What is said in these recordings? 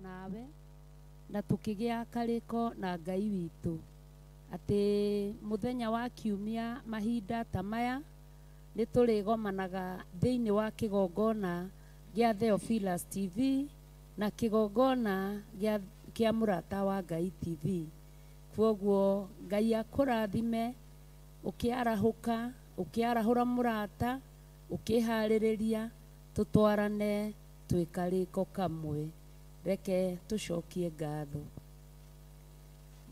Nawe na tukigia kariko na Ngai witu ati muthenya wa kiumia mahinda ta maya ni turigomanaga thiini wa kigongona gia Theophilus TV na kigongona gia Murata wa Ngai TV. Kwoguo Ngai akurathime ukiarahuka ukiarahura murata ukihaririria tutwarane twikariko kamwe. Reke tucokie ngatho.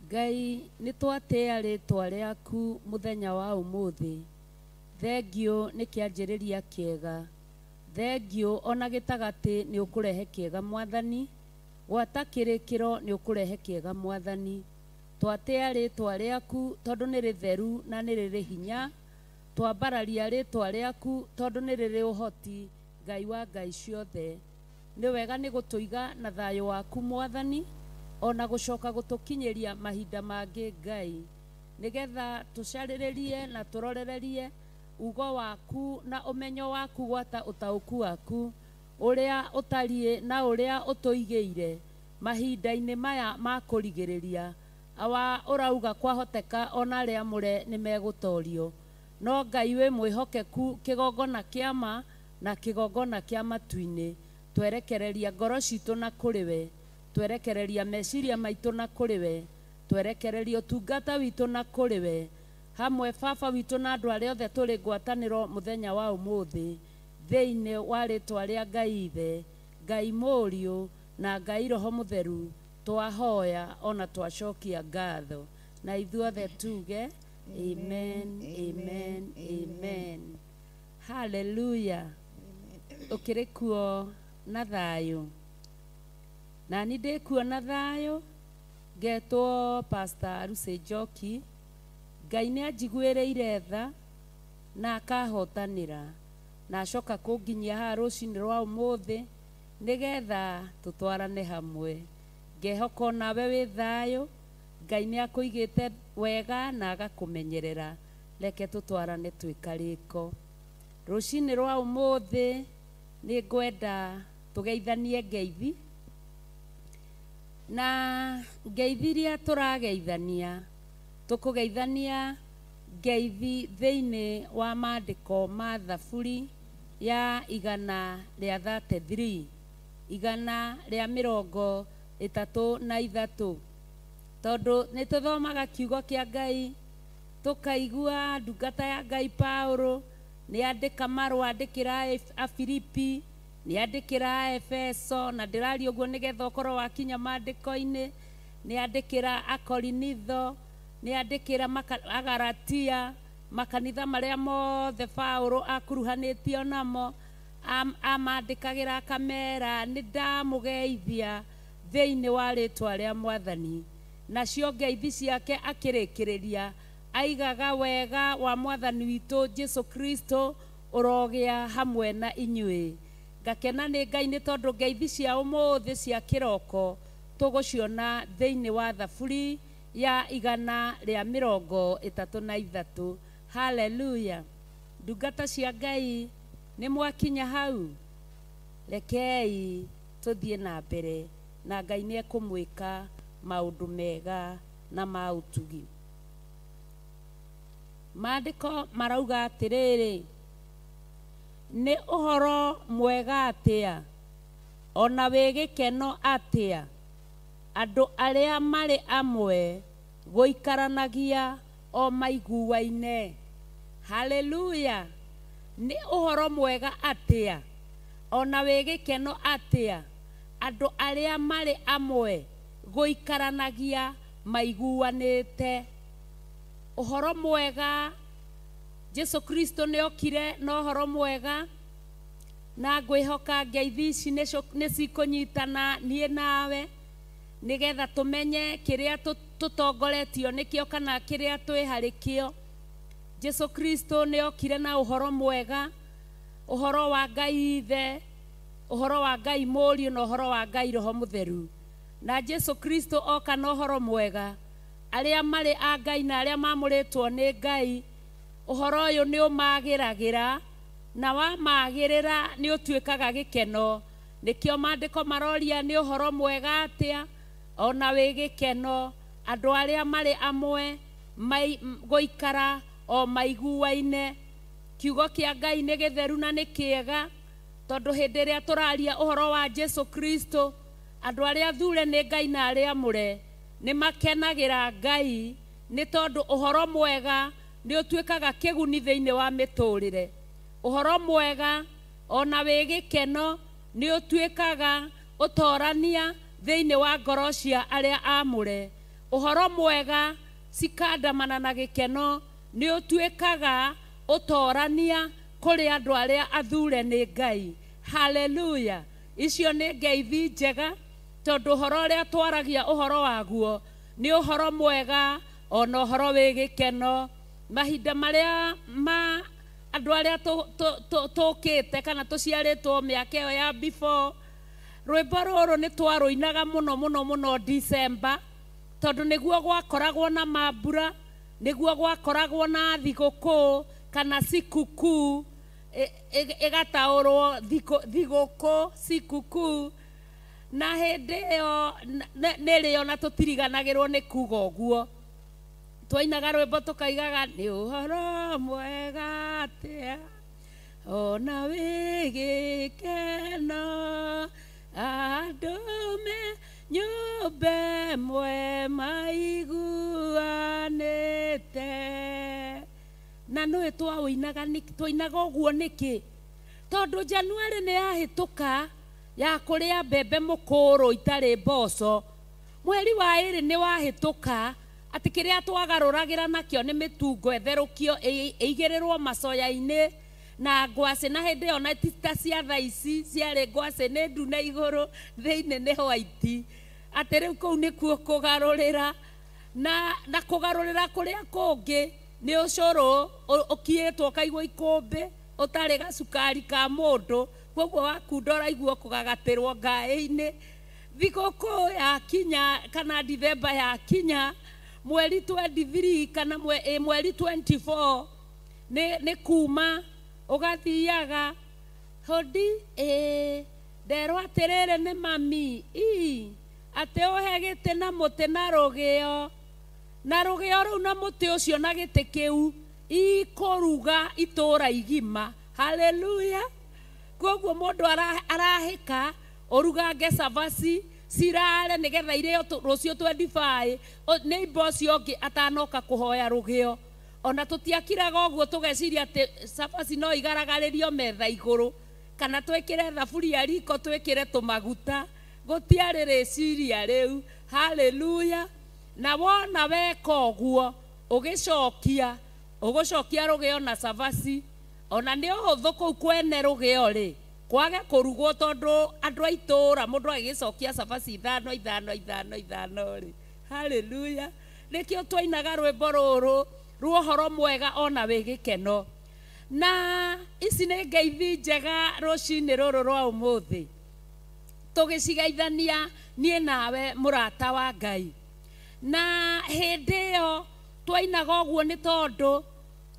Ngai nĩ twatĩa rĩtwa rĩaku mũthenya wa ũmũthĩ. Thengio nĩ kĩanjĩrĩria kĩega. Thengio ona gĩtagatĩ nĩ ũkũrehe kĩega Mwathani. Gwata kĩrĩkĩro nĩ ũkũrehe kĩega Mwathani. Twatĩa rĩtwa rĩaku tondũ nĩ rĩtheru na nĩ rĩrĩ hinya. Twambararia rĩtwa rĩaku tondũ nĩ rĩrĩ ũhoti Ngai wa Ngai ciothe. Nĩ wega nĩ gũtũiga na thayũ waku Mwathani ona gũcoka gũtũkinyĩria mahinda mangĩ Ngai, nĩgetha tũcarĩrĩrie na tũrorererie ugo waku na ũmenyo waku gwata ũtaũku waku ũrĩa ũtariĩ na ũrĩa ũtũigĩire mahinda-inĩ maya ma kũrigĩrĩria. Awa ũrauga kwahoteka ona arĩa amũre nĩ megũtorio, no Ngai wĩ mwĩhokeku kĩgongona kĩa ma na kĩgongona kĩa matu-inĩ. Twerekereria ngoro citũ na kũrĩ we, twerekereria meciria maitũ na kũrĩ we, twerekereria ũtungata witũ na kũrĩ we, hamwe baba witũ na andũ arĩa othe tũrĩ ngwatanĩro mũthenya wa ũmũthĩ, thĩinĩ wa rĩtwa rĩa Ngai Ithe, Ngai Mũriũ na Ngai Roho Mũtheru, twahoya ona twacokia ngatho. Na ithuothe tuge amen, amen, amen. Hallelujah. Ũkĩrĩ kuo na thayũ? Na ni ndĩ kuo na thayũ. Ngetwo Pastor Lucy Njoki. Ngai nĩ anjiguĩrĩire tha na akahotanĩra na acoka kũnginyia haha rũcinĩ rwa ũmũthĩ nĩgetha tũtwarane hamwe. Ngehoka onawe wĩ thayũ. Ngai nĩ akũigĩte wega na agakũmenyerera. Reke tũtwarane twĩ karĩko. Rũcinĩ rwa ũmũthĩ nĩ ngwenda tũgeithanie ngeithi, na ngeithi iria tũrageithania tũkũgeithania ngeithi thĩinĩ wa maandĩko ma Thaburi ya 133, 133, tondũ nĩ tũthomaga kiugo kĩa Ngai tũkaigua ndungata ya Ngai Paulo nĩ andĩka marũa andĩkĩra Afilipi, nĩ andĩkĩra Efeso, na ndĩraria ũguo nĩgetha ũkorwo wakinya maandĩko-inĩ, nĩ andĩkĩra Akorinitho, nĩ andĩkĩra Agalatia, makanitha marĩa mothe Paulo akuruhanĩtio namo, amandĩkagĩra akamera nĩ ndamũgeithia thĩinĩ wa rĩtwa rĩa Mwathani. Nacio ngeithi ciake akĩrĩkĩrĩria aigaga wega wa Mwathani witũ Jesu Kristo ũrogĩa hamwe na inyuĩ. Ngakena nĩ Ngai nĩ tondũ ngeithi cia ũmũthĩ cia kĩroko tũgũciona thĩinĩ wa Thaburi ya 133. Hallelujah. Ndungata cia Ngai nĩ mwakinya hau, rekei tũthiĩ na mbere na Ngai nĩ ekũmwĩka maũndũ mega na ma ũtugi. Maandĩko marauga atĩrĩrĩ, nĩ ũhoro mwega atĩa ona wĩ gĩkeno atĩa andũ arĩa marĩ amwe gũikaranagia o maiguaine. Hallelujah. Nĩ ũhoro mwega atĩa ona wĩ gĩkeno atĩa andũ arĩa marĩ amwe gũikaranagia maiguanĩte. Ũhoro mwega Jesu Kristo nĩ okire na ũhoro mwega na ngwĩhoka ngeithi ici nĩ cikũnyitana niĩ nawe nĩgetha tũmenye kĩrĩa tũtongoretio nĩkĩo kana kĩrĩa twĩ harĩ kĩo. Jesu Kristo nĩ okire na ũhoro mwega, ũhoro wa Ngai Ithe, ũhoro wa Ngai Mũriũ na ũhoro wa Ngai Roho Mũtheru. Na Jesu Kristo oka na ũhoro mwega, arĩa marĩ a Ngai na arĩa mamũrĩtwo nĩ Ngai, ũhoro ũyũ nĩ ũmagĩragĩra na wamagĩrĩra nĩ ũtuĩkaga gĩkeno. Nĩkĩo maandĩko maroria nĩ ũhoro mwega atĩa ona wĩ gĩkeno andũ arĩa marĩ amwe gũikara o maiguaine. Kiugo kĩa Ngai nĩ gĩtheru na nĩ kĩega, tondũ hĩndĩ ĩrĩa tũraria ũhoro wa Jesu Kristo, andũ arĩa athure nĩ Ngai na arĩa amũre nĩ makenagĩra Ngai, nĩ tondũ ũhoro mwega nĩ ũtuĩkaga kĩguni thĩinĩ wa mĩtũrĩre. Ũhoro mwega ona wĩ gĩkeno nĩ ũtuĩkaga ũtorania thĩinĩ wa ngoro cia arĩa amũre. Ũhoro mwega cikandamana na gĩkeno nĩ ũtuĩkaga ũtorania kũrĩ andũ arĩa athure nĩ Ngai. Haleluya! Icio nĩ ngeithi njega, tondũ ũhoro ũrĩa twaragia ũhoro waguo nĩ ũhoro mwega ona ũhoro wĩ gĩkeno. Mahinda marĩa ma andũ arĩa tũkĩte kana tũciarĩtwo mĩaka ĩyo ya before, rwĩmbo rũrũ nĩ twarũinaga mũno mũno mũno December, tondũ nĩguo gwakoragwo na mambura, nĩguo gwakoragwo na thigũkũ kana sikukuu, ĩgataũrwo thigũkũ sikukuu. Na hĩndĩ ĩyo nĩrĩo na tũtiriganagĩrwo nĩ kuga ũguo. Twainaga rwĩmbo tũkaigaga nĩ ũhoro mwega atĩa ona wĩ gĩkeno andũ me nyũmba ĩmwe maiguanĩte. Na nĩũĩ twaũinaga nĩkĩ? Twainaga ũguo nĩkĩ? Tondũ January nĩ yahĩtũka ya kũrĩa mbembe mũkũrũ itarĩ mboco, mweri wa ĩrĩ nĩ wahĩtũka atĩ kĩrĩa twagarũragĩra nakĩo nĩ mĩtungo ĩtherũkio ĩigĩrĩrwo macoya-inĩ na ngwacĩ, na hĩndĩ ĩyo na ti ta cia thaa ici ciarĩ ngwacĩ nĩ ndune igũrũ thĩinĩ nĩ white, atĩ rĩu kũu nĩkuo kũgarũrĩra. Na kũgarũrĩra kũrĩa kũngĩ nĩ ũcũrũ ũkiĩtwo ũkaigwo ikũmbĩ ũtarĩ gacukari ka mũndũ, koguo wakunda ũraigua kũgagatĩrwo ngaĩ-inĩ. Thigũkũ yakinya kana Dithemba yakinya mweri 23 kana mweri 24 nĩ kuma ũgathiaga hodi nderwo atĩrĩrĩ nĩ mami atĩ ũhe gĩtĩ na mũtĩ na rũgĩo, na rũgĩo rũu na mũtĩ ũcio na gĩtĩ kĩu ikũruga itũra igima. Haleluya! Koguo mũndũ arahĩka ũrugange cabaci cirare nĩgetha irĩo rũciũ 25 nĩ imba ũcio ũngĩ atanoka kũhoya rũgĩo. Ona tũtiakiraga ũguo tũgeciria atĩ cabaci no igaragarĩrio metha igũrũ kana twĩkĩre thaburia riko twĩkĩre tũmaguta, gũtiarĩ rĩciria rĩu. Haleluya! Na wona weka ũguo ũgĩcokia ũgũcokia rũgĩo na cabaci, ona nĩ ũhũthũ kũu kwene rũgĩo rĩ kwage kũrugwo tondũ andũ a itũũra mũndũ agĩgĩcokia cabaci ithano ithano ithano ithano rĩ. Haleluya! Nĩkĩo twainaga rwĩmbo rũrũ rwa ũhoro mwega ona wĩ gĩkeno. Na ici nĩ ngeithi njega rũcinĩ rũrũ rwa ũmũthĩ tũgĩcigeithania niĩ nawe mũrata wa Ngai. Na hĩndĩ ĩyo twainaga ũguo nĩ tondũ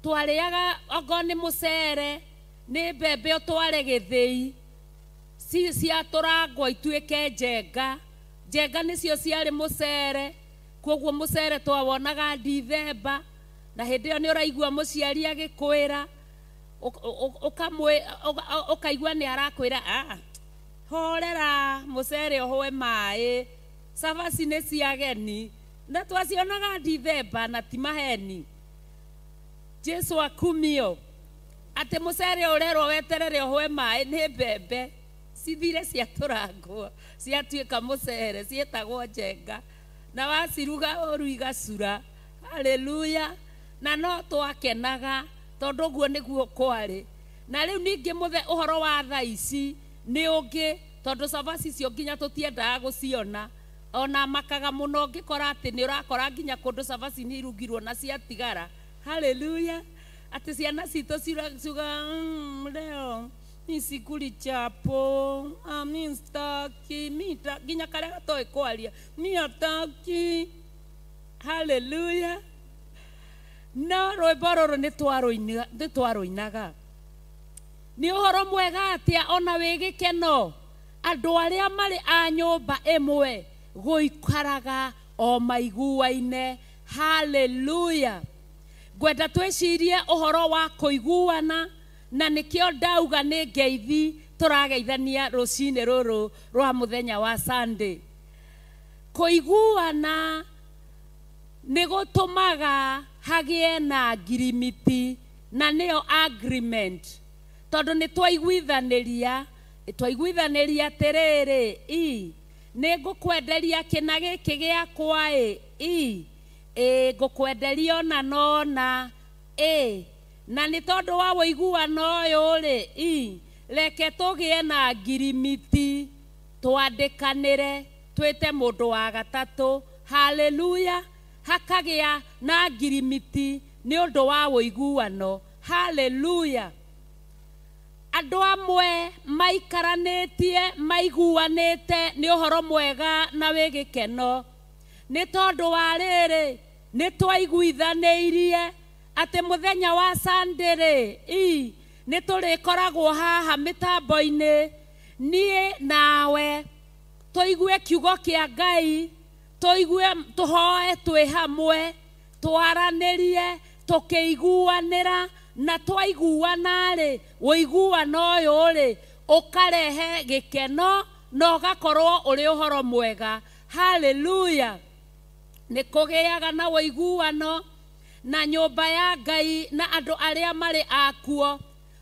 twarĩaga okorwo nĩ mũcere nĩ mbembe ũtware gĩthĩi ciatũrangwo ituĩke njenga. Njenga nĩcio ciarĩ mũcere, koguo mũcere twawonaga Dithemba. Na hĩndĩ ĩyo nĩ ũraigua mũciari agĩkwĩra ũkaigua nĩ arakwĩra horera mũcere ũhũe maĩ, cabaci nĩ cia ageni. Na twacionaga Dithemba na ti maheni. Jesu akumio atĩ mũcere ũrerwo weterere ũhũe maĩ nĩ mbembe cithire ciatũrangwo ciatuĩka mũcere, ciĩtagwo njenga, na waciruga ũru igacura. Haleluya! Na no twakenaga Tondũ ũguo nĩguo kwarĩ. Na rĩu ningĩ mũthe ũhoro wa thaa ici nĩ ũngĩ, tondũ cabaci icio nginya tũtiendaga gũciona. Ona makaga mũno ũngĩkora atĩ nĩ ũrakora nginya kũndũ cabaci nĩ irugirwo na ciatigara. Hallelujah. Atĩ ciana citũ ciuga leo ni sikuli chapo, mi staki, mi nginya karĩa gatoĩ kwaria, mi ataki. Hallelujah. No rwĩmbo rũrũ nĩ twarũinaga. Nĩ ũhoro mwega atĩa ona wĩ gĩkeno andũ arĩa marĩ a nyũmba ĩmwe gũikaraga o maiguaine. Hallelujah. Ngwenda twĩcirie ũhoro wa kũiguana, na nĩkĩo ndauga nĩ ngeithi tũrageithania rũcinĩ rũrũ rwa mũthenya wa Sunday. Kũiguana nĩ gũtũmaga hagĩe na ngirimiti, na nĩyo agreement, tondũ nĩ twaiguithanĩria, twaiguithanĩria atĩrĩrĩ, i nĩ ngũkwenderia kĩna gĩkĩ gĩakwa ĩ, i ngũkwenderia ona nona ĩ, na nĩ tondũ wa ũiguano ũyũ rĩ, i reke tũgĩe na ngirimiti, twandĩkanĩre, twĩte mũndũ wa gatatũ. Hallelujah. Hakagĩa na ngirimiti nĩ ũndũ wa ũiguano. Hallelujah. Andũ amwe maikaranĩtie maiguanĩte nĩ ũhoro mwega na wĩ gĩkeno, nĩ tondũ wa rĩrĩ nĩ twaiguithanĩirie atĩ mũthenya wa Sunday rĩ, i nĩ tũrĩkoragwo haha mĩtambo-inĩ, niĩ nawe tũigue kiugo kĩa Ngai, tũigue, tũhoe twĩ hamwe, twaranĩrie, tũkĩiguanĩra, na twaiguana rĩ, ũiguano ũyũ rĩ ũkarehe gĩkeno na ũgakorwo ũrĩ ũhoro mwega. Hallelujah. Nĩ kũgĩaga na ũiguano na nyũmba ya Ngai na andũ arĩa marĩ akuo,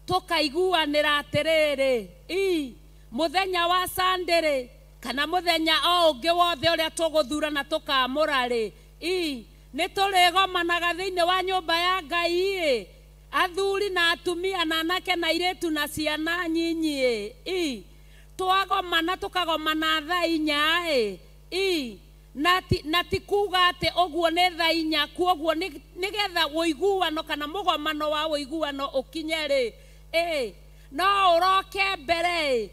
tũkaiguanĩra atĩrĩrĩ, i mũthenya wa Sunday rĩ, kana mũthenya o ũngĩ wothe ũrĩa tũgũthura na tũkamũra rĩ, i nĩ tũrĩgomanaga thĩinĩ wa nyũmba ya Ngai ĩ, athuri na atumia na anake na airĩtu na ciana nyinyi ĩ, i twagomana tũkagomana thaa inya ĩ, i na ti kuga atĩ ũguo nĩ thaa inya, kuoguo nĩgetha ũiguano kana mũgomano wa ũiguano ũkinye rĩ, ĩ no ũroke mbere ĩ,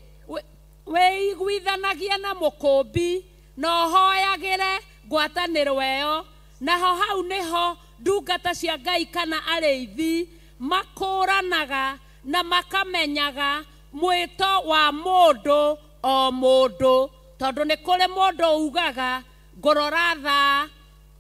wĩiguithanagie na mũkũmbi na ũhoyagĩre ngwatanĩro ĩyo. Naho hau nĩho ndungata cia Ngai kana arĩithi makũranaga na makamenyaga mwĩto wa mũndũ o mũndũ, tondũ nĩ kũrĩ mũndũ ugaga ngũrora thaa,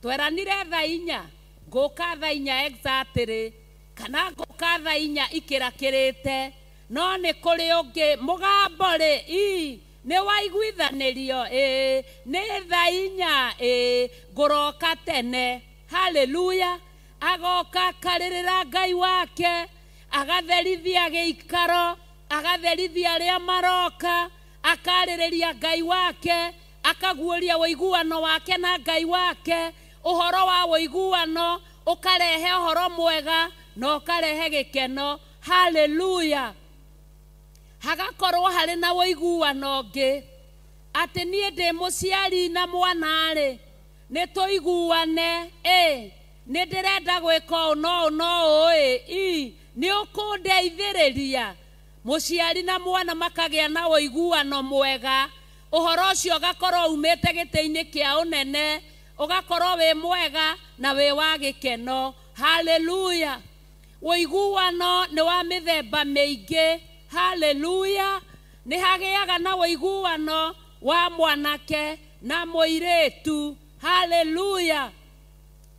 tweranire thaa inya, ngũka thaa inya exactly, kana ngũka thaa inya ikĩrakĩrĩte. No nĩ kũrĩ ũngĩ mũgambo rĩ, i nĩ waiguithanĩrio ĩ, nĩ thaa inya ĩ, ngũroka tene. Hallelujah. Agoka akarĩrĩra Ngai wake, agatherithia gĩikaro, agatherithia arĩa maroka, akarĩrĩria Ngai wake, akaguũria ũiguano wake na Ngai wake. Ũhoro wa ũiguano ũkarehe ũhoro mwega na ũkarehe gĩkeno. Hallelujah. Hagakorwo harĩ na ũiguano ũngĩ, atĩ niĩ ndĩ mũciari na mwana rĩ, nĩ tũiguane ĩ, nĩ ndĩrenda gwĩka ũũ no ũũ no ũũ ĩ, i nĩ ũkũndeithĩrĩria. Mũciari na mwana makagĩa na ũiguano mwega, ũhoro ũcio ũgakorwo umĩte gĩtĩ-inĩ kĩa ũnene, ũgakorwo wĩ mwega na wĩ wa gĩkeno. Hallelujah. Ũiguano nĩ wa mĩthemba mĩingĩ. Hallelujah. Nĩ hagĩaga na ũiguano wa mwanake na mũirĩtu. Hallelujah.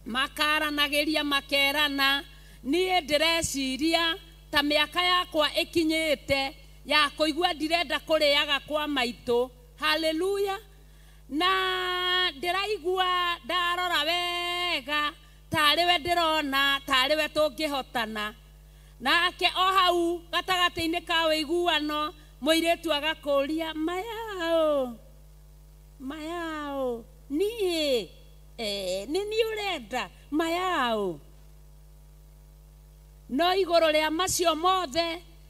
Makaranagĩria makerana, niĩ ndĩreciria ta mĩaka yakwa ĩkinyĩte ya kũigua ndirenda kũrĩaga kwa maitũ. Hallelujah. Na ndĩraigua ndarora wega tarĩ we ndĩrona tarĩ we tũngĩhotana. Nake o hau gatagatĩ-inĩ ka ũiguano mũirĩtu agakũria, mayao mayao, niĩ nĩ niĩ ũrenda mayao. No igũrũ rĩa macio mothe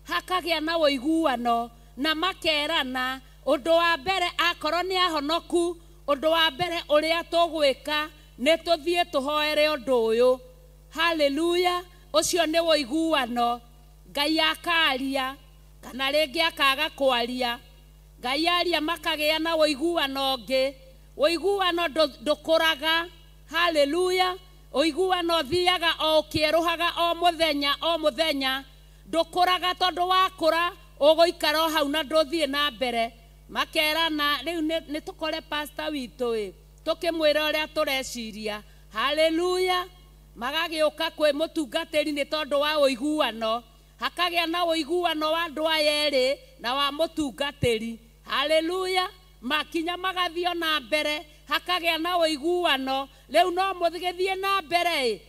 hakagĩa na ũiguano na makerana ũndũ wa mbere akorwo nĩ ahonoku, ũndũ wa mbere ũrĩa tũgwĩka nĩ tũthiĩ tũhoere ũndũ ũyũ. Haleluya! Ũcio nĩ ũiguano. Ngai akaria kana rĩngĩ akaga kwaria. Ngai aria makagĩa na ũiguano ũngĩ. Ũiguano ndũkũraga. Haleluya! Ũiguano ũthiaga o ũkĩerũhaga o mũthenya o mũthenya. Ndũkũraga tondũ wakũra ũgũikara o hau na ndũthiĩ na mbere. Makerana rĩu nĩ tũkore pastor witũ ĩ, tũkĩmwĩra ũrĩa tũreciria. Haleluya! Magagĩũka kwĩ mũtungatĩri nĩ tondũ wa ũiguano. Hakagĩa na ũiguano wa andũ aya erĩ na wa mũtungatĩri. Haleluya! Makinya magathiĩ na mbere, hakagĩa na ũiguano. Rĩu no mũgĩthiĩ na mbere ĩ,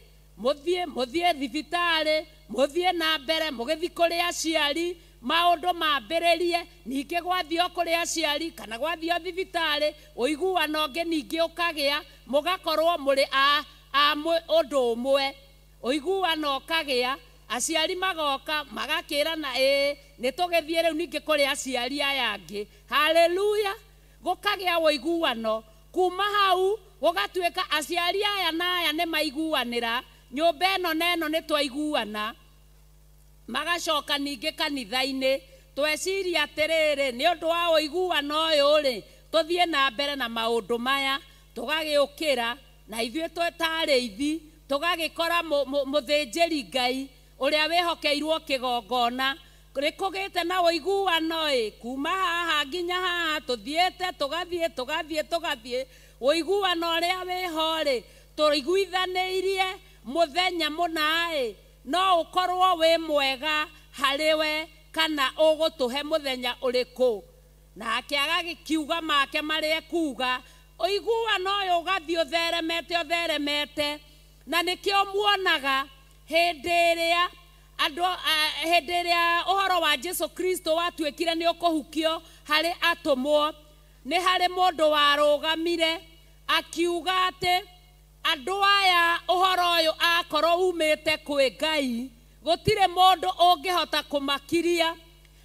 mũthiĩ thibitarĩ, mũthiĩ na mbere, mũgĩthiĩ kũrĩ aciari, maũndũ mambĩrĩrie. Ningĩ gwathiĩ o kũrĩ aciari kana gwathiĩ o thibitarĩ, ũiguano ũngĩ ningĩ ũkagĩa, mũgakorwo mũrĩ a ũndũ ũmwe. Ũiguano ũkagĩa, aciari magoka magakĩrana ĩĩ nĩ tũgĩthiĩ rĩu ningĩ kũrĩ aciari aya angĩ. Haleluya! Gũkagĩa ũiguano. Kuma hau gũgatuĩka aciari aya na aya nĩ maiguanĩra, nyũmba ĩno na ĩno nĩ twaiguana. Magacoka ningĩ kanitha-inĩ, tweciria atĩrĩrĩ, nĩ ũndũ wa ũiguano ũyũ rĩ, tũthiĩ na mbere na maũndũ maya. Tũgagĩũkĩra na ithuĩ ta arĩithi, tũgagĩkora mũthĩnjĩri Ngai ũrĩa wĩhokeirwo kĩgongona. Nĩkũgĩte na ũiguano ĩ, kuma haha nginya haha tũthiĩte tũgathiĩ tũgathiĩ tũgathiĩ. Ũiguano ũrĩa wĩho rĩ, tũiguithanĩirie mũthenya mũna ĩ, no ũkorwo wĩ mwega harĩ we kana ũgũtũhe mũthenya ũrĩkũ. Nake agagĩkiuga make marĩa ekuga. Ũiguano ũyũ ũgathiĩ ũtheremete ũtheremete. Na nĩkĩo muonaga hĩndĩ ĩrĩa andũ hĩndĩ ĩrĩa ũhoro wa Jesu Kristo watuĩkire nĩ ũkũhukio harĩ atũmwo, nĩ harĩ mũndũ warũgamire akiuga atĩ andũ aya ũhoro ũyũ akorwo umĩte kwĩ Ngai, gũtirĩ mũndũ ũngĩhota kũmakiria.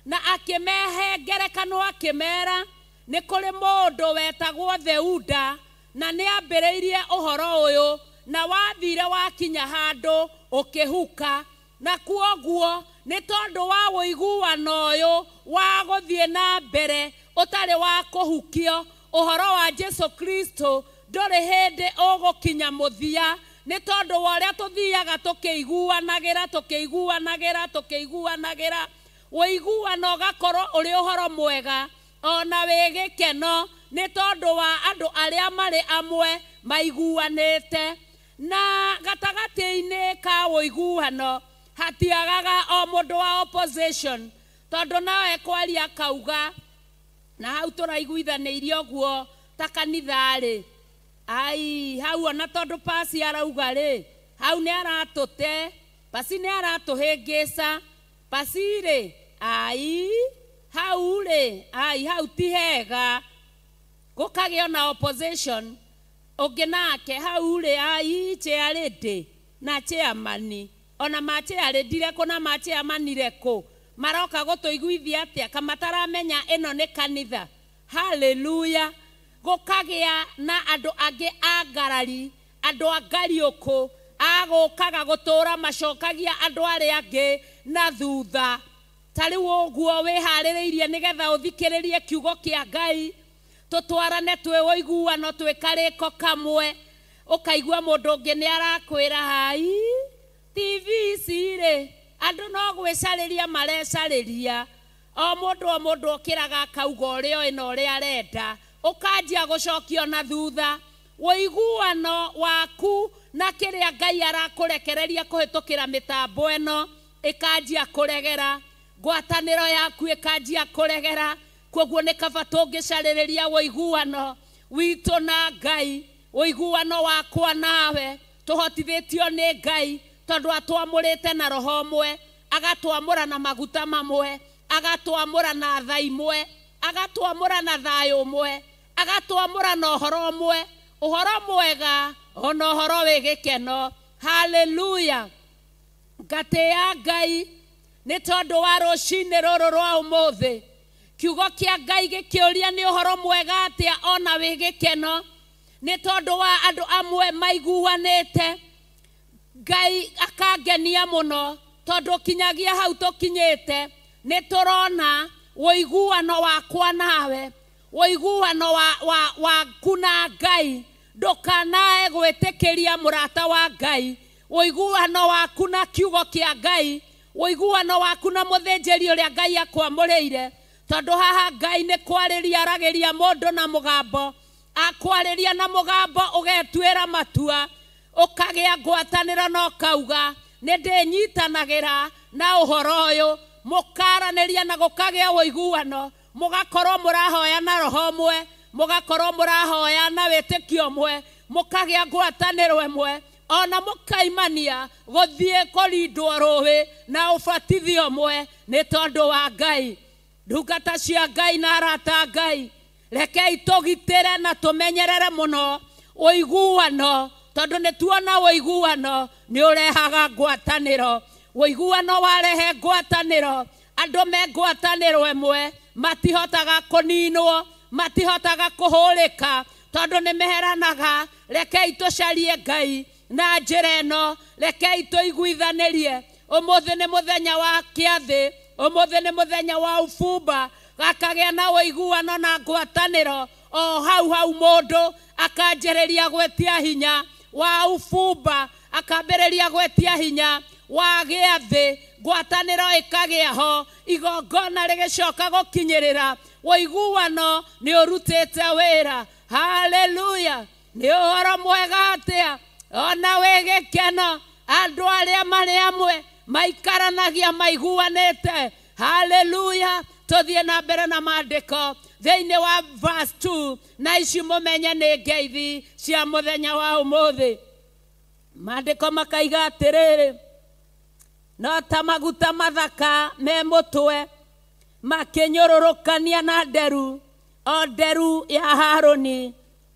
Na akĩmehe ngerekano akĩmera nĩ kũrĩ mũndũ wetagwo Theuda na nĩ ambĩrĩirie ũhoro ũyũ na wathire wakinya handũ ũkĩhuka. Na kuoguo nĩ tondũ wa ũiguano ũyũ wa gũthiĩ na mbere ũtarĩ wa kũhukio, ũhoro wa Jesu Kristo ndũrĩ hĩndĩ ũgũkinya mũthia, nĩ tondũ wa ũrĩa tũthiaga tũkĩiguanagĩra tũkĩiguanagĩra tũkĩiguanagĩra. Ũiguano ũgakorwo ũrĩ ũhoro mwega ona wĩ gĩkeno, nĩ tondũ wa andũ arĩa marĩ amwe maiguanĩte. Na gatagatĩ-inĩ ka ũiguano hatiagaga o mũndũ wa opposition, tondũ no ekwaria akauga na hau tũraiguithanĩirie ũguo ta kanitha rĩ, ai hau ona tondũ pasi arauga rĩ, hau nĩ aratũte, pasi nĩ aratũhĩngĩca, pasi rĩ, ai hau rĩ, ai hau ti hega. Gũkagĩa na opposition ũngĩ nake hau rĩ, ai chairlady na chairman ona ma chairlady kũ na ma chairman kũ maroka gũtũiguithia atĩa kamataramenya ĩno nĩ kanitha. Haleluya! Gũkagĩa na andũ angĩ a ngarari, andũ a ngariũkũ agũkaga gũtũra macokagia andũ arĩa angĩ na thutha. Ta rĩu ũguo wĩharĩrĩirie nĩgetha ũthikĩrĩrie kiugo kĩa Ngai, tũtwarane twĩ ũiguano twĩ karĩko kamwe. Ũkaigua mũndũ ũngĩ nĩ arakwĩra hai TV ici rĩ, andũ no gwĩcarĩria marecarĩria. O mũndũ o mũndũ okĩraga akauga ũrĩa oĩ na ũrĩa arenda, ũkanjia gũcokio na thutha. Ũiguano waku na kĩrĩa Ngai arakũrekereria kũhĩtũkĩra mĩtambo ĩno ĩkanjia kũregera, ngwatanĩro yaku ĩkanjia kũregera. Koguo nĩ kaba tũngĩcarĩrĩria ũiguano witũ na Ngai, ũiguano wakwa nawe tũhotithĩtio nĩ Ngai, tondũ atwamũrĩte na roho ũmwe, agatwamũra na maguta mamwe, agatwamũra na tha imwe, agatwamũra na thayũ ũmwe, agatwamũra na ũhoro ũmwe, ũhoro mwega ona ũhoro wĩ gĩkeno. Haleluya! Ngatĩa Ngai nĩ tondũ wa rũcinĩ rũrũ rwa ũmũthĩ. Kiugo kĩa Ngai gĩkĩũria nĩ ũhoro mwega atĩa ona wĩ gĩkeno, nĩ tondũ wa andũ amwe maiguanĩte. Ngai akangenia mũno tondũ kinyagia hau tũkinyĩte nĩ tũrona ũiguano wakwa nawe, ũiguano waku na Ngai. Ndũkanae gwĩtĩkĩria mũrata wa Ngai, ũiguano waku na kiugo kĩa Ngai, ũiguano waku na mũthĩnjĩri ũrĩa Ngai akwamũrĩire. Tondũ haha Ngai nĩ kwarĩria aragĩria mũndũ na mũgambo, akwarĩria na mũgambo ũgetuĩra matua, ũkagĩa ngwatanĩro na ũkauga nĩ ndĩnyitanagĩra na ũhoro ũyũ, mũkaranĩria na gũkagĩa ũiguano, mũgakorwo mũrahoya na roho ũmwe, mũgakorwo mũrahoya na wĩtĩkio ũmwe, mũkagĩa ngwatanĩro ĩmwe, ona mũkaimania gũthiĩ kũrindwo rũĩ na ũbatithio ũmwe nĩ tondũ wa Ngai. Ndungata cia Ngai na arata a Ngai, rekei tũgitĩre na tũmenyerere mũno ũiguano, tondũ nĩ tuona ũiguano nĩ ũrehaga ngwatanĩro. Ũiguano warehe ngwatanĩro, andũ me ngwatanĩro ĩmwe matihotaga kũninwo, matihotaga kũhũrĩka, tondũ nĩ meheranaga. Rekei tũcarie Ngai na njĩra ĩno, rekei tũiguithanĩrie. Ũmũthĩ nĩ mũthenya wa kĩathĩ, ũmũthĩ nĩ mũthenya wa ubumba, gakagĩa na ũiguano na ngwatanĩro. O hau hau mũndũ akanjĩrĩria gwĩtia hinya wa ubumba, akambĩrĩria gwĩtia hinya wa gĩathĩ, ngwatanĩro ĩkagĩa ho, igongona rĩgĩcoka gũkinyĩrĩra. Ũiguano nĩ ũrutĩte wĩra. Haleluya! Nĩ ũhoro mwega atĩa ona wĩ gĩkeno, andũ arĩa marĩ amwe maikaranagia maiguanĩte. Haleluya! Tũthiĩ na mbere na maandĩko thĩinĩ wa verse 2, na ici mũmenye nĩ ngeithi cia mũthenya wa ũmũthĩ. Maandĩko makaiga atĩrĩrĩ, no ta maguta mathaka me mũtwe makĩnyũrũrũkania na nderu, o nderu ya Harũni,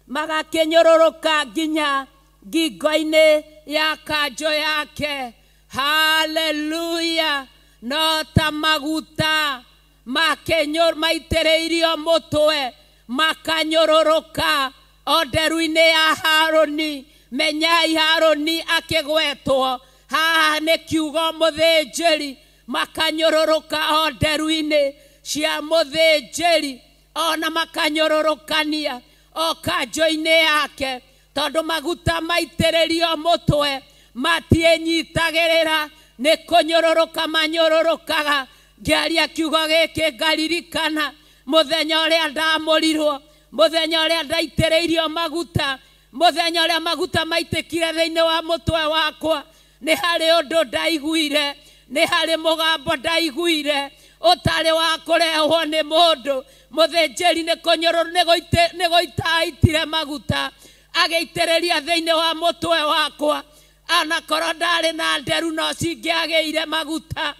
magakĩnyũrũrũka nginya ngingo-inĩ ya kanjũ yake. Haleluya! No ta maguta maitĩrĩirio mũtwe makanyũrũrũka o nderu-inĩ ya Harũni. Menyai Harũni akĩgwetwo haha nĩ kiugo mũthĩnjĩri, makanyũrũrũka o nderu-inĩ cia mũthĩnjĩri, ona makanyũrũrũkania o kanjũ-inĩ yake, tondũ maguta maitĩrĩrio mũtwe matiĩnyitagĩrĩra, nĩ kũnyũrũrũka manyũrũrũkaga. Ngĩaria kiugo gĩkĩ ngaririkana mũthenya ũrĩa ndamũrirwo, mũthenya ũrĩa ndaitĩrĩirio maguta, mũthenya ũrĩa maguta maitĩkire thĩinĩ wa mũtwe wakwa. Nĩ harĩ ũndũ ndaiguire, nĩ harĩ mũgambo ndaiguire ũtarĩ wa kũrehwo nĩ mũndũ. Mũthĩnjĩri nĩ gũita aitire maguta agĩitĩrĩria thĩinĩ wa mũtwe wakwa, anakorwo ndarĩ na nderu no cingĩagĩire maguta.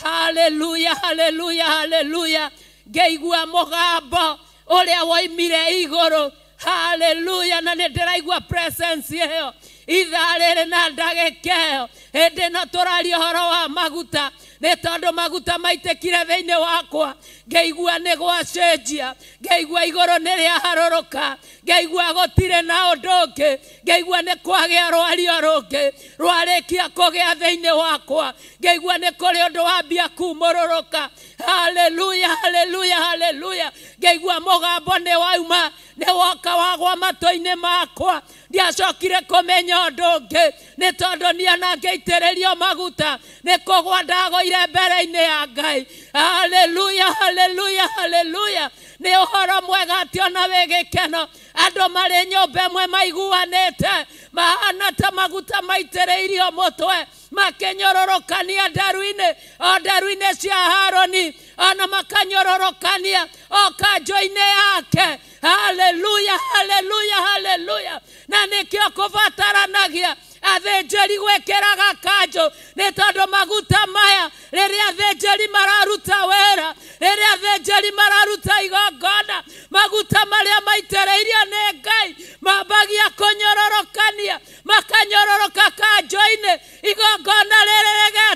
Haleluya, haleluya, haleluya! Ngĩigua mũgambo ũrĩa woimire igũrũ. Haleluya! Na nĩ ndĩraigua presence ĩyo ithaa rĩrĩ na ndagĩka ĩyo. Hĩndĩ ĩno tũraria ũhoro wa maguta, nĩ tondũ maguta maitĩkire thĩinĩ wakwa. Ngĩigua nĩ gwacenjia, ngĩigua igũrũ nĩ rĩaharũrũka, ngĩigua gũtirĩ na ũndũ ũngĩ, ngĩigua nĩ kwagĩa rwario rũngĩ rwarĩkia kũgĩa thĩinĩ wakwa, ngĩigua nĩ kũrĩ ũndũ wambia kumũrũrũka. Haleluya, haleluya, haleluya! Ngĩigua mũgambo nĩ wauma, nĩ woka wagwa matũ-inĩ makwa. Ndiacokire kũmenya ũndũ ũngĩ, nĩ tondũ niĩ ona ngĩitĩrĩrio maguta nĩ kũgwa ndagũire mbere-inĩ ya Ngai. Haleluya, haleluya, haleluya! Nĩ ũhoro mwega atĩ ona wĩ gĩkeno, andũ marĩ nyũmba ĩmwe maiguanĩte, mahana ta maguta maitĩrĩirio mũtwe, makĩnyũrũrũkania nderu-inĩ, o nderu-inĩ cia Harũni, ona makanyũrũrũkania o kanjũ-inĩ yake. Haleluya, haleluya, haleluya! Na nĩkĩo kũbataranagia athĩnjĩri gwĩkĩraga kanjũ, nĩ tondũ maguta maya rĩrĩa athĩnjĩri mararuta wĩra, rĩrĩa athĩnjĩri mararuta igongona, maguta marĩa maitĩrĩirio nĩ Ngai mambagia kũnyororokania, makanyororoka kanjũ-inĩ, igongona rĩrĩ rĩgetĩkĩrĩka.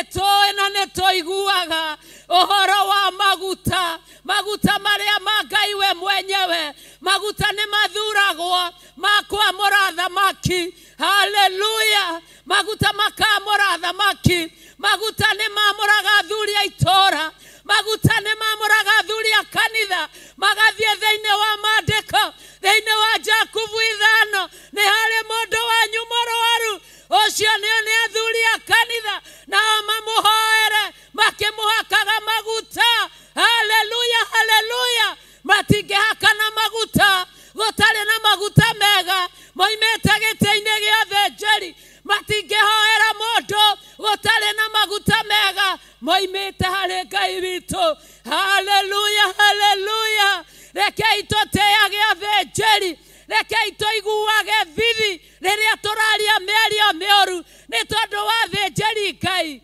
Nĩ tũĩ na nĩ tũiguaga ũhoro wa maguta, maguta marĩa ma Ngai we mwenyewe. Maguta nĩ mathuragwo ma kwamũra thamaki. Haleluya! Maguta makamũra thamaki. Maguta nĩ mamũraga athuri a itũũra. Maguta nĩ mamũraga athuri a kanitha. Magathiĩ thĩinĩ wa maandĩko, thĩinĩ wa Jakubu 5, nĩ harĩ mũndũ wanyu mũrwaru, ũcio nĩo nĩ athuri a kanitha, nao mamũhoere makĩmũhakaga maguta. Haleluya, haleluya! Matingĩhakana maguta gũtarĩ na maguta mega moimĩte gĩtĩ-inĩ gĩa thĩnjĩri. Matingĩhoera mũndũ gũtarĩ na maguta mega moimĩte harĩ Ngai witũ. Haleluya, haleluya! Rekei tũtĩage athĩnjĩri, rekei tũiguage thithi rĩrĩa tũraria mĩario mĩũru nĩ tondũ wa athĩnjĩri Ngai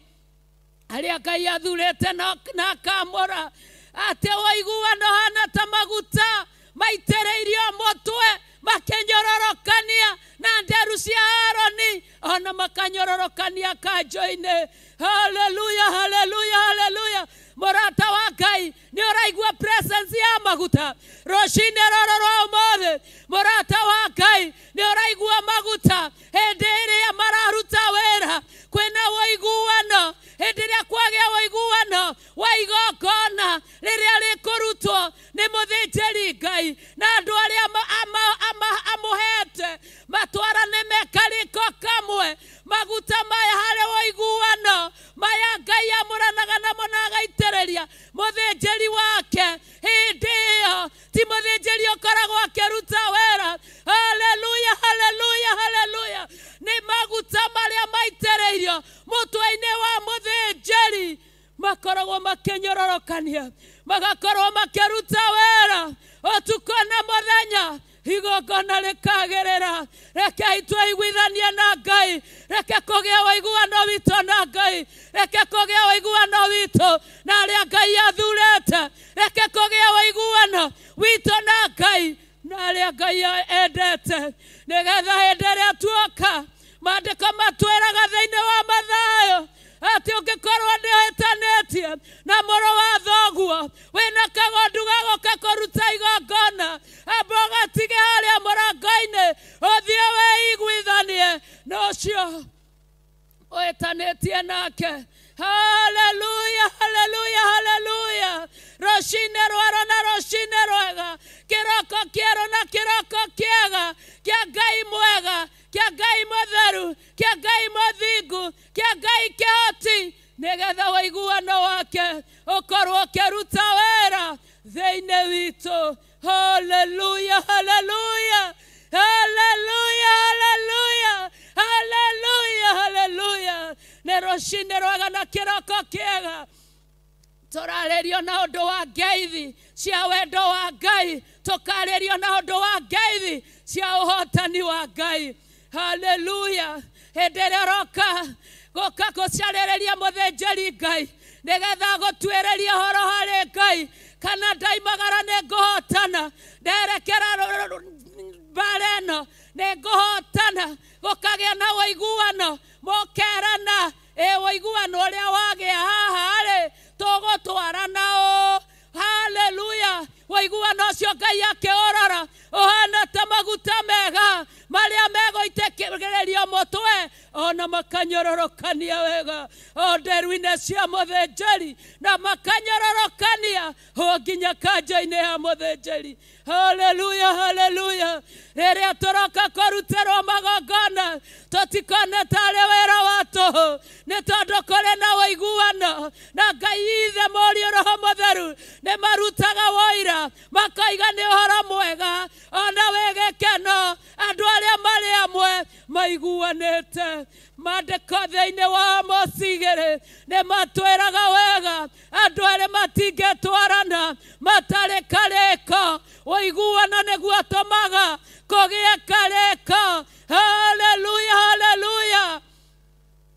arĩa Ngai athurĩte na akamũra. Atĩ ũiguano hana ta maguta maitĩrĩirio mũtwe makĩnyororokania na nderu cia Haroni, ona makanyororokania kanjũ-inĩ. Haleluya, haleluya, haleluya! Mũrata wa Ngai, nĩ ũraigua presence ya maguta rũcinĩ rũrũ rwa ũmũthĩ. Mũrata wa Ngai, nĩ ũraigua maguta hĩndĩ ĩrĩa mararuta wĩra. Kwĩna ũiguano hĩndĩ ĩrĩa kwagĩa ũiguano wa igongona rĩrĩa rĩkũrutwo nĩ mũthĩnjĩri Ngai na andũ arĩa amũhete matwarane mekarĩko kamwe. Maguta maya harĩ ũiguano maya Ngai amũranaga namo na agaitĩrĩria mũthĩnjĩri wake. Hĩndĩ ĩyo ti mũthĩnjĩri ũkoragwo akĩruta wĩra. Haleluya, haleluya, haleluya! Nĩ maguta marĩa maitĩrĩirio mũtwe-inĩ wa mũthĩnjĩri makoragwo makĩnyororokania, magakorwo makĩruta wĩra ũtukũ na mũthenya. Igongona rĩkagĩrĩra. Rekei tũiguithanie na Ngai, reke kũgĩe ũiguano witũ na Ngai, reke kũgĩe ũiguano witũ na arĩa Ngai athurĩte, reke kũgĩe ũiguano witũ na Ngai na arĩa Ngai endete, nĩgetha hĩndĩ ĩrĩa tuoka maandĩko matwĩraga thĩinĩ wa Mathayo atĩ ũngĩkorwo nĩ ũhĩtanĩtie na mũrũ wa thoguo wĩna kagondu gagũka kũruta igongona, amba ũgatige harĩa mũrango-inĩ ũthiĩ wĩiguithanie na ũcio ũhĩtanĩtie nake. Haleluya, haleluya, haleluya! Rũcinĩ rwerũ na rũcinĩ rwega, kĩroko kĩerũ na kĩroko kĩega kĩa Ngai mwega, kĩa Ngai mũtheru, kĩa Ngai mũthingu, kĩa Ngai kĩhoti, nĩgetha ũiguano wake ũkorwo ũkĩruta wĩra thĩinĩ witũ. Haleluya, haleluya, haleluya, haleluya, haleluya, haleluya! Nĩ rũcinĩ rwega na kĩroko kĩega tũrarĩrio na ũndũ wa ngeithi cia wendo wa Ngai, tũkarĩrio na ũndũ wa ngeithi cia ũhotani wa Ngai. Haleluya! Hĩndĩ ĩrĩa ũroka gũka gũcarĩrĩria mũthĩnjĩri Ngai nĩgetha gũtuĩrĩria ũhoro harĩ Ngai kana ndaimagara nĩ ngũhotana, nderekera mbara ĩno nĩ ngũhotana, gũkagĩa na ũiguano, mũkerana ĩ ũiguano ũrĩa wagĩa haha rĩ tũgũtwarana ũũ. Haleluya! Ũiguano ũcio Ngai akĩũrora ũhana ta maguta mega marĩa megũitĩkĩrĩrio mũtwe ona makanyororokania wega o nderu-inĩ cia mũthĩnjĩri na makanyororokania o nginya kanjũ-inĩ ya mũthĩnjĩri. Haleluya, haleluya! Rĩrĩa tũroka kũrutĩrwo magongona tũtikone tarĩ wĩra wa tũhũ, nĩ tondũ kũrĩ na ũiguano na Ngai Ithe, Mũriũ, Roho Mũtheru nĩ marutaga wũira makoiga nĩ ũhoro mwega ona wĩ gĩkeno andũ arĩa marĩ amwe maiguanĩte. Maandĩko thĩinĩ wa Amosi 2 nĩ matwĩraga wega andũ arĩa matingĩtwarana matarĩ karĩko. Ũiguano nĩguo ũtũmaga kũgĩe karĩko. Haleluya, haleluya!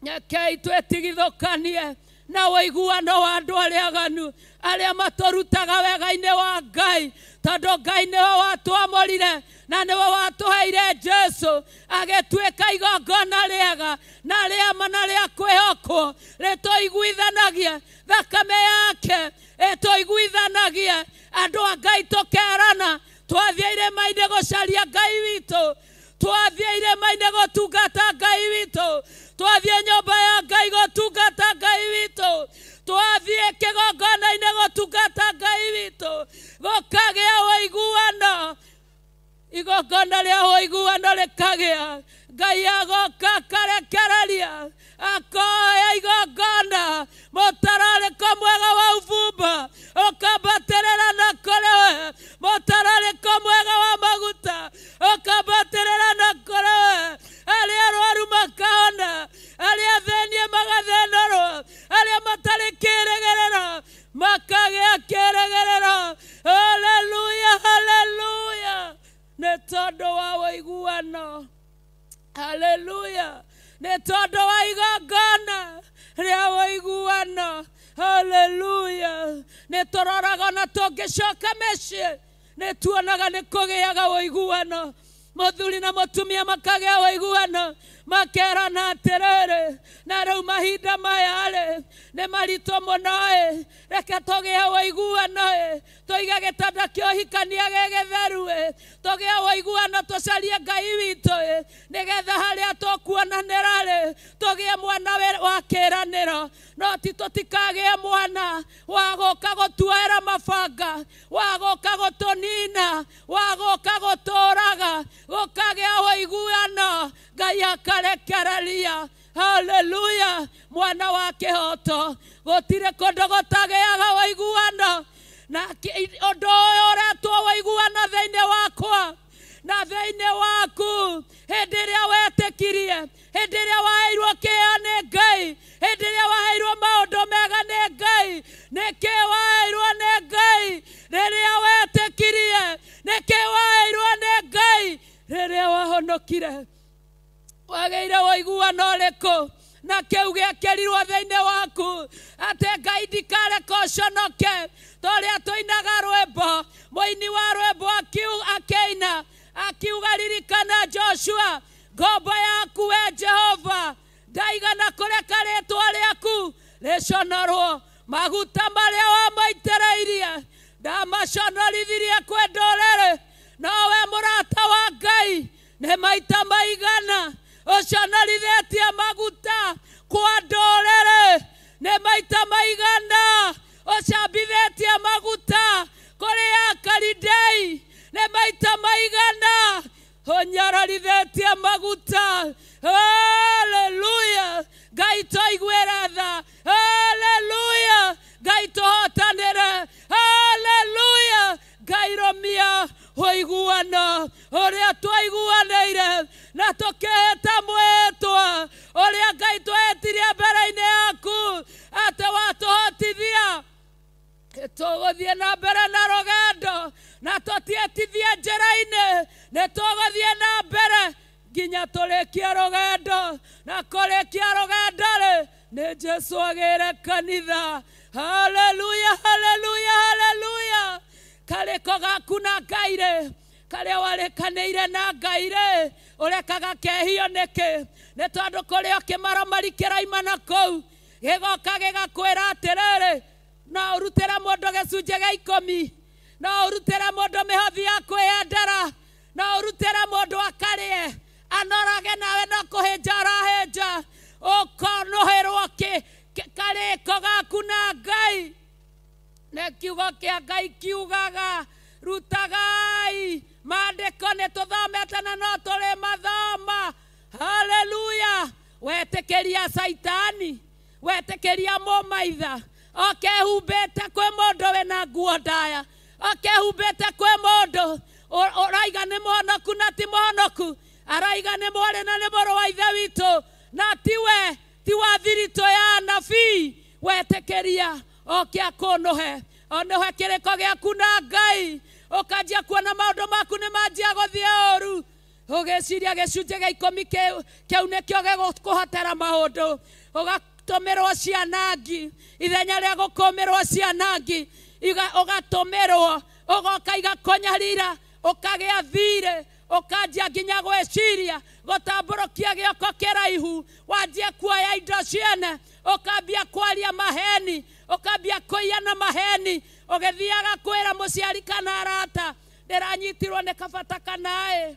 Rekei twĩtigithũkanie na ũiguano wa andũ arĩa aganu arĩa matũrutaga wega-inĩ wa Ngai, tondũ Ngai nĩwe watwamũrire na nĩwe watũheire Jesu agĩtuĩka igongona rĩega na rĩama na rĩa kwĩhokwo rĩtũiguithanagia thakame yake ĩtũiguithanagia andũ a Ngai tũkerana twathiĩ irĩma-inĩ gũcaria Ngai witũ twathiĩ irĩma-inĩ gũtungata Ngai witũ twathiĩ nyũmba ya Ngai gũtungata Ngai witũ twathiĩ kĩgongona-inĩ gũtungata Ngai witũ gũkagĩa ũiguano igongona rĩa ũiguano rĩkagĩa Ngai agoka akarekereria akoya igongona mũtararĩko mwega wa ũbumba ũkambatĩrĩra na kũrĩ we mũtararĩko mwega wa maguta ũkambatĩrĩra na kũrĩ we arĩa arwaru makahona arĩa athĩnie magathĩnũrwo arĩa matarĩ kĩrĩgĩrĩro makagĩa kĩrĩgĩrĩro. Haleluya, haleluya, nĩ tondũ wa ũiguano. Haleluya, nĩ tondũ wa igongona rĩa ũiguano. Haleluya, nĩ tũroraga ona tũngĩcoka mĩciĩ nĩ tuonaga nĩ kũgĩaga ũiguano mũthuri na mũtumia makagĩa ũiguano makerana atĩrĩrĩ na rĩu mahinda maya rĩ nĩ maritũ mũno ĩ reke tũgĩe ũiguano ĩ tũige gĩtanda kĩa ũhikania gĩ gĩtheru ĩ tũgĩe ũiguano tũcarie Ngai witũ ĩ nĩgetha harĩa tũkuonanĩra rĩ tũgĩe mwana wa kĩĩranĩro no ti tũtikagĩe mwana wa gũka gũtuoera mabanga wa gũka gũtũnina wa gũka gũtũũraga gũkagĩa ũiguano Ngai akarekereria. Haleluya, mwana wa kĩhoto gũtirĩ kũndũ gũtagĩaga ũiguano na ũndũ ũyũ ũretwo ũiguano thĩinĩ wakwa na thĩinĩ waku hĩndĩ ĩrĩa wetĩkirie hĩndĩ ĩrĩa waheirwo kĩheo nĩ Ngai hĩndĩ ĩrĩa waheirwo maũndũ mega nĩ Ngai nĩkĩ waheirwo nĩ Ngai rĩrĩa wetĩkirie nĩkĩ waheirwo nĩ Ngai rĩrĩa wahonokire wagĩire ũiguano ũrĩkũ na kĩu gĩekĩrirwo thĩinĩ waku atĩ Ngai ndikareka ũconoke torĩa tũinaga rwĩmbo mũini wa rwĩmbo akĩina akiuga ririkana Joshua ngombo yaku we Jehova ndaigana kũreka rĩtwa rĩaku rĩconorwo maguta marĩa wamaitĩrĩirie ndamaconorithirie kwĩ ndũrĩrĩ nowe mũrata wa Ngai nĩ maita maigana ũconorithĩtie maguta kwa ndũrĩrĩ nĩ maita maigana ũcambithĩtie maguta kũrĩ Akalidei nĩ maita maigana ũnyararithĩtie maguta. Haleluya, Ngai tũiguĩre tha. Haleluya, Ngai tũhotanĩre. Haleluya, Ngai rũmia ũiguano ũrĩa twaiguanĩire na tũkĩhĩta mwĩtwa ũrĩa Ngai twehĩtirie mbere-inĩ yaku atĩ watũhotithia tũgũthiĩ na mbere na rũgendo na tũtiĩtithie njĩra-inĩ nĩ tũgũthiĩ na mbere nginya tũrĩkie rũgendo na kũrĩkia rũgendo rĩ nĩ Jesu agĩre kanitha. Haleluya, haleluya, haleluya. Karĩko gaku na Ngai rĩ karĩa warĩkanĩire na Ngai rĩ ũrekaga kehio nĩkĩ nĩ tondũ kũrĩ o kĩmaramari kĩraima na kũu gĩgoka gĩgakwĩra atĩrĩrĩ no ũrutĩre mũndũ gĩcunjĩ gĩa ikũmi no ũrutĩre mũndũ mĩhothi ya kwĩyendera no ũrutĩre mũndũ akarĩe anorage nawe no kũhĩnja ũrahĩnja ũkonũhĩrwo karĩko gaku na Ngai nĩ kiugo kĩa Ngai kiugaga rutagai maandĩko nĩ tũthomete na no tũrĩ mathoma. Haleluya, wetĩkĩria Caitani wetĩkĩria mũmaitha okehumbĩte kwĩ mũndũ wĩna nguo ndaya okehumbĩte kwĩ mũndũ ũraiga nĩ mũhonoku na ti mũhonoku araiga nĩ mwarĩ na nĩ mũrũ wa ithe witũ na tiwe ti wa thiritũ ya anabii wetĩkĩria oke akũnũhe onũhe kĩrĩko gĩaku na Ngai ũkanjia kuona maũndũ maku nĩ manjia gũthiĩ ũru ũgĩciria gĩcunjĩ gĩa ikũmi kĩu nĩkĩo gĩgũkũhotera maũndũ ũgatũmĩrwo cianangi ithenya rĩa gũkũmĩrwo cianangi ũgatũmĩrwo ũgoka igakũnyarira ũkagĩa thirĩ Ũkanjia nginya gwĩciria gũtambũrũkia gĩoko kĩraihu, wanjie kuoya indo ciene, ũkambia kwaria maheni, ũkambia kũiya na maheni, ũgĩthiaga kwĩra mũciari kana arata ndĩranyitirwo nĩ kabata kanaĩ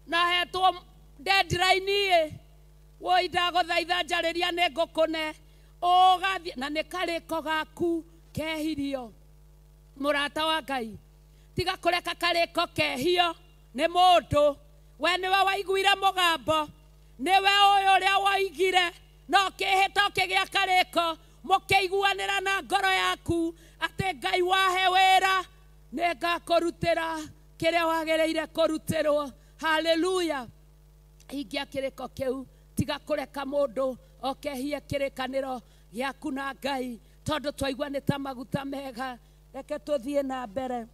na hetwo deadline ĩ, woi ndagũthaitha njarĩria nĩ ngũkũne, ũgathiĩ na nĩ karĩko gaku kehirio. Mũrata wa Ngai, tiga kũreka karĩko kehio nĩ mũndũ. We nĩwe waiguire mũgambo, nĩwe ũyũ ũrĩa woigire, no kĩhĩta ũkĩgĩa karĩko, mũkĩiguanĩra na ngoro yaku atĩ Ngai wahe wĩra nĩ ngakũrutĩra kĩrĩa wagĩrĩire kũrutĩrwo. Haleluya. Hingia kĩrĩko kĩu, tiga kũreka mũndũ okehie kĩrĩkanĩro gĩaku na Ngai, tondũ twaigua nĩ ta maguta mega. Reke tũthiĩ na mbere.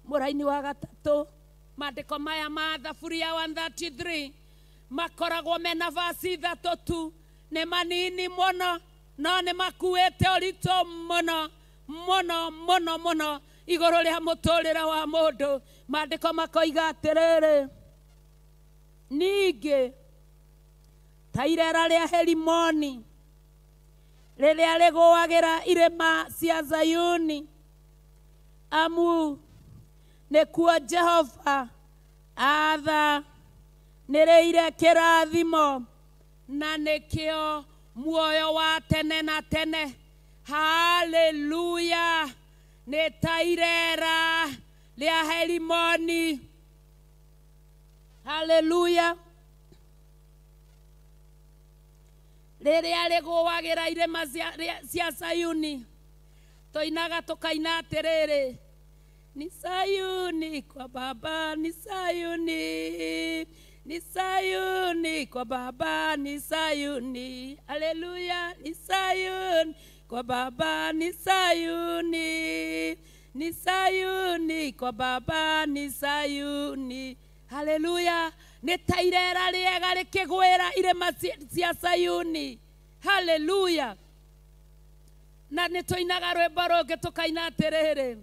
Mũraini wa gatatũ, maandĩko maya ma Thaburi ya 133 makoragwo mena vasi ithatũ tu, nĩ manini mũno no nĩ makuĩte ũritũ mũno mũno mũno mũno igũrũ rĩa mũtũrĩre wa mũndũ. Maandĩko makoiga atĩrĩrĩ, ningĩ ta irera rĩa Herimoni rĩrĩa rĩgũagĩra irĩma cia Zayuni, amu nĩkuo Jehova aathanĩrĩire kĩrathimo na nĩkĩo muoyo wa tene na tene. Haleluya. Nĩ ta irera rĩa Herimoni. Haleluya. Rĩrĩa rĩgũagĩra irĩma cia Sayuni, tũinaga tũkaina atĩrĩrĩ, ni Sayuni kwa Baba, ni Sayuni, ni Sayuni kwa Baba, ni Sayuni. Haleluya. Ni Sayuni kwa Baba, ni Sayuni, ni Sayuni kwa Baba, ni Sayuni. Haleluya. Nĩ ta irera rĩega rĩkĩgwĩra irĩma cia Sayuni. Haleluya. Na nĩ tũinaga rwĩmbo rũngĩ tũkaina atĩrĩrĩ,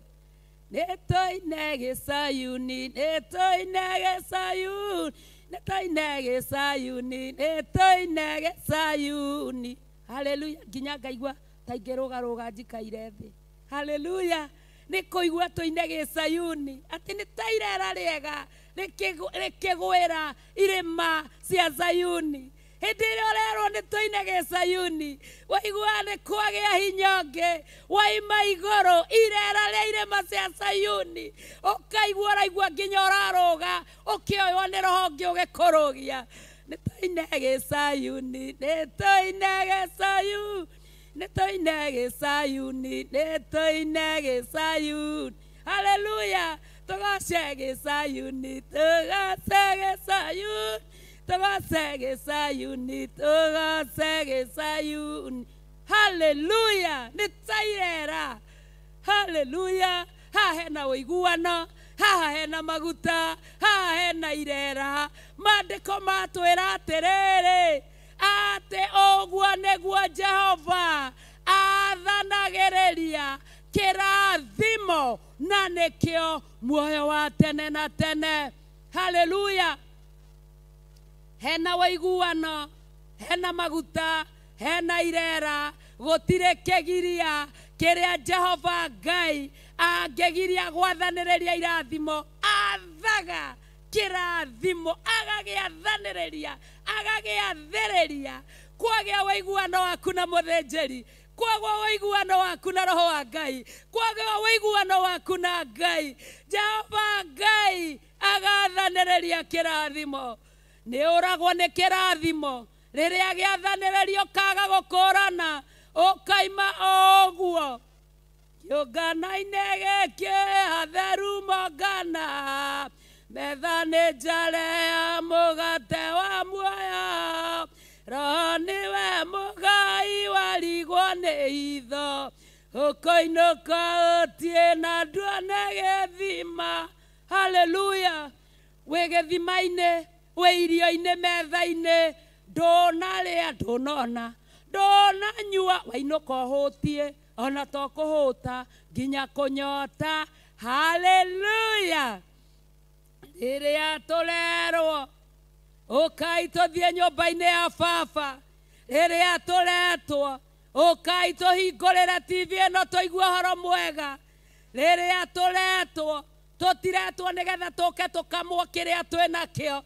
nĩ tũine gĩcayuni, nĩ tũine gĩcayuni, nĩ tũine gĩcayuni, nĩ tũine gĩcayuni. Haleluya. Nginya ngaigua ta ingĩrũgarũga njikaire thĩ. Haleluya. Nĩ kũigua tũine gĩcayuni atĩ nĩ ta irera rĩega rĩkĩgwĩra irĩma cia Zayuni. Hĩndĩ ĩrĩa ũrerwo nĩ tũine gĩcayuni, waigua nĩ kwagĩa hinya ũngĩ, waima igũrũ irera rĩa irĩma cia Sayuni, ũkaigua ũraigua nginya ũrarũga ũkĩoywo nĩ roho ũngĩ ũgĩkũrũgia. Nĩ tũine gĩcayuni, nĩ tũine gĩcayuni, nĩ tũine gĩcayuni, nĩ tũine gĩcayuni. Haleluya. Tũgoce gĩcayuni, tũgoce gĩcayuni, tũgoce gĩcayuni, tũgoce gĩcayuni. Haleluya. Nĩ ta irera. Haleluya. Haha hena ũiguano, haha hena maguta, haha hena irera. Maandĩko matwĩra atĩrĩrĩ, atĩ ũguo nĩguo Jehova athanagĩrĩria kĩrathimo na nĩkĩo muoyo wa tene na tene. Haleluya. Hena ũiguano, hena maguta, hena irera, gũtirĩ kĩgiria kĩrĩa Jehova Ngai angĩgiria gwathanĩrĩria irathimo. Athaga kĩrathimo, agagĩathanĩrĩria, agagĩathĩrĩria. Kwagĩa ũiguano waku na mũthĩnjĩri, kwagĩa ũiguano waku na roho wa Ngai, kwagĩa ũiguano waku na Ngai, Jehova Ngai agathanĩrĩria kĩrathimo. Nĩ ũragwo nĩ kĩrathimo rĩrĩa gĩathanĩrĩrio kaga gũkũrana, ũkaima o ũguo. Kĩũngano-inĩ gĩkĩ hatheru mongana, metha nĩ njare ya mũgate wa muoyo, roho nĩwe mũgai warigwo nĩ itho, ũkoinũka ũtiĩ na nduone gĩthima. Haleluya. Wĩ gĩthima-inĩ, wĩ irio-inĩ metha-inĩ, ndũnarĩa, ndũnona, ndũnanyua, wainũka ũhũtiĩ, ona to kũhũta nginya kũnyota. Haleluya. Rĩrĩa tũrerwo ũkai tũthiĩ nyũmba-inĩ ya baba, rĩrĩa tũretwo ũkai tũhingũrĩre TV ĩno tũigue ũhoro mwega, rĩrĩa tũretwo tũtiretwo nĩgetha tũke tũkamwo kĩrĩa twĩnakĩo,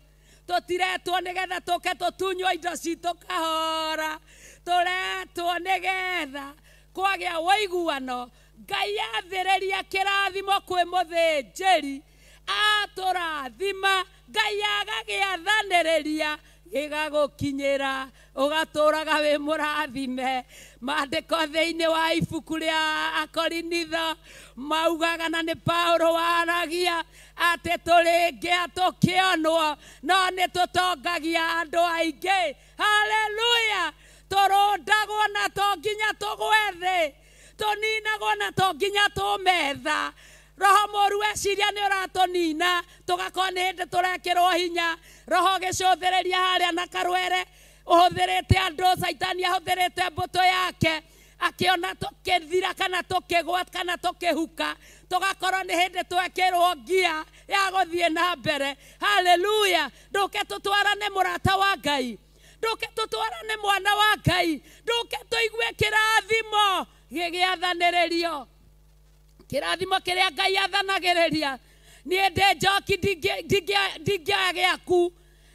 tũtiretwo nĩgetha tũke tũtunywo indo citũ kahora, tũretwo nĩgetha kwagĩa ũiguano. Ngai athĩrĩria kĩrathimo kwĩ mũthĩnjĩri, atũrathima Ngai agagĩathanĩrĩria gĩgagũkinyĩra, ũgatũraga wĩ mũrathime. Maandĩko thĩinĩ wa ibuku rĩa Akorinitho maugaga, na nĩ Paulo waragia, atĩ tũrĩngĩa tũkĩonwo no nĩ tũtongagia andũ aingĩ. Haleluya! Tũrũndagwo na to nginya tũgwe thĩ, tũninagwo na to nginya tũmetha. Roho mũru eciria nĩ ũratũnina, tũgakorwo nĩ hĩndĩ tũrekĩrwo hinya. Roho gĩcũthĩrĩria harĩa na karwere ũhũthĩrĩte andũ, Caitani ahũthĩrĩte mbũtũ yake, akĩona tũkĩthira kana tũkĩgwa kana tũkĩhuka, tũgakorwo nĩ hĩndĩ twekĩrwo ngia ya gũthiĩ na mbere. Haleluya! Ndũke tũtwarane mũrata wa Ngai, ndũke tũtwarane mwana wa Ngai, ndũke tũigue kĩrathimo gĩgĩathanĩrĩrio, kĩrathimo kĩrĩa Ngai athanagĩrĩria. Niĩ ndĩ njoki, ndingĩoya gĩaku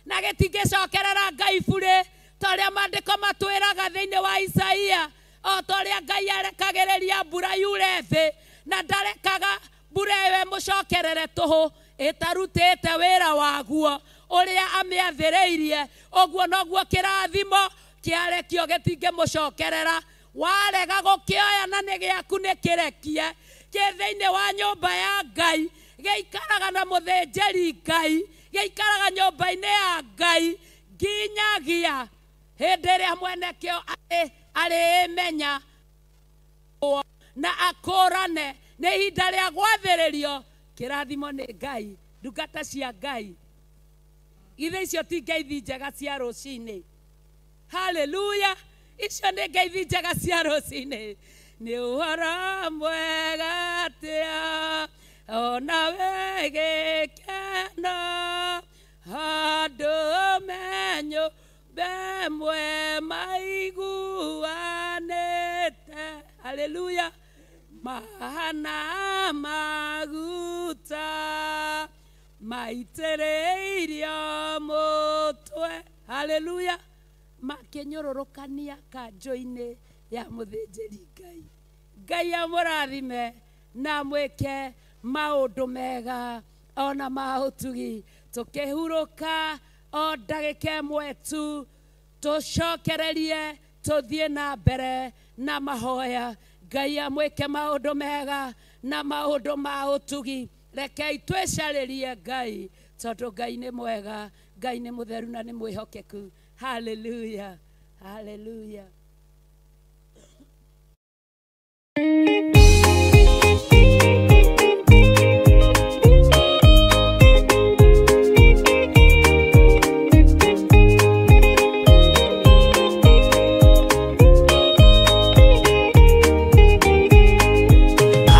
na gĩtingĩcokerera Ngai burĩ, ta ũrĩa maandĩko matwĩraga thĩinĩ wa Isaia, o ta ũrĩa Ngai arekagĩrĩria mbura yure thĩ, na ndarekaga mbura ĩyo ĩmũcokerere tũhũ ĩtarutĩte wĩra waguo ũrĩa amĩathĩrĩirie, ũguo noguo kĩrathimo kĩarekio gĩtingĩmũcokerera. Warega gũkĩoya na nĩ gĩaku nĩ kĩrekie kĩ thĩinĩ wa nyũmba ya Ngai, gĩikaraga na mũthĩnjĩri Ngai, gĩikaraga nyũmba-inĩ ya Ngai nginyagia hĩndĩ ĩrĩa mwene kĩo arĩmenya na akũrane. Nĩ ihinda rĩa gwathĩrĩrio kĩrathimo nĩ Ngai. Ndungata cia Ngai, ithe icio ti ngeithi njega cia rũcinĩ. Haleluya! Icio nĩ ngeithi njega cia rũcinĩ. Nĩ ũhoro mwega atĩa ona wĩ gĩkeno, handũ menyũmba ĩmwe maiguanĩte. Haleluya! Mahana maguta maitĩrĩirio mũtwe. Haleluya! Makĩnyũrũrũkania kanjũ-inĩ ya mũthĩnjĩri Ngai. Ngai amũrathime na mwĩke maũndũ mega ona ma ũtugi. Tũkĩhurũka o ndagĩka ĩmwe tu, tũcokererie tũthiĩ na mbere na mahoya. Ngai amwĩke maũndũ mega na maũndũ ma ũtugi. Rekei twĩcarĩrie Ngai, tondũ Ngai nĩ mwega, Ngai nĩ mũtheru na nĩ mwĩhokeku. Haleluya! Haleluya!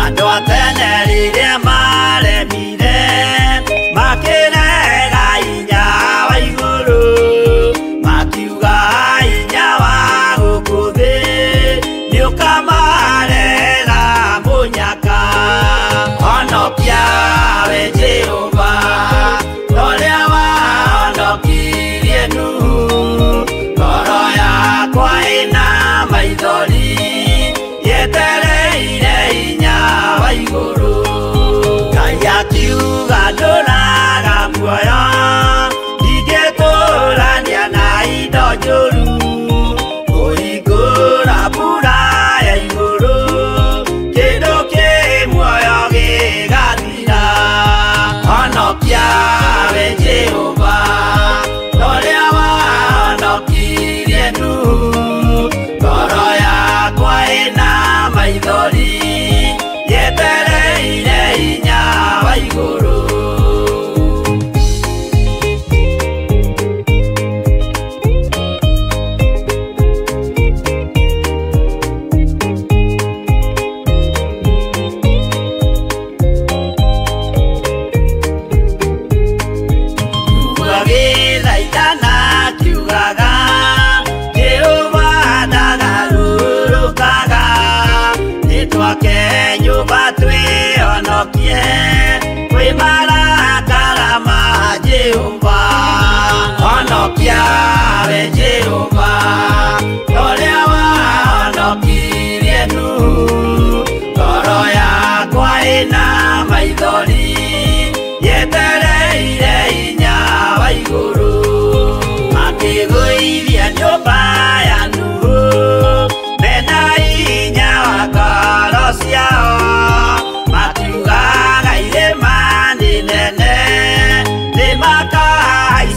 Andũ a tene rĩrĩa maremire makĩrega hinya wa igũrũ, makiuga hinya wa gũkũ thĩ nĩũkamarega.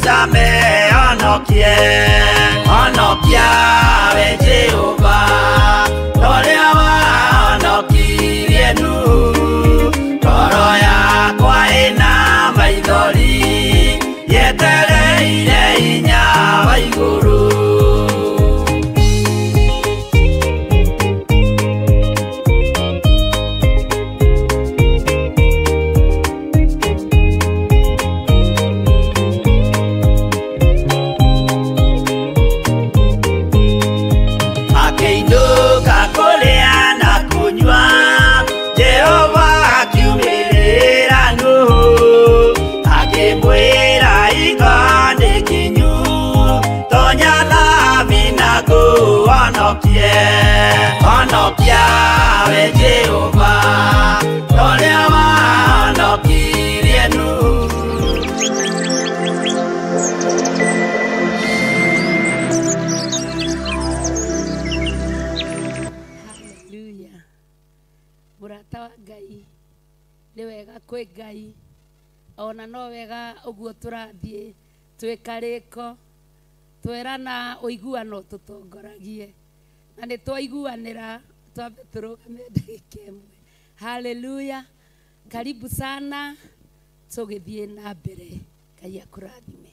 Acame honokie honokia we Jehova toria wahonokirie Nuhu ngoro yakwa ĩna maithori yetereire hinya wa igũrũ. Akĩinũka kũrĩa na kũnyua Jehova akiumĩrĩra Nuhu akĩmwĩra iga nĩ kinyu tonya thabina ngũhonokie honokia we Jehova toria wahonokirie Nuhu. Haleluya. Mũrata wa Ngai nĩ wega kwĩ Ngai ona no wega ũguo tũrathiĩ twĩkarĩko twerana ũiguano tũtongoragie na nĩ twaiguanĩra twambe tũrũgame ndagĩka ĩmwe. Haleluya. Karibu sana tũgĩthiĩ na mbere. Ngai akũrathime.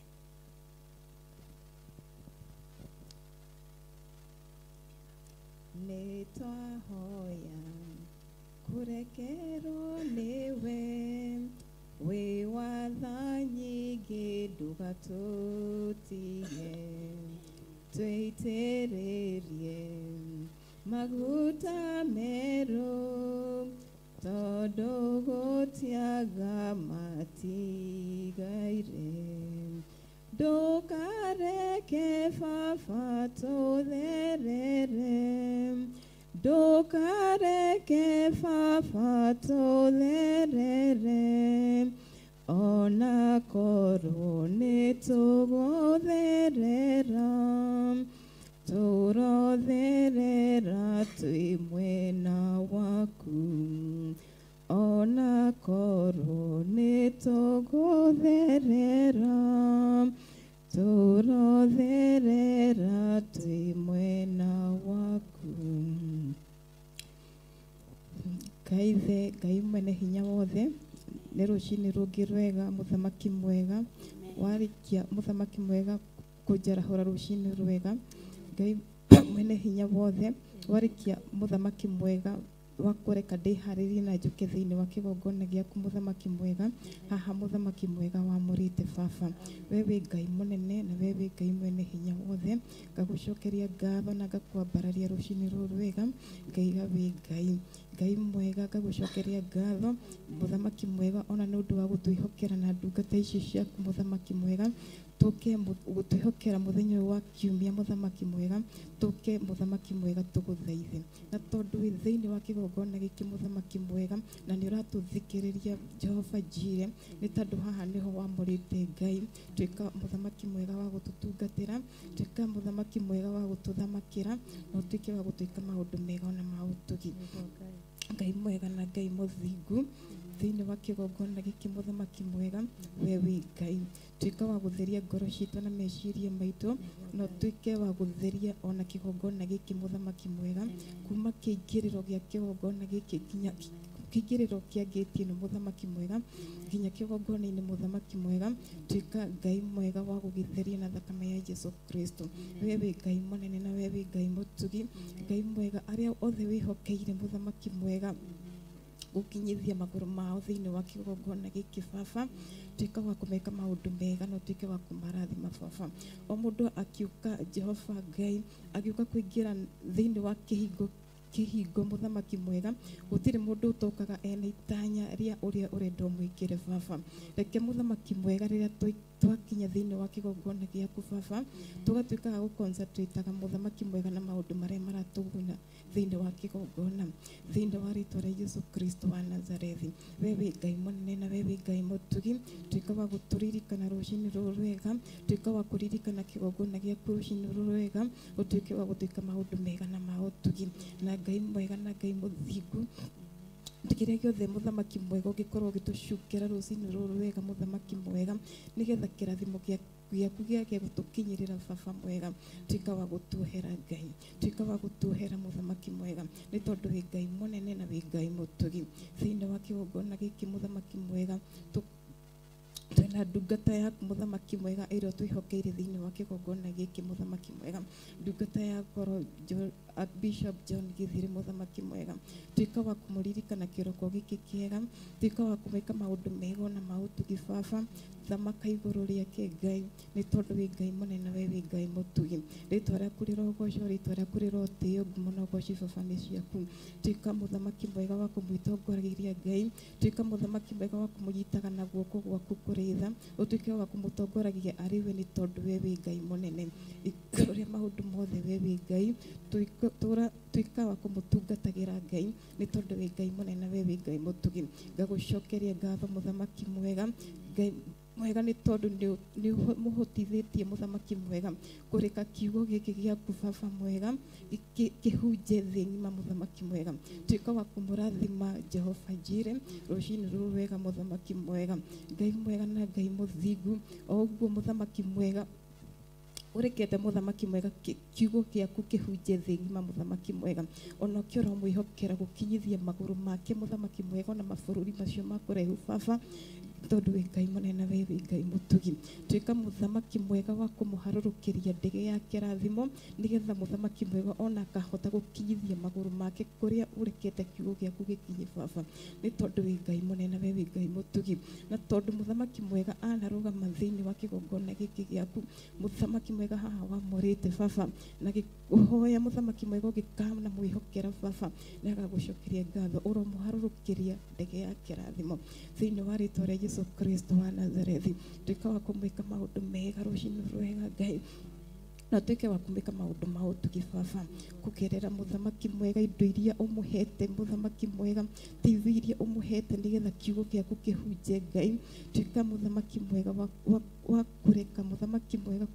Nĩtwahoya kũrekerwo nĩwe wĩ wa tha nyingĩ ndũgatũtige twĩitĩrĩrie maguta merũ tondũ gũtiaga matigaire ndũkareke baba tũtherere ndũkareke baba tũtherere ona korwo nĩ tũgũtherera tũrotherera twĩ mwena waku ona korwo nĩ tũgũtherera tũrotherera twĩ mwena waku. Ngai the Ngai mwene hinya wothe nĩ rũcinĩ rũngĩ rwega mũthamaki mwega warĩkia mũthamaki mwega kũnjarahũra rũcinĩ rwega. Ngai mwene hinya wothe warĩkia mũthamaki mwega wa kũreka ndĩharĩrie na njũke thĩinĩ wa kĩgongona gĩaku mũthamaki mwega haha mũthamaki mwega wamũrĩte baba we wĩ Ngai mũnene na we wĩ Ngai mwene hinya wothe ngagũcokeria ngatho na ngakwambararia rũcinĩ rũrũ rwega ngaiga wĩ Ngai Ngai mwega ngagũcokeria ngatho mũthamaki mwega ona nĩ ũndũ wa gũtwĩhokera na ndungata ici ciaku mũthamaki mwega tũke gũtwĩhokera mũthenya ũyũ wa kiumia mũthamaki mwega tũke mũthamaki mwega tũgũthaithe na tondũ wĩ thĩinĩ wa kĩgongona gĩkĩ mũthamaki mwega na nĩ ũratũthikĩrĩria Jehova Jire nĩ tondũ haha nĩho wamũrĩte Ngai tuĩka mũthamaki mwega wa gũtũtungatĩra tuĩka mũthamaki mwega wa gũtũthamakĩra na ũtuĩke wa gũtwĩka maũndũ mega ona ma ũtugi. Ngai mwega na Ngai mũthingu thĩinĩ wa kĩgongona gĩkĩ mũthamaki mwega we wĩ Ngai tuĩka wa gũtheria ngoro citũ na meciria maitũ na ũtuĩke wa gũtheria ona kĩgongona gĩkĩ mũthamaki mwega kuma kĩingĩrĩro gĩa kĩgongona gĩkĩ nginya kĩingĩrĩro kĩa ngĩti ĩno mũthamaki mwega nginya kĩgongona-inĩ mũthamaki mwega tuĩka Ngai mwega wa gũgĩtheria na thakame ya Jesu Kristo we wĩ Ngai mũnene na we wĩ Ngai mũtugi Ngai mwega arĩa othe wĩhokeire mũthamaki mwega gũkinyithia magũrũ mao thĩinĩ wa kĩgongona gĩkĩ baba tuĩka wa kũmeka maũndũ mega na ũtuĩke wa kũmarathima baba o mũndũ akiũka Jehova Ngai agĩũka kũingĩra thĩinĩ wa kĩhingo kĩhingo mũthamaki mwega gũtirĩ mũndũ ũtokaga ena itanya rĩa ũrĩa ũrenda ũmwĩkĩre baba reke mũthamaki mwega rĩrĩa twakinya thĩinĩ wa kĩgongona gĩaku baba tũgatuĩkaga gũconcentrateaga mũthamaki mwega na maũndũ marĩa maratũguna thĩinĩ wa kĩgongona thĩinĩ wa rĩtwa rĩa Jesu Kristo wa Nazarethi we wĩ Ngai mũnene na we wĩ Ngai mũtugi tuĩka wa gũtũririkana rũcinĩ rũrũ rwega tuĩka wa kũririkana kĩgongona gĩaku rũcinĩ rũrũ rwega ũtuĩke wa gũtuĩka maũndũ mega na ma ũtugi na Ngai mwega na Ngai mũthingu kĩrĩa gĩothe mũthamaki mwega ũngĩkorwo ũgĩtũcukĩra rũcinĩ rũrũ rwega mũthamaki mwega nĩgetha kĩrathimo gĩa gĩaku gĩage gũtũkinyĩrĩra baba mwega. Tuĩka wa gũtuohera Ngai, tuĩka wa gũtuohera mũthamaki mwega, nĩ tondũ wĩ Ngai mũnene na wĩ Ngai mũtugi. Thĩinĩ wa kĩgongona gĩkĩ mũthamaki mwega, twĩna ndungata yaku mũthamaki mwega ĩrĩa twĩhokeire thĩinĩ wa kĩgongona gĩkĩ mũthamaki mwega, ndungata ya goro Bishop John Githiri mũthamaki mwega, tuĩka wa kũmũririkana kĩroko gĩkĩ kĩega, tuĩka wa kũmwĩka maũndũ mega na maũtugi baba, thamaka igũrũ rĩake Ngai, nĩ tondũ wĩ Ngai mũnene, we wĩ Ngai mũtugi. Rĩtwa rĩaku rĩrogocwo, rĩtwa rĩaku rĩrotĩo, ngumo na ũgoci baba nĩ ciaku. Tuĩka mũthamaki mwega wa kũmwĩtongoragĩria Ngai, tuĩka mũthamaki mwega wa kũmũnyitaga na guoko gwaku kũrĩ tha, ũtuĩke wa kũmũtongoragia arĩ we, nĩ tondũ we wĩ Ngai mũnene. Igũrũ rĩa maũndũ mothe we wĩ Ngai, tuĩka wa kũmũtungatagĩra Ngai, nĩ tondũ wĩ Ngai mũnene, we wĩ Ngai mũtugi. Ngagũcokeria ngatho mũthamaki mwega, Ngai mwega, nĩ tondũ nĩ mũhotithĩtie mũthamaki mwega kũreka kiugo gĩkĩ gĩaku baba mwega kĩhunje thĩ ng'ima mũthamaki mwega. Tuĩka wa kũmũrathima Jehova Jire rũcinĩ rũrũ wega mũthamaki mwega, Ngai mwega na Ngai mũthingu, o ũguo mũthamaki mwega ũrekete mũthamaki mwega kiugo gĩaku kĩhunje thĩ ng'ima mũthamaki mwega, ona ũkĩora mwĩhokera gũkinyithia magũrũ make mũthamaki mwega ona mabũrũri macio ma kũraihu baba, tondũ wĩ Ngai mũnene, we wĩ Ngai mũtugi. Tuĩka mũthamaki mwega wa kũmũharũrũkĩria ndege ya kĩrathimo, nĩgetha mũthamaki mwega ona akahota gũkinyithia magũrũ make kũrĩa ũrekete kiugo gĩaku gĩkinye baba, nĩ tondũ wĩ Ngai mũnene, we wĩ Ngai mũtugi. Na tondũ mũthamaki mwega anarũgama thĩinĩ wa kĩgongona gĩkĩ gĩaku mũthamaki mwega haha wamũrĩte baba, na gĩkũhoya mũthamaki mwega ũgĩkana mwĩhokera baba, nĩ agagũcokeria ngatho, ũromũharũrũkĩria ndege ya kĩrathimo thĩinĩ wa rĩtwa rĩa Jesu Kristo wa Nazarethi. Tuĩka wa kũmwĩka maũndũ mega rũcinĩ rwega Ngai, na tuĩke wa kũmwĩka maũndũ ma ũtugi baba, kũgerera mũthamaki mwega indo iria ũmũhete mũthamaki mwega, TV iria ũmũhete nĩgetha kiugo gĩaku kĩhunje Ngai. Tuĩka mũthamaki mwega wa kũreka mũthamaki mwega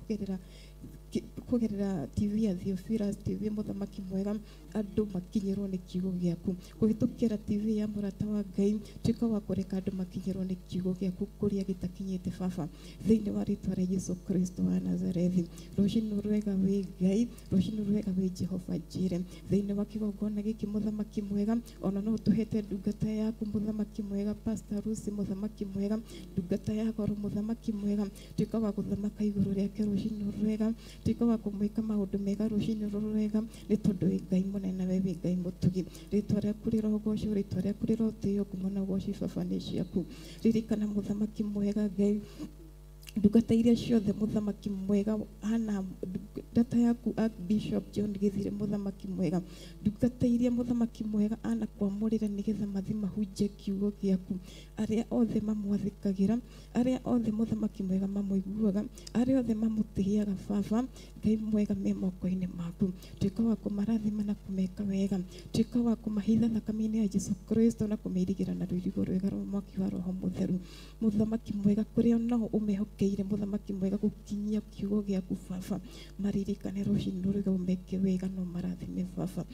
kũgerera TV ya Theophilus TV mũthamaki mwega, andũ makinyĩrwo nĩ kiugo gĩaku kũhĩtũkĩra TV ya mũrata wa Ngai. Tuĩka wa kũreka andũ makinyĩrwo nĩ kiugo gĩaku kũrĩa gĩtakinyĩte baba, thĩinĩ wa rĩtwa rĩa Jesu Kristo wa Nazarethi. Rũcinĩ rwega wĩ Ngai, rũcinĩ rwega wĩ Jehova Jire, thĩinĩ wa kĩgongona gĩkĩ mũthamaki mwega, ona no ũtũhete ndungata yaku mũthamaki mwega Pastor Lucy mũthamaki mwega, ndungata ya goro mũthamaki mwega, tuĩka wa gũthamaka igũrũ rĩake rũcinĩ rwega, tuĩka wa kũmwĩka maũndũ mega rũcinĩ rũrũ rwega, nĩ tondũ wĩ Ngai mũnene, we wĩ Ngai mũtugi. Rĩtwa rĩaku rĩrogocwo, rĩtwa rĩaku rĩrotĩo, ngumo na ũgoci baba nĩ ciaku. Ririkana mũthamaki mwega Ngai, ndungata iria ciothe mũthamaki mwega hana ndungata yaku Bishop John Githire mũthamaki mwega, ndungata iria mũthamaki mwega anakwamũrĩra nĩgetha mathi mahunjie kiugo gĩaku, arĩa othe mamwathĩkagĩra, arĩa othe mũthamaki mwega mamũiguaga, arĩa othe mamũtĩaga baba Ngai mwega me moko-inĩ maku. Tuĩka wa kũmarathima na kũmeka wega, tuĩka wa kũmahitha thakame-inĩ ya Jesu Kristo na kũmĩirigĩra na rũirigo rwega rwa mwaki wa Roho Mũtheru. Mũthamaki mwega kũrĩa nao ũmehokeire mũthamaki mwega gũkinyia kiugo gĩaku baba, maririkane rũcinĩ rũrĩa ũmeke wega no marathime baba.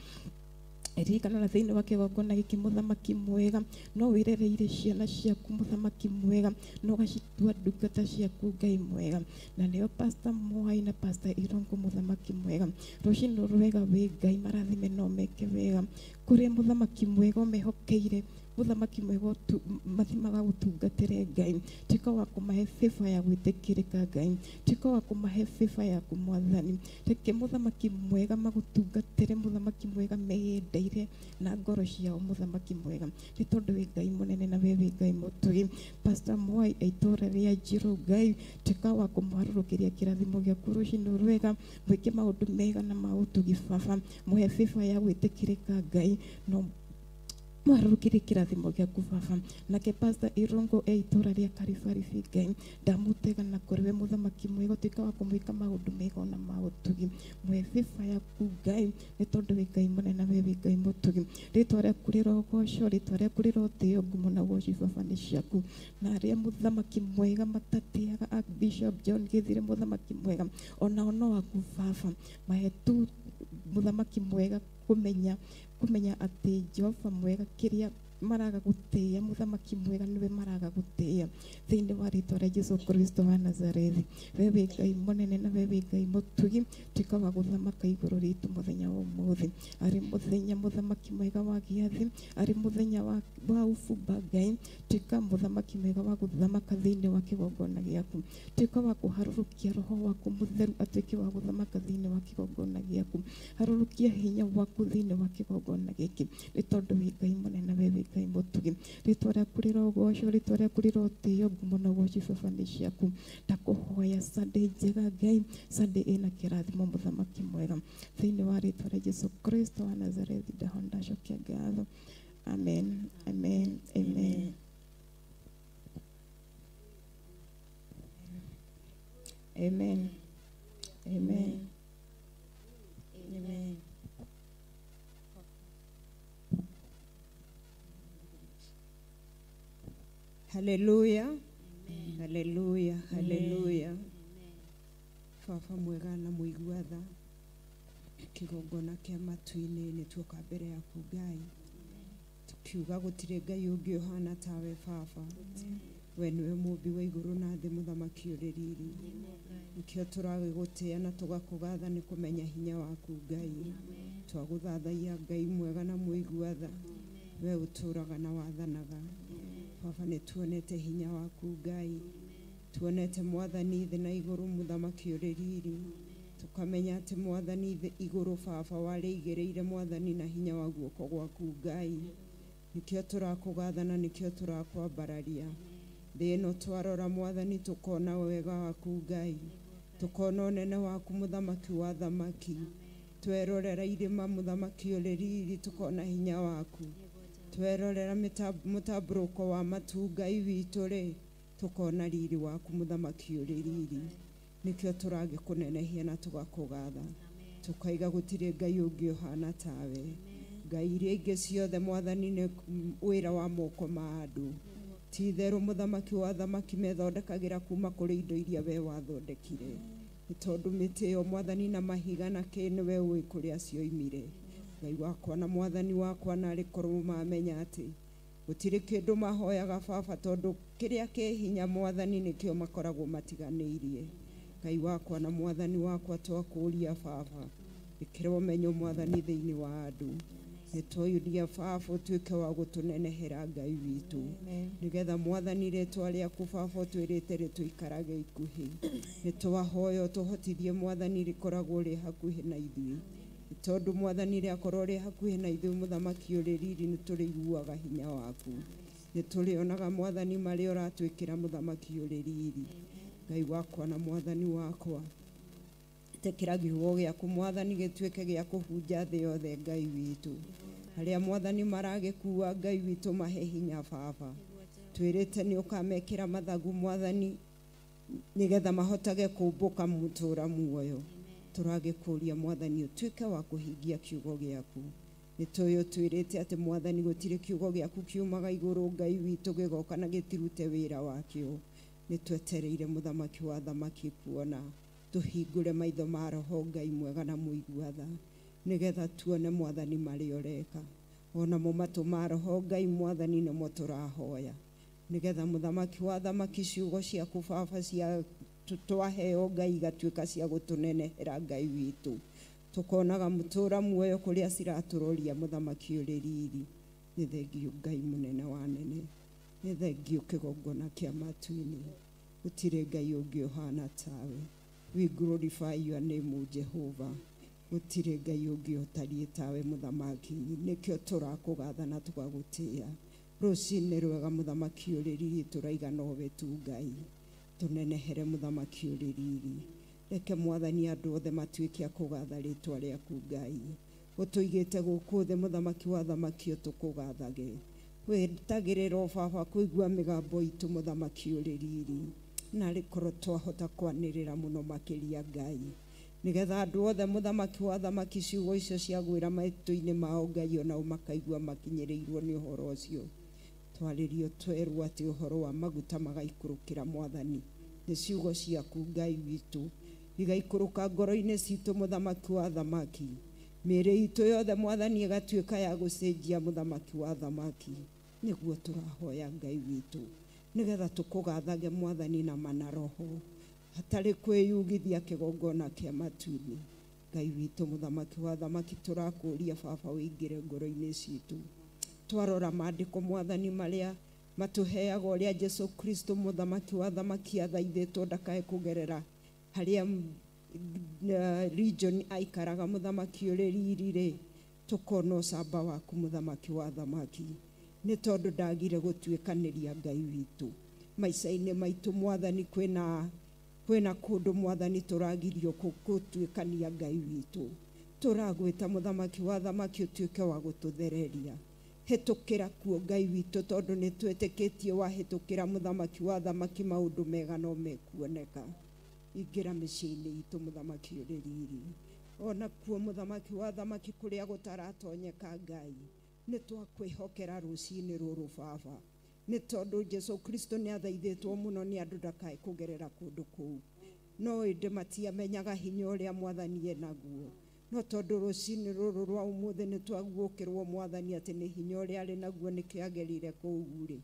Ririkana na thĩinĩ wa kĩgongona gĩkĩ mũthamaki mwega, no wĩrereire ciana ciaku mũthamaki mwega, no ũgacitua ndungata ciaku Ngai mwega, na nĩo Pastor Mwai na Pastor Irongo mũthamaki mwega, rũcinĩ rwega wĩ Ngai marathime no meke wega, kũrĩa mũthamaki mwega ũmehokeire mũthamaki mwega mathimaga gũtungatĩre Ngai, tuĩka wa kũmahe favor ya gwĩtĩkĩrĩka Ngai, tuĩka wa kũmahe favor yaku mwathani, reke mũthamaki mwega magũtungatĩre mũthamaki mwega meyendeire na ngoro ciao mũthamaki mwega, nĩ tondũ wĩ Ngai mũnene na we wĩ Ngai mũtugi. Pastor Mwai itũũra rĩa Njirũ Ngai, tuĩka wa kũmũharũrũkĩria kĩrathimo gĩaku rũcinĩ rwega, mwĩke maũndũ mega na ma ũtugi baba, mũhe favor ya gwĩtĩkĩrĩka Ngai, no mwarũrũkĩrie kĩrathimo gĩaku baba. Nake Pastor Irongo e itũũra rĩa Karibaribi Ngai, ndamũtega na kũrĩ we mũthamaki mwega, ũtuĩka wa kũmwĩka maũndũ mega ona ma ũtugi, mũhe favor yaku Ngai, nĩ tondũ wĩ Ngai mũnene, we wĩ Ngai mũtugi. Rĩtwa rĩaku rĩrogocwo, rĩtwa rĩaku rĩrotĩo, ngumo na ũgoci baba nĩ ciaku. Na arĩa mũthamaki mwega matatĩaga Archbishop John Githire mũthamaki mwega, onao no aku baba, mahe tu mũthamaki mwega kũmenya atĩ Jehova mwega kĩrĩa maraga gũtĩĩa mũthamaki mwega nĩwe maraga gũtĩĩa thĩinĩ wa rĩtwa rĩa Jesu Kristo wa Nazarethi. We wĩ Ngai mũnene na we wĩ Ngai mũtugi, tuĩka wa gũthamaka igũrũ ritũ mũthenya wa ũmũthĩ, arĩ mũthenya mũthamaki mwega wa gĩathĩ, arĩ mũthenya wa ubumba Ngai, tuĩka mũthamaki mwega wa gũthamaka thĩinĩ wa kĩgongona gĩaku, tuĩka wa kũharũrũkia roho waku mũtheru atuĩke wa gũthamaka thĩinĩ wa kĩgongona gĩaku, harũrũkia hinya waku thĩinĩ wa kĩgongona gĩkĩ, nĩ tondũ wĩ Ngai mũnene, we wĩ Ngai mũtugi. Rĩtwa rĩaku rĩrogocwo, rĩtwa rĩaku rĩrotĩĩo, ngumo na ũgoci baba nĩ ciaku. Ndakũhoya Sunday njega Ngai, Sunday ĩna kĩrathimo mũthamaki mwega, thĩinĩ wa rĩtwa rĩa Jesu Kristo wa Nazarethi ndahonda ndacokia ngatho. Amen, amen, amen. Amen. Amen. Amen. Hallelujah. Hallelujah. Hallelujah. Baba mwega na mũigua tha, kĩgongona kĩa matu-inĩ nĩ tuoka mbere yaku Ngai, tukiuga gũtirĩ Ngai ũngĩ ũhana tawe Baba. We nĩwe mũmbi wa igũrũ na thĩ, mũthamaki ũrĩ riri. Nĩkĩo tũragĩgũtĩĩa na tũgakũgatha nĩ kũmenya hinya waku Ngai. Twagũthathaiya Ngai mwega na mũigua tha, we ũtũũraga na wathanaga. Baba nĩ tuonete hinya waku Ngai, tuonete mwathani thĩ na igũrũ, mũthamaki ũrĩ riri. Tukamenya atĩ mwathani thĩ igũrũ Baba warĩigĩrĩire mwathani na hinya wa guoko gwaku Ngai. Nĩkĩo tũrakũgatha na nĩkĩo tũrakwambararia. Thĩ ĩno twarora mwathani tũkona wega waku Ngai, tũkona ũnene waku mũthamaki wa thamaki. Twerorera irĩma mũthamaki ũrĩ riri, tũkona hinya waku. Twerorera mũtambũrũko wa matu Ngai witũ rĩ, tũkona riri waku mũthamaki ũrĩ riri. Nĩkĩo tũragĩkũnenehia na tũgakũgatha, tũkaiga gũtirĩ Ngai ũngĩ ũhana tawe. Ngai iria ingĩ ciothe mwathani nĩ wĩra wa moko ma andũ. Ti itherũ mũthamaki wa thamaki methondekagĩra kuma kũrĩ indo iria we wathondekire, nĩ tondũ mĩtĩ ĩyo mwathani na mahiga na kĩ nĩwe ũĩ kũrĩa cioimire. Ngai wakwa na mwathani wakwa, narĩ korwo mamenya atĩ gũtirĩ kĩndũ mahoyaga Baba, tondũ kĩrĩa kĩ hinya mwathani nĩkĩo makoragwo matiganĩirie. Ngai wakwa na mwathani wakwa, twakũũria Baba, ĩkĩra ũmenyo mwathani thĩinĩ wa andũ. Nĩtwaũria Baba ũtuĩke wa gũtũnenehera Ngai witũ, nĩgetha mwathani rĩtwa rĩaku Baba ũtwĩrĩte rĩtũikarage ikuhĩ. Nĩtwahoya ũtũhotithie mwathani rĩkoragwo rĩ hakuhĩ na ithuĩ, tondũ mwathani rĩakorwo rĩ hakuhĩ na ithuĩ mũthamaki ũrĩ riri, nĩtũrĩiguaga hinya waku, nĩtũrĩonaga mwathani marĩa ũratwĩkĩra mũthamaki ũrĩ riri. Ngai wakwa na mwathani wakwa, ĩtĩkĩra kiugo gĩaku mwathani gĩtuĩke gĩa kũhunja thĩ yothe Ngai witũ. Arĩa mwathani maragĩkua Ngai witũ mahe hinya Baba. Twĩrĩte nĩ ũkamekĩra mathagu mwathani, nĩgetha mahotage kũmbũka mũtũũra muoyo. Tũragĩkũria mwathani ũtuĩke wa kũhingia kiugo gĩaku. Nĩ tũĩ ũtwĩrĩte atĩ mwathani gũtirĩ kiugo gĩaku kiumaga igũrũ Ngai witũ gĩgoka na gĩtirute wĩra wakĩo. Nĩ twetereire mũthamaki wa thamaki kuona tũhingũre maitho ma roho Ngai mwega na mũigua tha, nĩgetha tuone mwathani marĩa ũreka. Onamo matũ ma roho Ngai mwathani nĩmo tũrahoya, nĩgetha mũthamaki wa thamaki ciugo ciaku Baba cia twaheo Ngai igatuĩka cia gũtũnenehera Ngai witũ. Tũkonaga mũtũũra muoyo kũrĩa ciratũroria mũthamaki ũrĩ riri. Nĩ thengiũ Ngai mũnene wa nene, nĩ thengiũ kĩgongona kĩa matu-inĩ, gũtirĩ Ngai ũngĩ ũhana tawe. We glorify your name, O Jehovah. Gũtirĩ Ngai ũngĩ ũtariĩ tawe mũthamaki, nĩkĩo tũrakũgatha na tũgagũtĩĩa. Rũcinĩ rwega mũthamaki ũrĩ riri, tũraiga nowe tu Ngai. Tũnenehere mũthamaki ũrĩ riri. Reke mwathani andũ othe matuĩke a kũgatha rĩtwa rĩaku Ngai. Ũtũigĩte gũkũ thĩ mũthamaki wa thamaki ũtũkũgathage. Wĩtagĩrĩra Baba kũigua mĩgambo itũ mũthamaki ũrĩ riri. Narĩ korwo twahota kwanĩrĩra mũno makĩria Ngai, nĩgetha andũ othe mũthamaki wa thamaki ciugo icio ciagwĩra matũ-inĩ mao Ngai, onao makaigua makinyĩrĩirwo nĩ ũhoro ũcio. Twarĩrio twerwo atĩ ũhoro wa maguta magaikũrũkĩra mwathani nĩ ciugo ciaku Ngai witũ, igaikũrũka ngoro-inĩ citũ mũthamaki wa thamaki. Mĩĩrĩ itũ yothe mwathani ĩgatuĩka ya gũcenjia mũthamaki wa thamaki. Nĩguo tũrahoya Ngai witũ nĩgetha tũkũgathage mwathani na mana roho hatarĩ kwĩyugithia kĩgongona kĩa matu-inĩ. Ngai witũ mũthamaki wa thamaki tũrakũria baba ũingĩre ngoro-inĩ citũ. Twarora maandĩko mwathani marĩa matũheaga ũrĩa Jesu Kristo mũthamaki wa thamaki athaithĩtwo ndakae kũgerera harĩa region aikaraga mũthamaki ũrĩ riri rĩ, tũkona ũcamba waku mũthamaki wa thamaki nĩ tondũ ndagire gũtuĩkanĩria Ngai witũ maica-inĩ maitũ mwathani. Kwĩna kũndũ mwathani tũragirio gũtuĩkania Ngai witũ. Tũragwĩta mũthamaki wa thamaki ũtuĩke wa gũtũthereria. Hĩtũkĩra kuo Ngai witũ tondũ nĩ twĩtĩkĩtie wahĩtũkĩra mũthamaki wa thamaki maũndũ mega no mekuoneka. Ingĩra mĩciĩ-inĩ itũ mũthamaki ũrĩ riri. Ona kuo mũthamaki wa thamaki kũrĩa gũtaratonyeka Ngai nĩ twakwĩhokera rũcinĩ rũrũ baba nĩ tondũ Jesu Kristo nĩ athaithĩtwo mũno nĩ andũ ndakae kũgerera kũndũ kũu, no ĩndĩ matiamenyaga hinya ũrĩa mwathani enaguo. No tondũ rũcinĩ rũrũ rwa ũmũthĩ nĩ twaguũkĩrwo mwathani atĩ nĩ hinya ũrĩa arĩ naguo nĩkĩo agerire kũu rĩ,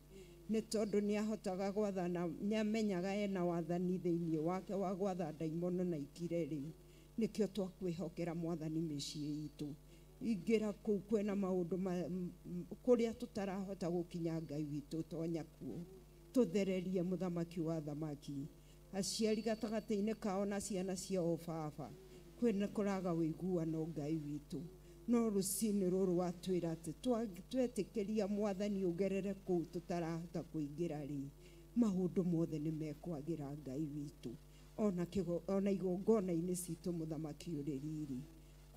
nĩ tondũ nĩ ahotaga gwathana, nĩ amenyaga ena wathani thĩinĩ wake wa gwatha ndaimono na ikire rĩ, nĩkĩo twakwĩhokera mwathani mĩciĩ itũ. Ingĩra kũu kwĩna maũndũ kũrĩa tũtarahota gũkinya Ngai witũ tonya kuo tũthererie mũthamaki wa thamaki. Aciari gatagatĩ-inĩ kao na ciana ciao baba kwĩna kũraga ũiguano Ngai witũ, no rũcinĩ rũrũ watwĩra atĩ twetĩkĩria mwathani ũgerere kũu tũtarahota kũingĩra rĩ, maũndũ mothe nĩ mekwagĩra Ngai witũ. Ona igongona-inĩ citũ mũthamaki ũrĩ riri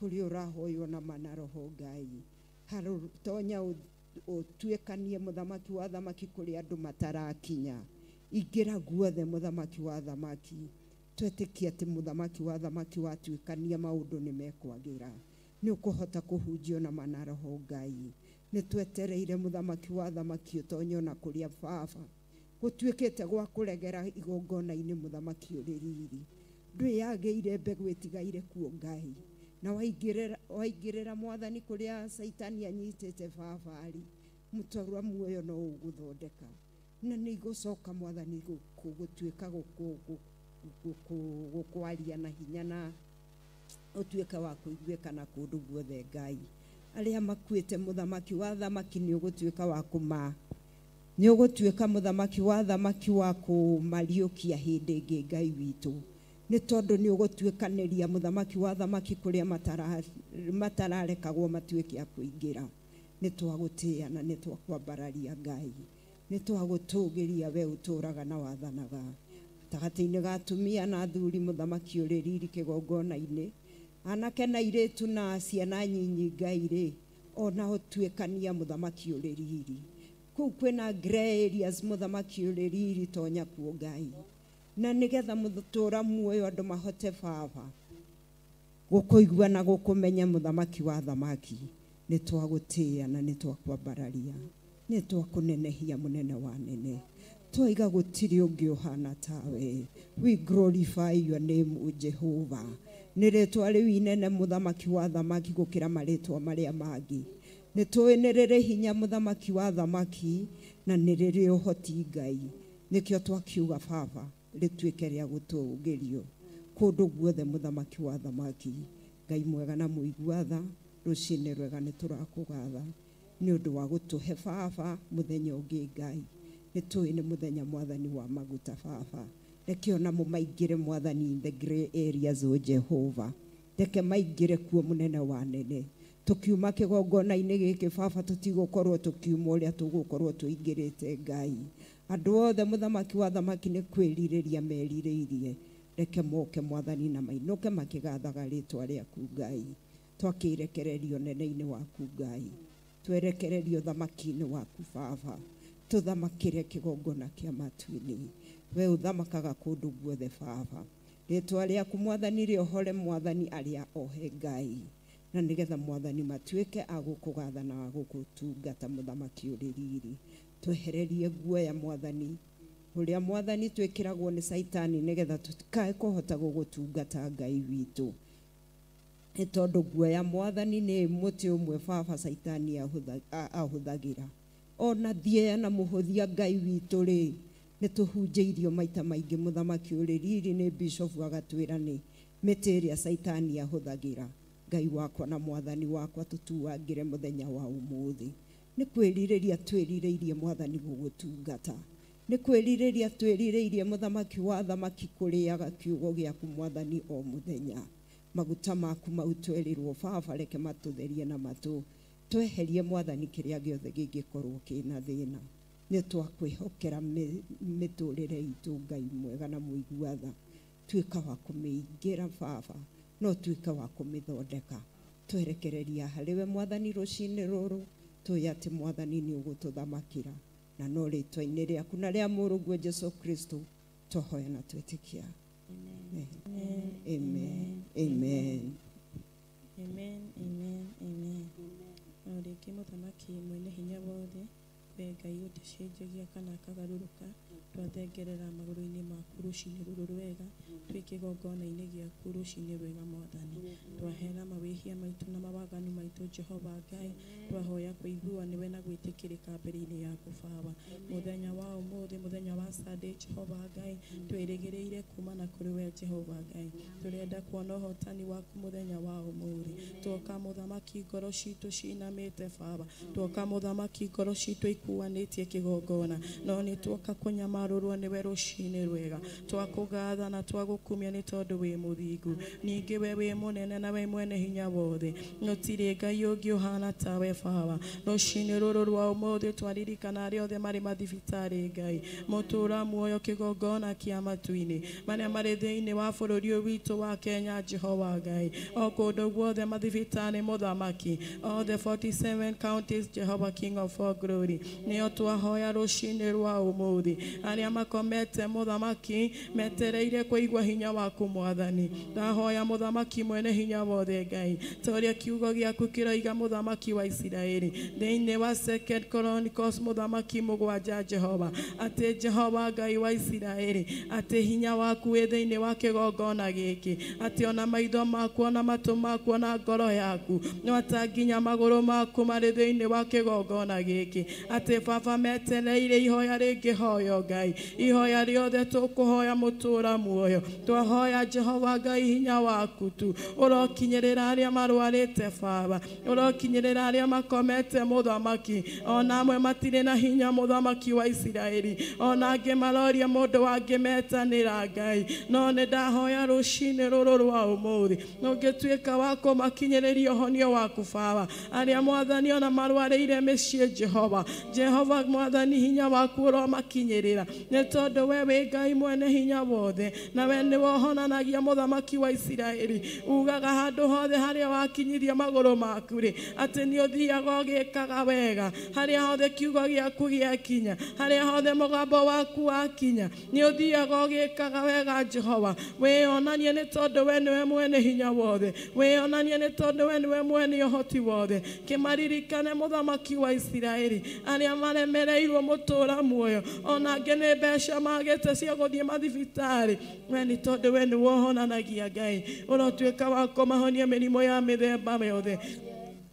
kũrĩa ũrahoywo na mana roho Ngai tonya ũtuĩkanie mũthamaki wa thamaki kũrĩa andũ matarakinya. Ingĩra guothe mũthamaki wa thamaki twetĩkie atĩ mũthamaki wa thamaki watuĩkania maũndũ nĩ mekwagĩra, nĩ ũkũhota kũhunjio na mana roho Ngai. Nĩ twetereire mũthamaki wa thamaki ũtonye ona kũrĩa baba gũtuĩkĩte gwa kũregera igongona-inĩ mũthamaki ũrĩ riri. Ndwĩyagĩire mbegũ ĩtigaire kuo Ngai, na waingĩrĩra mwathani kũrĩa Caitani anyitĩte baba rĩ, mũtwarwa muoyo no ũgũthondeka na nĩ igũcoka mwathani gũtuĩka gũkwaria na hinya na ũtuĩke wa kũiguĩka na kũndũ guothe Ngai. Arĩa makuĩte mũthamaki wa thamaki nĩ ũgũtuĩka wa kũma nĩ ũgũtuĩka mũthamaki wa thamaki wa kũmariũkia hĩndĩ ĩngĩ Ngai witũ, nĩ tondũ nĩ ũgũtuĩkanĩria mũthamaki wa thamaki kũrĩa matararekagwo matuĩke a kũingĩra. Nĩ twagũtĩĩa na nĩ twakwambararia Ngai, nĩ twagũtũgĩria we ũtũũraga na wathanaga gatagatĩ-inĩ ga atumia na athuri mũthamaki ũrĩ riri kĩgongona-inĩ, anake na airĩtu na ciana nyinyi Ngai rĩ, ona ũtuĩkania mũthamaki ũrĩ riri. Kũu kwĩna grey areas mũthamaki ũrĩ riri tonya kuo Ngai, na nĩgetha mũtũũra muoyo andũ mahote baba gũkũigua na gũkũmenya mũthamaki wa thamaki. Nĩ twagũtĩĩa na nĩ twakwambararia, nĩ twakũnenehia mũnene wa nene, twaiga gũtirĩ ũngĩ ũhana tawe. We glorify your name O Jehovah. Nĩ rĩtwa rĩu inene mũthamaki wa thamaki gũkĩra marĩtwa marĩa mangĩ. Nĩ tũĩ nĩ rĩrĩ hinya mũthamaki wa thamaki na nĩ rĩrĩ ũhoti Ngai, nĩkĩo twakiuga baba rĩtuĩke rĩa gũtũũgĩrio kũndũ guothe mũthamaki wa thamaki. Ngai mwega na mũigua tha, rũcinĩ rwega nĩ tũrakũgatha nĩ ũndũ wa gũtũhe baba mũthenya ũngĩ Ngai. Nĩ tũĩ nĩ mũthenya mwathani wa maguta baba, reke ona mo maingĩre mwathani in the grey areas o Jehovah, reke maingĩre kuo mũnene wa nene. Tũkiuma kĩgongona-inĩ gĩkĩ baba tũtigũkorwo tũkiuma ũrĩa tũgũkorwo tũingĩrĩte Ngai. Andũ othe mũthamaki wa thamaki nĩ kwĩrirĩria merirĩirie, reke moke mwathani na mainũke makĩgathaga rĩtwa rĩaku Ngai. Twakĩrekererio nene-inĩ waku Ngai, twerekererio thamaki-inĩ waku baba, tũthamakĩre kĩgongona kĩa matu-inĩ. We ũthamakaga kũndũ guothe baba, rĩtwa rĩaku mwathani rĩohore mwathani arĩa ohe Ngai, na nĩgetha mwathani matuĩke a gũkũgatha na a gũgũtungata mũthamaki ũrĩ riri. Twehererie guoya mwathani ũrĩa mwathani twĩkĩragwo nĩ Caitani nĩgetha tũtikae kũhota gũgũtungata Ngai witũ, nĩ tondũ guoya mwathani nĩ mũtĩ ũmwe baba Caitani ahũthagĩra Ona thieya na muhuthia Ngai witũ rĩ nĩ tũhunjĩirio maita maingĩ mũthamaki ũrĩ riri nĩ bishop agatwĩra nĩ mĩtĩ ĩrĩa Caitani ahũthagĩra. Ngai wakwa na mwathani wakwa tũtuangĩre mũthenya wa ũmũthĩ. Nĩ kwĩrirĩria twĩrirĩirie mwathani gũgũtungata. Nĩ kwĩrirĩria twĩrirĩirie mũthamaki wa thamaki kũrĩaga kiugo gĩaku mwathani o mũthenya. Maguta maku mau twerirwo baba reke matũtherie na matũ tweherie mwathani kĩrĩa gĩothe gĩngĩkorwo kĩna thĩna. Nĩ twakwĩhokera mĩtũrĩre itũ Ngai mwega na mũigua tha. Tuĩka wa kũmĩingĩra baba no tuĩka wa kũmĩthondeka. Twerekereria harĩwe mwathani rũcinĩ rũrũ tũĩ atĩ mwathani nĩ ũgũtũthamakĩra na no rĩtwa-inĩ rĩaku na rĩa mũrũguo Jesu Kristo twahoya na twĩtĩkia. Amen. Amen. Amen. Amen. Amen. Amen. No rĩngĩ mũthamaki mwene hinya wothe we Ngai ũtacenjagia kana akagarũrũka twathengerera magũrũ-inĩ maku rũcinĩ rũrũ rwega twĩ kĩgongona-inĩ gĩaku rũcinĩ rwega mwathani. Twaheana mawĩhia maitũ na mawaganu maitũ Jehova Ngai twahoya kũiguo nĩwe na gwĩtĩkĩrĩka mbere-inĩ yaku Baba. Mũthenya wa ũmũthĩ mũthenya wa Sunday Jehova Ngai twĩrĩgĩrĩire kuma na kũrĩ we Jehova Ngai tũrenda kuona ũhotani waku mũthenya wa ũmũthĩ. Tuoka mũthamaki ngoro citũ cinamĩte Baba tuoka mũthamaki ngoro citũ ikuanĩtie kĩgongona no nĩ tuoka kũnyamarũrwo nĩwe rũcinĩ rwega twakũgatha na twagũkumia nĩ tondũ wĩ mũthingu ningĩ we wĩ mũnene na we mwene hinya wothe gũtirĩ Ngai ũngĩ ũhana tawe Baba. Rũcinĩ rũrũ rwa ũmũthĩ twaririkana arĩa othe marĩ mathibitarĩ Ngai mũtũra muoyo kĩgongona kĩa matu-inĩ marĩa marĩ thĩinĩ wa bũrũri ũyũ witũ wa Kenya Jehova Ngai o kũndũ guothe mathibitarĩ mũthamaki all the 47 counties Jehovah King of all glory nĩo twahoya rũcinĩ rwa ũmũthĩ arĩa makomete mũthamaki metereire kũigua hinya waku mwathani. Ndahoya mũthamaki mwene hinya wothe Ngai ta ũrĩa kiugo gĩaku kĩroiga mũthamaki wa Isiraeli thĩinĩ wa Second Chronicles mũthamaki mũgwanja Jehova atĩ Jehova Ngai wa Isiraeli atĩ hinya waku wĩ thĩinĩ wa kĩgongona gĩkĩ atĩ ona maitho maku ona matũ maku ona ngoro yaku no ata nginya magũrũ maku marĩ thĩinĩ wa kĩgongona gĩkĩ atĩ Baba metereire ihoya rĩngĩhoywo Ngai ihoya rĩothe tũkũhoya mũtũra muoyo twahoya Jehova Ngai hinya waku tu ũrokinyĩrĩra arĩa marwarĩte Baba ũrokinyĩrĩra arĩa makomete mũthamaki ona amwe matirĩ na hinya mũthamaki wa Isiraeli ona angĩ maroria mũndũ wangĩmetanĩra Ngai no nĩ ndahoya rũcinĩ rũrũ rwa ũmũthĩ ũngĩtuĩka wa kũmakinyĩrĩria ũhonio waku Baba arĩa mwathani ona marwarĩire mĩciĩ Jehova Jehova mwathani hinya waku ũromakinyĩrĩra nĩ tondũ we wĩ Ngai mwene hinya wothe na we nĩwe ũhonanagia mũthamaki wa Isiraeli ugaga handũ hothe harĩa wakinyirie magũrũ maku rĩ atĩ nĩ ũthiaga ũgĩkaga wega harĩa hothe kiugo gĩaku gĩakinya harĩa hothe mũgambo waku wakinya nĩ ũthiaga ũgĩkaga wega Jehova wĩonanie nĩ tondũ we nĩwe mwene hinya wothe wĩonanie nĩ tondũ we nĩwe mwene ũhoti wothe kĩmaririkane mũthamaki wa Isiraeli arĩa maremereirwo mũtũra muoyo ona angĩ nĩ mbeca magĩte cia gũthiĩ mathibitarĩ we nĩ tondũ we nĩwe ũhonanagia Ngai ũrotuĩka wa kũmahonia mĩrimũ ya mĩthemba yothe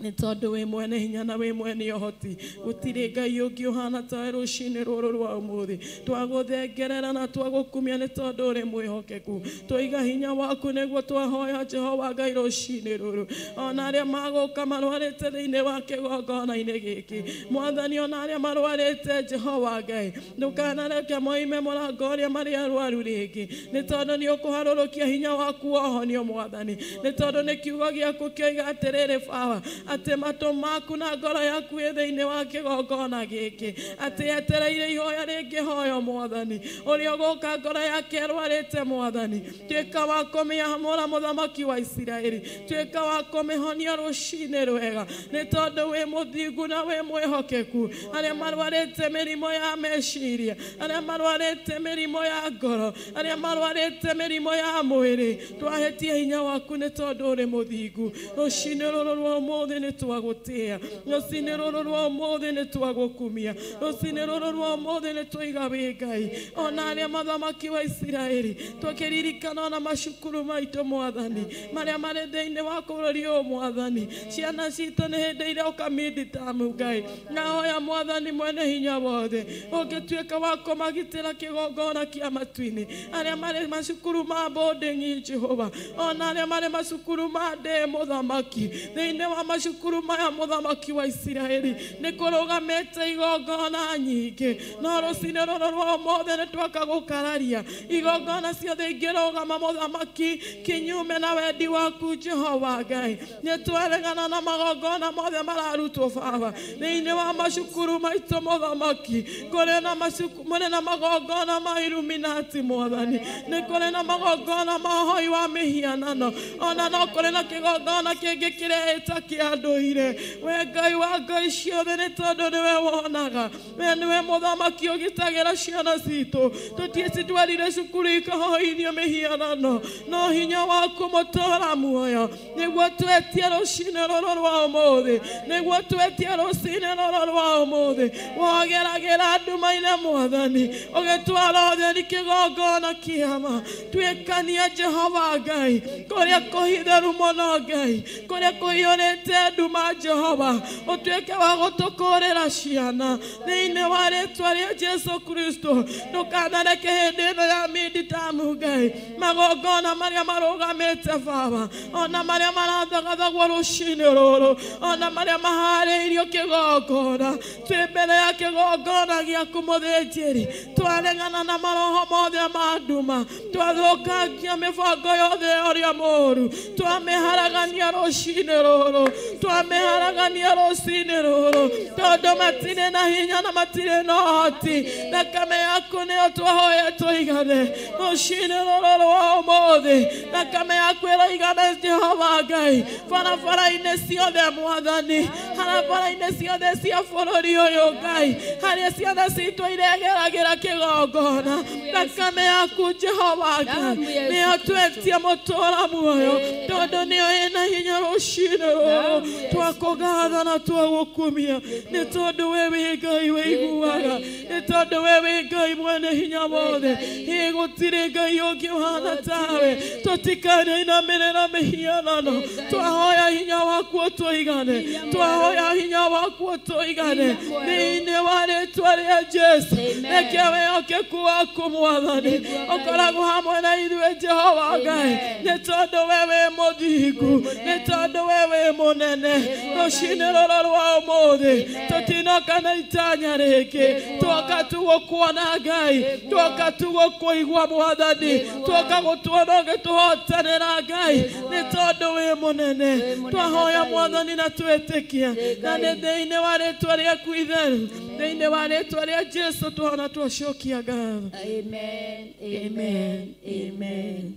nĩ tondũ wĩ mwene hinya na wĩ mwene ũhoti gũtirĩ Ngai ũngĩ ũhana tawe rũcinĩ rũrũ rwa ũmũthĩ twagũthengerera na twagũkumia nĩ tondũ ũrĩ mwĩhokeku twaiga hinya waku nĩguo twahoya Jehova Ngai rũcinĩ rũrũ ona arĩa magũka marwarĩte thĩinĩ wa kĩgongona-inĩ gĩkĩ mwathani ona arĩa marwarĩte Jehova Ngai ndũkanareke moime mũrango ũrĩa marĩ arwaru rĩngĩ nĩ tondũ nĩ ũkũharũrũkia hinya waku wa ũhonio mwathani nĩ tondũ nĩ kiugo gĩaku kĩoiga atĩrĩrĩ Baba atĩ matũ maku na ngoro yaku ĩ thĩinĩ wa kĩgongona gĩkĩ atĩ etereire ihoya rĩngĩhoywo mwathani ũrĩa ũgũka ngoro yake ĩrwarĩte mwathani tuĩka wa kũmĩamũra mũthamaki wa Isiraeli tuĩka wa kũmĩhonia rũcinĩ rwega nĩ tondũ wĩ mũthingu na wĩ mwĩhokeku arĩa marwarĩte mĩrimũ ya meciria arĩa marwarĩte mĩrimũ ya ngoro arĩa marwarĩte mĩrimũ ya mwĩrĩ twahĩtie hinya waku nĩ tondũ ũrĩ mũthingu rũcinĩ rũrũ rwa ũmũthĩ ũmũthĩ nĩ twagũtĩĩa, rũcinĩ rũrũ rwa ũmũthĩ nĩ twagũkumia, rũcinĩ rũrũ rwa ũmũthĩ nĩ twaiga wĩ Ngai. Ona arĩa mathamaki wa Isiraeli tũkĩririkana ona macukuru maitũ Mwathani marĩa marĩ thĩinĩ wa bũrũri ũyũ Mwathani, ciana citũ nĩ hĩndĩ iroka miditamu Ngai. Nahoya Mwathani mwene hinya wothe ũngĩtuĩka wa kũmagitĩra kĩgongona kĩa matu-inĩ, arĩa marĩ macukuru ma boarding Jehova, ona arĩa marĩ macukuru ma ndĩ mũthamaki, thĩinĩ wa macukuru maya mũthamaki wa Isiraeli nĩ kũrũgamĩte igongona nyingĩ, no rũcinĩ rũrũ rwa ũmũthĩ nĩ twoka gũkararia igongona ciothe ingĩrũgama mũthamaki kinyume na wendi waku Jehova Ngai. Nĩ twaregana na magongona mothe mararutwo Baba thĩinĩ wa macukuru maitũ mũthamaki, kũrĩ na macukuru kũrĩ na magongona ma Illuminati Mwathani, nĩ kũrĩ na magongona ma ũhoi wa mĩhianano, ona no kũrĩ na kĩgongona kĩngĩ kĩreĩta kĩa ndũire. We Ngai wa ngai ciothe, nĩ tondũ nĩwe wonaga, we nĩwe mũthamaki ũgitagĩra ciana citũ. Tũtiĩcitwarire cukuru ikahoithio mĩhianano, no hinya waku mũtũũra muoyo nĩguo twetie rũcinĩ rũrũ rwa ũmũthĩ, nĩguo twetie rũcinĩ rũrũ rwa ũmũthĩ. Wogeragĩra nduma-inĩ Mwathani, ũgĩtwara ũtheri kĩgongona kĩama. Tuĩkania Jehova Ngai kũrĩa kũhitheru mũno Ngai, kũrĩa kũiyũrĩte nduma Jehova, ũtuĩke wa gũtũkũrĩra ciana thĩinĩ wa rĩtwa rĩa Jesu Kristo. Ndũkanareke hĩndĩ ĩno ya miditamu Ngai magongona marĩa marũgamĩte Baba, ona marĩa marathagathagwo rũcinĩ rũrũ, ona marĩa maharĩirio kĩgongona, twĩ mbere ya kĩgongona gĩaku mũthĩnjĩri, twaregana na maroho mothe ma nduma, twathũkangia mĩbango yothe ya ũrĩa mũũru, twamĩharagania rũcinĩ rũrũ, twamĩharagania rũcinĩ rũrũ, tondũ matirĩ na hinya na matirĩ na ũhoti. Thakame yaku nĩyo twahoya tũigane rũcinĩ rũrũ rwa ũmũthĩ, thakame yaku ĩroigana Jehova Ngai barabara-inĩ ciothe Mwathani, barabara-inĩ ciothe cia bũrũri ũyũ Ngai, harĩa ciana citũ iregeragĩra kĩgongona, thakame yaku Jehova Ngai nĩyo twetie mũtũũra muoyo, tondũ nĩyo ĩna hinya rũcinĩ rũrũ. Twakũgatha na twagũkumia nĩ tondũ we wĩ Ngai wĩiguaga, nĩ tondũ we wĩ Ngai mwene hinya wothe. Ĩ gũtirĩ Ngai ũngĩ ũhana tawe, tũtikanainamĩrĩra mĩhianano. Twahoya hinya waku ũtũigane, twahoya hinya waku ũtũigane thĩinĩ wa rĩtwa rĩa Jesu. Reke wĩhokeku waku Mwathani ũkoragwo hamwe na ithuĩ Jehova Ngai, nĩ tondũ we wĩ mũthingu, nĩ tondũ we wĩ mũnene. Rũcinĩ rũrũ rwa ũmũthĩ tũtinoka na itanya rĩngĩ, twoka tu gũkuona Ngai, twoka tu gũkũigua Mwathani, twoka gũtuona ũgĩtũhotanĩra Ngai, nĩ tondũ wĩ mũnene. Twahoya Mwathani na twĩtĩkia, na nĩ thĩinĩ wa rĩtwa rĩaku itheru, thĩinĩ wa rĩtwa rĩa Jesu twona twacokia ngatho. Amen, amen, amen.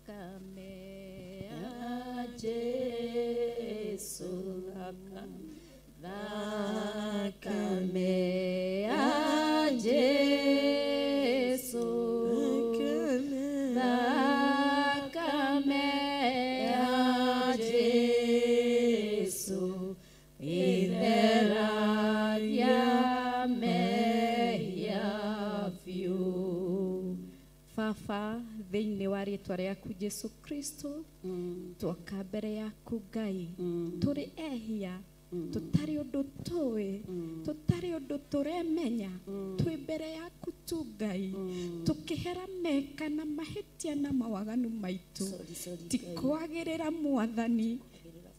Thakame ya Jesu, thakame ya Jesu, thakame ya Jesu, itheragia mehia biũ. Baba, thĩinĩ wa rĩtwa rĩaku Jesu Kristo, twoka mbere yaku Ngai, tũrĩ ehia, tũtarĩ ũndũ tũĩ, tũtarĩ ũndũ tũremenya, twĩ mbere yaku tu Ngai, tũkĩhera meka na mahĩtia na mawaganu maitũ. Ti kwagĩrĩra Mwathani,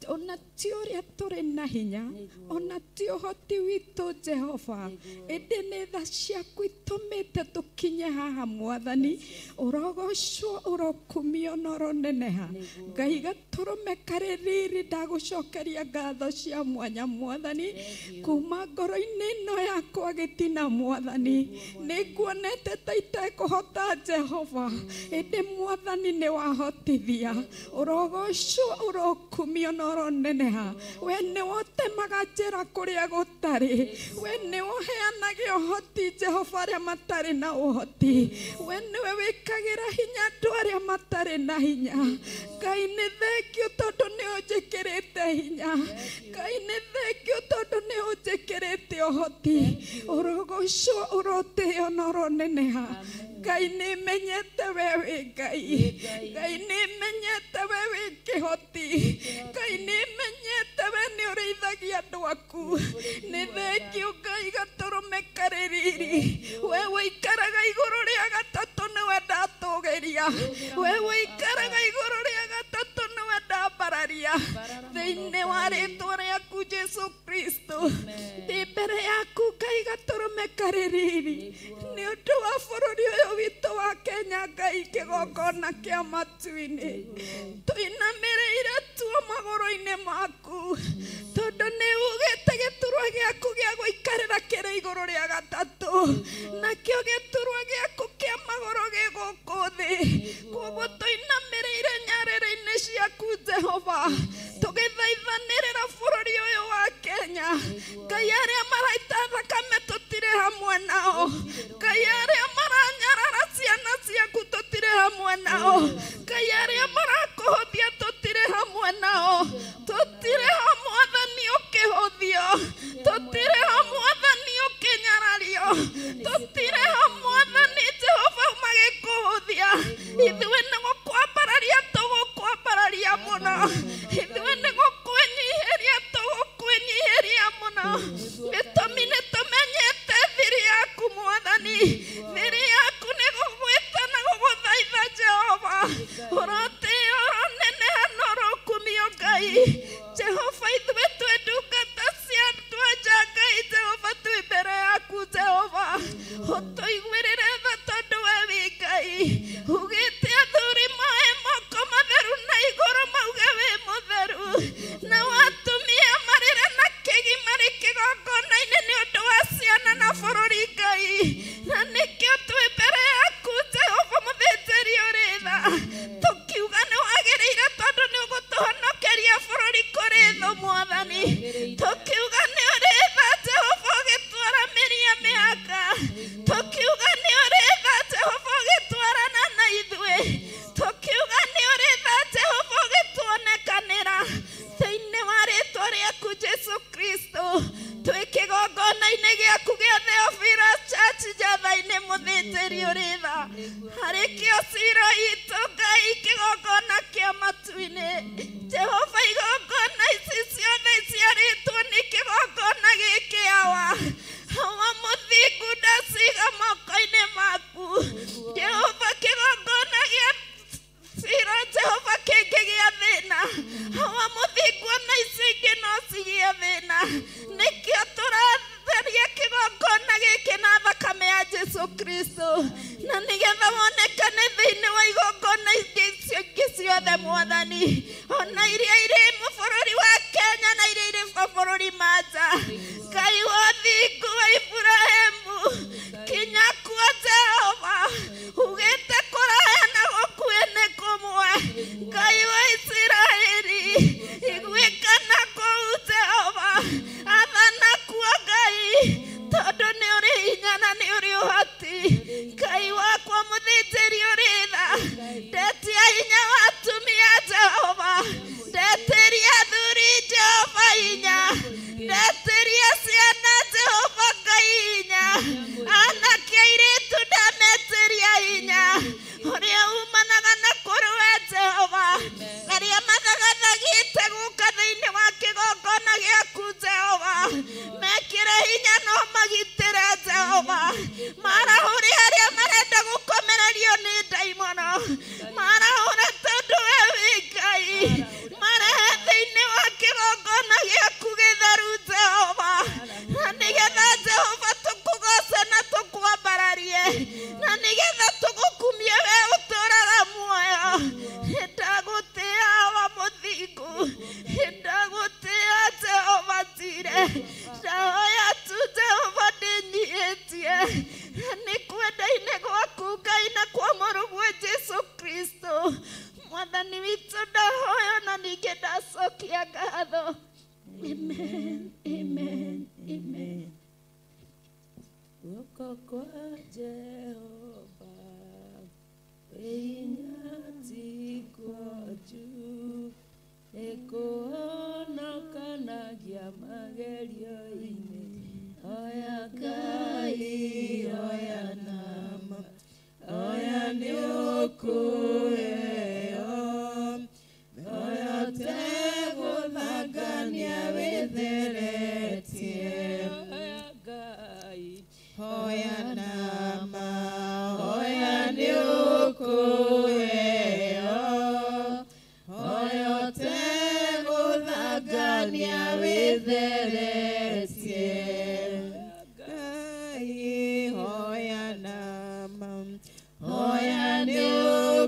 ona ti ũrĩa tũrĩ na hinya, ona ti ũhoti witũ Jehova, ĩndĩ nĩ tha ciaku itũmĩte tũkinye haha Mwathani. Ũrogocwo, ũrokumio na ũroneneha Ngai. Gatũrũme karĩ riri, ndagũcokeria ngatho cia mwanya Mwathani, kuma ngoro-inĩ ĩno yakwa gĩtina Mwathani. Nĩ nguonete ta itekũhota Jehova, ĩndĩ Mwathani nĩ wahotithia. Ũrogocwo, ũrokumio na ũroneneha. We nĩwe ũtemaga njĩra kũrĩa gũtarĩ, we nĩwe ũheanaga ũhoti Jehova arĩa matarĩ na ũhoti, we nĩwe wĩkagĩra hinya andũ arĩa matarĩ na hinya. Ngai nĩ thengio tondũ nĩ ũnjĩkĩrĩte hinya. Ngai nĩ thengio tondũ nĩ ũnjĩkĩrĩte ũhoti. Ũrogocwo, ũrotĩo na ũroneneha. Ngai nĩ menyete we wĩ Ngai. Ngai nĩ menyete we wĩ kĩhoti. Ngai nĩ menyete we nĩ ũrĩithagia andũ aku. Nĩ thengio Ngai gatũrũme karĩ riri. We ũikaraga igũrũ rĩa gatatũ nĩwe ndatũgĩria. We ũikaraga igũrũ rĩa gatatũ nĩwe ndambararia. Thĩinĩ wa rĩtwa rĩaku Jesu Kristo. Ndĩ mbere yaku Ngai gatũrũme karĩ riri. Nĩ ũndũ wa bũrũri ũyũ witũ wa Kenya Ngai kĩgongona kĩa matu-inĩ. Tũinamĩrĩire tuo magũrũ-inĩ maku. Tondũ nĩ ugĩte gĩturwa gĩaku gĩa gũikarĩra kĩrĩ igũrũ rĩa gatatũ. Nakĩo gĩturwa gĩaku kĩa magũrũ gĩ gũkũ thĩ. Koguo tũinamĩrĩire nyarĩrĩ-inĩ ciaku Jehova. Tũgĩthaithanĩrĩra bũrũri ũyũ wa Kenya. Ngai arĩa maraita thakame tũtirĩ hamwe nao. Ngai arĩa maranyarara ciana ciaku tũtirĩ hamwe nao. Ngai arĩa marakũhũthia tũtirĩ hamwe nao. Tũtirĩ ho Mwathani ũkĩhũthio. Tũtirĩ ho Mwathani ũkĩnyarario. Tũtirĩ ho Mwathani Jehova magĩkũhũthia. Ithuĩ nĩ gũkwambararia tũgũkwambararia mũno. Ithuĩ nĩ gũkwĩnyihĩria tũgũkwĩnyihĩria mũno. Gĩtũmi nĩ tũmenyete thiri yaku Mwathani. Thiri yaku nĩ gũgwĩta na gũgũthaitha Jehova. Ũrotĩo ũroneneha na ũrokumio Ngai. Jehova ithuĩ twĩ ndungata cia andũ a nja Ngai Jehova twĩ mbere yaku Jehova. Ũtũiguĩrĩre tha tondũ we wĩ Ngai. Ugĩte athuri moe moko matheru na igũrũ mauge wĩ mũtheru. Nao atumia marĩre na kĩgi marĩ kĩgongona-inĩ nĩ ũndũ wa ciana na bũrũri Ngai. Na nĩkĩo twĩ mbere yaku Jehova mũthĩnjĩri ũrĩ tha. Tũkiuga nĩ wagĩrĩire tondũ nĩ ũgũtũhonokeria bũrũri kũrĩ thũ Mwathani. Tũkiuga nĩ ũrĩ tha Jehova ũgĩtwaramĩria mĩhaka. Tũkiuga nĩ ũrĩ tha Jehova ũgĩtwarana na ithuĩ. Tũkiuga nĩ ũrĩ tha Jehova ũgĩtuonekanĩra. Thĩinĩ wa rĩtwa rĩaku Jesu Kristo. Twĩ kĩgongona-inĩ gĩaku gĩa Theophilus Church njatha-inĩ mũthĩnjĩri ũrĩ tha. Harĩ kĩo cira itũ Ngai kĩgongona kĩa matu-inĩ. Jehova igongona ici ciothe iciarĩtwo nĩ kĩgongona gĩkĩ Awa. Awa mũthingu ndaciga moko-inĩ maku. Jehova kĩgongona gĩa cira Jehova kĩngĩgĩa thĩna. Awa mũthingu ona ici ingĩ no cigĩe thĩna. Nĩkĩo tũratheria kĩgongona gĩkĩ na thakame ya Jesu Kristo. Na nĩgetha wonekane thĩinĩ wa igongona ingĩ icio ingĩ ciothe Mwathani. Ona iria irĩ bũrũri wa Kenya na iria irĩ mabũrũri ma nja. Ngai wa ũthingu wa Iburahĩmu kinya kuo Jehova. Ugĩte kũraya na gũkuhĩ nĩ kũmwe. Ngai wa Isiraeli iguĩkana kũu Jehova. Athana kuo Ngai tondũ nĩ ũrĩ hinya na nĩ ũrĩ ũhoti. Ngai wakwa mũthĩnjĩri ũrĩ tha. Ndetia hinya wa atumia Jehova. Ndetĩria athuri Jehova hinya. Ndetĩria ciana Jehova Ngai hinya. Anake airĩtu ndametĩria hinya. Ũrĩa umanaga na kũrĩ we Jehova. Arĩa mathagathagĩte gũka thĩinĩ wa kĩgongona gĩaku Jehova. Mekĩre hinya no magitĩre Jehova. Marahũre arĩa marenda gũkomererio nĩ ndaimono. Marahũre tondũ we wĩ Ngai. Marehe thĩinĩ wa kĩgongona gĩaku gĩtheru Jehova. Na nĩgetha Jehova tũkũgoce na tũkwambararie. Na nĩgetha tũgũkumie we ũtũũraga muoyo. Nĩndagũtĩĩa Awa mũthingu. Nĩndagũtĩĩa Jehova Jire. Ndahoya tu Jehova ndĩnyihĩtie. Nĩ kwenda-inĩ gwaku Ngai na kwa mũrũguo Jesu Kristo.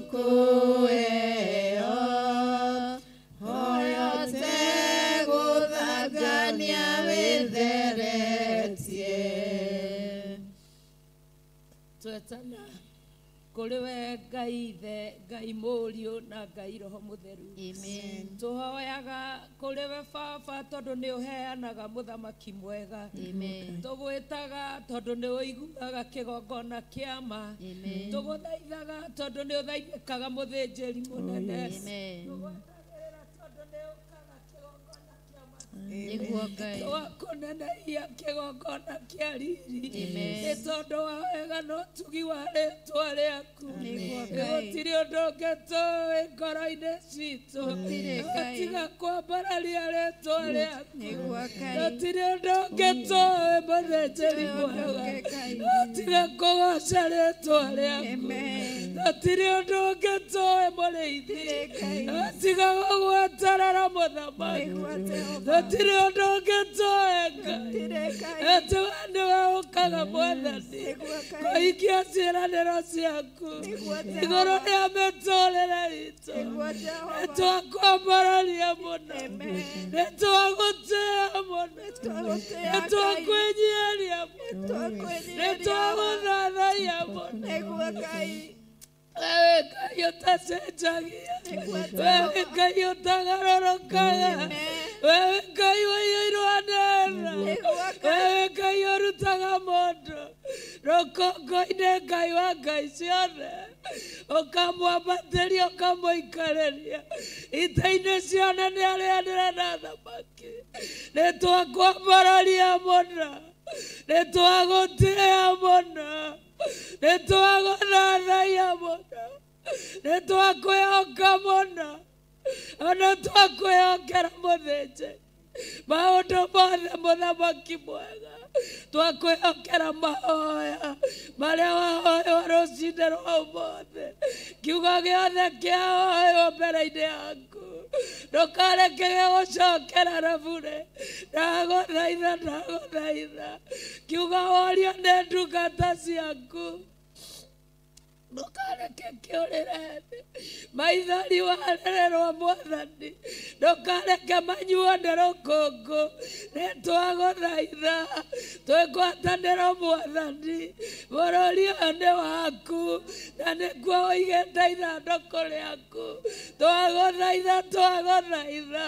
Ũkũheo hoya ũtegũthangania wĩtheretie. Twetana kũrĩ we Ngai Ithe, Ngai Mũriũ na Ngai Roho Mũtheru. Amen. Tũhoyaga kũrĩ we Baba tondũ nĩ ũheanaga mũthamaki mwega. Amen. Tũgwĩtaga tondũ nĩ ũiguaga kĩgongona kĩa ma. Amen. Tũgũthaithaga tondũ nĩ ũthaithĩkaga mũthĩnjĩri mũnene. Amen. Tũgwetagĩrĩra tondũ nĩ ũkaga kĩgongona kĩa ma. Nĩguo Ngai. Tũgakũnenehia kĩgongona kĩa riri. Amen. Nĩ tondũ wa wega na ũtugi wa rĩtwa rĩaku. Nĩguo Ngai. Gũtirĩ ũndũ ũngĩ tũĩ ngoro-inĩ citũ Gũtirĩ Ngai. tiga kwambararia rĩtwa rĩaku. Nĩguo Ngai. Gũtirĩ ũndũ ũngĩ tũĩ mũthĩnjĩri Gũtirĩ ũndũ mwega ũngĩ Ngai. tiga kũgoca rĩtwa rĩaku. Amen. Gũtirĩ ũndũ ũngĩ tũĩ mũrĩithi Ngai. tiga gũgweterera mũthamaki. Nĩguo Jehova. Gũtirĩ ũndũ ũngĩ tũĩ Ngai. Gũtirĩ Ngai. Atĩ we nĩwe ũkaga Mwathani Nĩguo Ngai. kũhingia ciĩranĩro ciaku Nĩguo Jehova. igũrũ rĩa mĩtũrĩre itũ. Nĩguo Jehova. Nĩtwakwambararia mũno, Amen. nĩtwagũtĩĩa mũno, Nĩtwagũtĩĩa Ngai. nĩtwakwĩnyiihĩria mũno, Nĩtwakwĩnyiihĩria. nĩtwagũthathaiya mũno. Nĩguo Ngai. Wewe Ngai ũtacenjagia, Nĩguo wewe Jehova. Ngai ũtagarũrũkaga, Amen. wewe Ngai ũiyũirwo nĩ tha, Nĩguo Ngai. wewe Ngai ũrutaga mũndũ rũkũngũ-inĩ, Ngai wa ngai ciothe, ũkamwambatĩria ũkamũikarĩria ita-inĩ ciothe, nĩ arĩanĩra na thamaki. Nĩtwakwambararia mũno, nĩtwagũtĩĩa mũno, nĩtwagũthathaiya mũno, nĩtwakwĩhoka mũno, ona twakwĩhokera mũthĩnjĩri maũndũ mothe mũthamaki mwega, twakwĩhokera mahoya marĩa wahoywo rũcinĩ rwa ũmũthĩ, kiugo gĩothe kĩahoywo mbere-inĩ yaku ndũkareke gĩgũcokerera bure. Ndagũthaitha, ndagũthaitha, kiugo worio nĩ ndungata ciaku ndũkareke kĩũrĩre thĩ, maithori warĩrĩrwo Mwathani ndũkareke manyuo nĩ rũkũngũ. Nĩtwagũthaitha twĩgwatanĩro Mwathani, bũrũri ũyũ nĩ waku na nĩkuo ũigĩte ithandũkũ rĩaku. Twagũthaitha, twagũthaitha,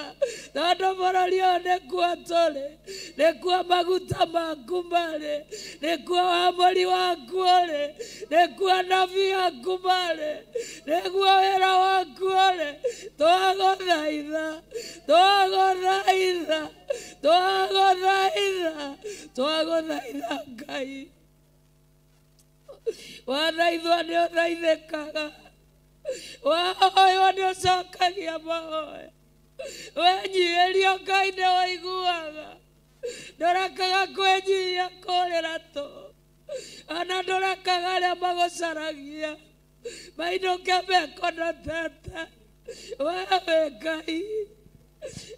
tondũ bũrũri ũyũ nĩkuo tũrĩ, nĩkuo maguta maku marĩ, nĩkuo wamũri waku ũrĩ, nĩkuo nabii aku marĩ, nĩguo wĩra waku ũrĩ. Twagũthaitha, twagũthaitha, twagũthaitha, twagũthaitha Ngai. Wathaithwo nĩ ũthaithĩkaga, wahoywo nĩ ũcokagia mahoya, wenyihĩrio Ngai nĩ ũiguaga, ndũrekaga kwĩnyihia kũrĩra tũ, ona ndũrekaga arĩa magũcaragia mainũke mekonotete. Wewe Ngai,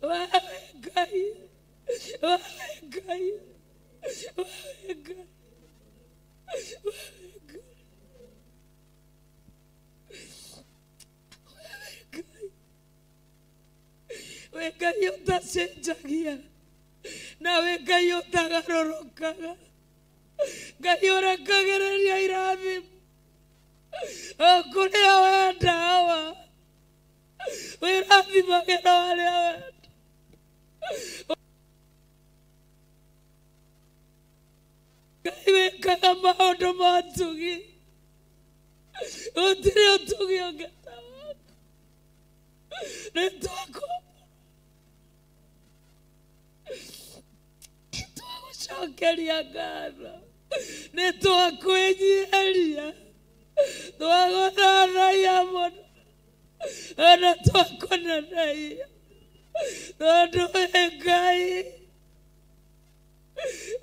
wewe Ngai, wewe Ngai, wewe Ngai, wewe Ngai, we Ngai ũtacenjagia na we Ngai ũtagarũrũkaga, Ngai ũrekagĩrĩria irathimo o kũrĩa wenda wa wĩrathimagĩra arĩa wenda. Ngai wĩkaga maũndũ ma ũtugi, gũtirĩ ũtugi ũngĩ ta waku. Nĩtwagũcokeria ngatho, nĩtwakwĩnyihĩria, twagũthathaiya mũno, ona twakũnenehia, tondũ wĩ Ngai,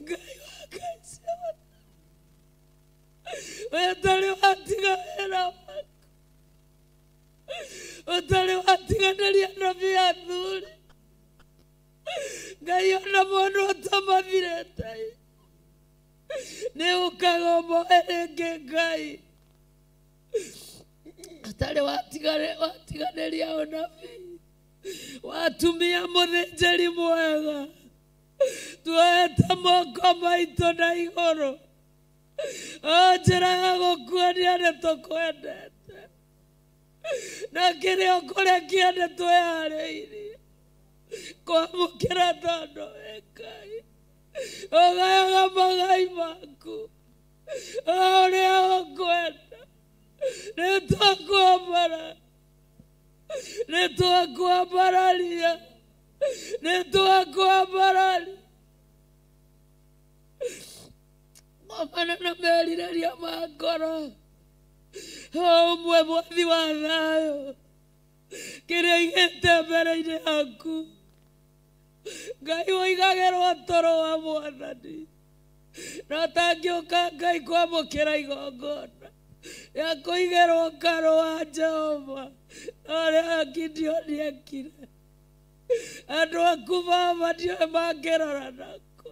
Ngai wa ngai ciothe. We ũtarĩ watiga wĩra waku, ũtarĩ watiganĩria nabii athuri, Ngai ona mũndũ ũtamathirĩte nĩ ũkaga ũmoe rĩngĩ Ngai. Ũtarĩ watiganĩria ũnabii. Watumia mũthĩnjĩri mwega. Tuoete moko maitũ na igũrũ. O njĩra ya gũkuonia nĩ tũkwendete. Na kĩrĩa ũkũrekia nĩ twĩharĩirie kwamũkĩra tondũ wĩ Ngai. Ũgayaga magai maku o ũrĩa ũkwenda. Nĩ twakwambara. Nĩ twakwambararia. Nĩ twakwambararia. Ngomana na merirĩria ma ngoro. O ũmwe mwathi wa thayũ. Kĩrĩa aigĩte mbere-inĩ yaku. Ngai ũigagĩrwo toro wa mwathani. Na ũtangĩũka Ngai kwamũkĩra igongona ya kũigĩrwo karo wa Jehova ũrĩa Gideoni ekire. Andũ aku Baba ndiũĩ mangĩrora nakũ.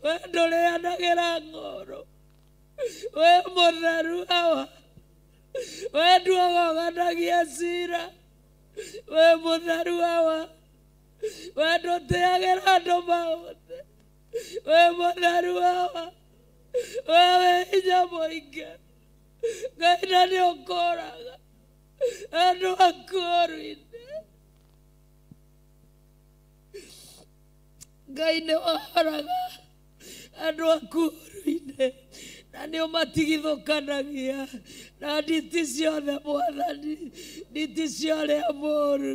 We ndũrĩanagĩra ng'oro. We mũtheru Awa. We nduogoganagia ciira. We mũtheru Awa. We ndũtĩagĩra andũ maũthĩ. We mũtheru Awa. We wĩ hinya mũingĩ. Ngai na nĩ ũkũraga andũ aku ũru-inĩ. Ngai nĩ wahoraga andũ aku ũru-inĩ na nĩ ũmatigithũkanagia na nditi ciothe mwathani, nditi cia ũrĩa mũũru.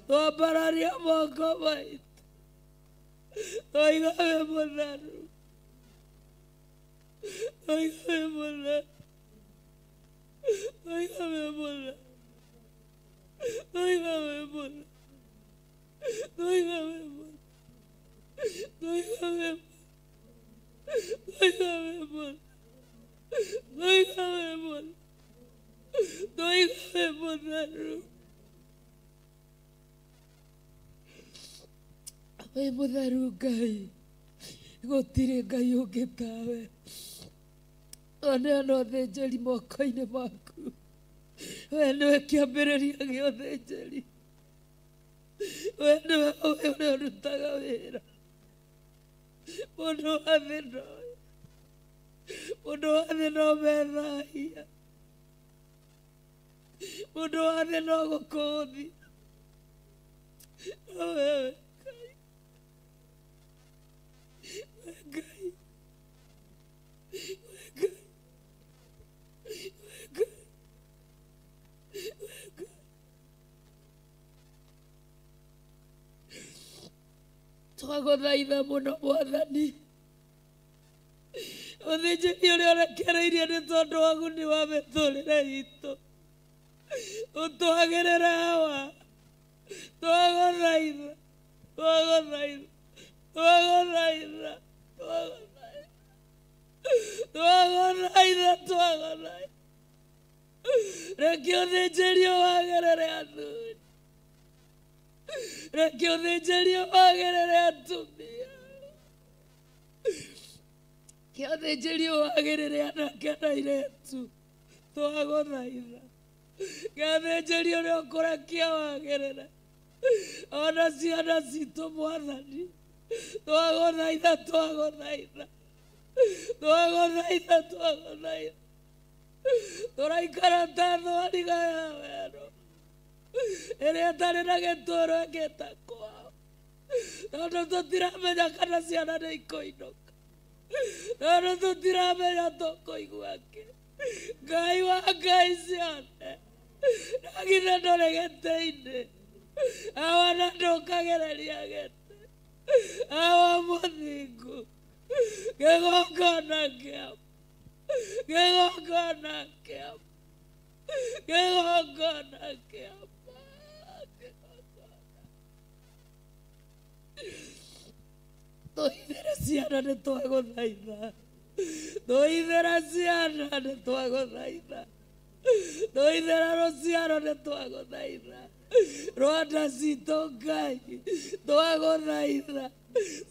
Twambararia moko maitũ twoiga wĩ mũtheru. Twoiga wĩ mũtheru. Twoiga wĩ mũtheru. Twoiga wĩ mũtheru. Twoiga wĩ mũtheru. Twoiga wĩ mũtheru. Twoiga wĩ mũtheru. Twoiga wĩ mũtheru. Twoiga wĩ mũtheru. Wĩ mũtheru Ngai. Gũtirĩ Ngai ũngĩ tawe. Oneana ũthĩnjĩri moko-inĩ maku. We nĩwe kĩambĩrĩria gĩa ũthĩnjĩri. We nĩwe ũĩ ũrĩa ũrutaga wĩra. Mũndũ wa thĩ ndoĩ. Mũndũ wa thĩ no methahia. Mũndũ wa thĩ no gũkũũthia. No wewe Ngai. We Ngai. We Ngai. We Ngai. We Ngai. Twagũthaitha mũno mwathani. Ũthĩnjĩri ũrĩa ũrekereirie nĩ tondũ wa ũguni wa mĩtũrĩre itũ. Ũtwagĩrĩre Awa. Twagũthaitha. Twagũthaitha. Twagũthaitha. Twagũthaitha. Twagũthaitha. Twagũthaitha. Reke ũthĩnjĩri wagĩrĩre athuri. Reke ũthĩnjĩri wagĩrĩre atumia. Reke ũthĩnjĩri wagĩrĩre anake na airĩtu. Twagũthaitha. Reke ũthĩnjĩri ũrĩa ũkũrekia wagĩrĩre ona ciana citũ mwathani. Twagũthaitha. Twagũthaitha. Twagũthaitha. Twagũthaitha. Tũraikara ta thwariga ya werũ ĩrĩa ĩtarĩ na gĩtũũro ĩngĩta kwao. Tondũ tũtiramenya kana ciana nĩ ikũinũka. Tondũ tũtiramenya tũkũigua kĩ. Ngai wa Ngai ciothe. Na githĩ ndũrĩ gĩtĩ-inĩ. Awa na ndũkagereria gĩtĩ. Awa mũthingu. Kĩgongona kĩa kĩgongona kĩa kĩgongona kĩa Tũhithere ciana nĩ twagũthaitha. Tũhithere ciana nĩ twagũthaitha. Tũithĩra rũciaro nĩ twagũthaitha. Rwanda citũ Ngai twagũthaitha.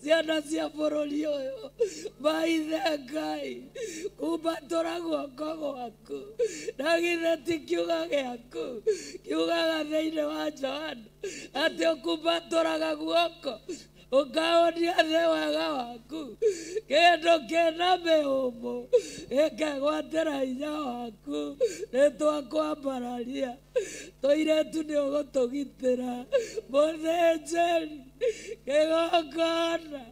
Ciana cia bũrũri ũyũ maithe Ngai kumbatũra guoko gwaku na githĩ ti kiugo gĩaku kiugaga thĩinĩ wa Johana atĩ ũkumbatũraga guoko ũkahonia thĩ wega waku kĩndũ kĩna mĩhũmũ gĩkegwatĩra hinya waku nĩ twakwambararia tũirĩtu nĩ ũgũtũgitĩra mũthĩnjĩri kĩgongona.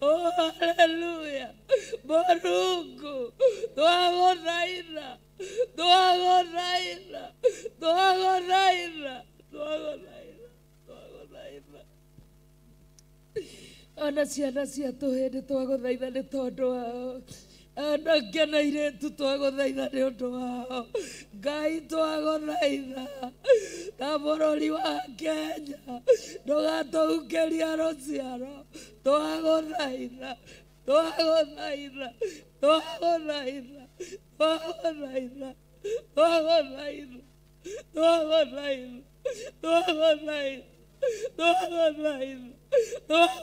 Oh, haleluya. Mũrungu twagũthaitha twagũthaitha twagũthaitha twagũthaitha twagũthaitha. Ona ciana cia tũhĩndĩ twagũthaitha nĩ tondũ wao. Anake na airĩtu twagũthaitha nĩ ũndũ wao. Ngai twagũthaitha ta bũrũri wa Kenya ndũgatũhukeria rũciaro. Twagũthaitha twagũthaitha twagũthaitha twagũthaitha twagũthaitha twagũthaitha twagũthaitha twagũthaitha twagũthaitha twagũthaitha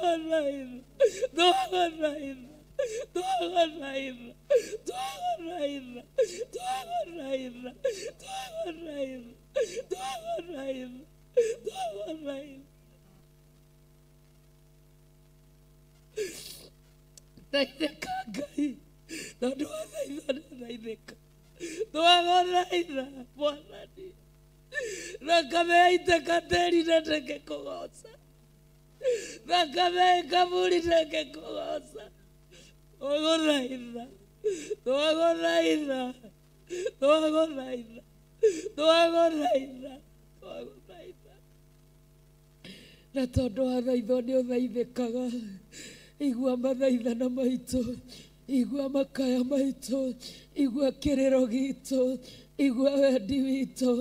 twagũthaitha twagũthaitha twagũthaitha twagũthaitha twagũthaitha twagũthaitha. Thaithĩka Ngai tondũ wathaitha nĩ thaithĩka. Twagũthaitha Mwathani thakame yaitĩka tĩri-inĩ ndĩngĩkũgoca thakame ĩ kaburi ndĩngĩkũgoca. Twagũthaitha twagũthaitha twagũthaitha twagũthaitha twagũthaitha. Na tondũ wathaithwo nĩ ũthaithĩkaga igua mathaithana maitũ igua makaya maitũ igua kĩrĩro gitũ igua wendi witũ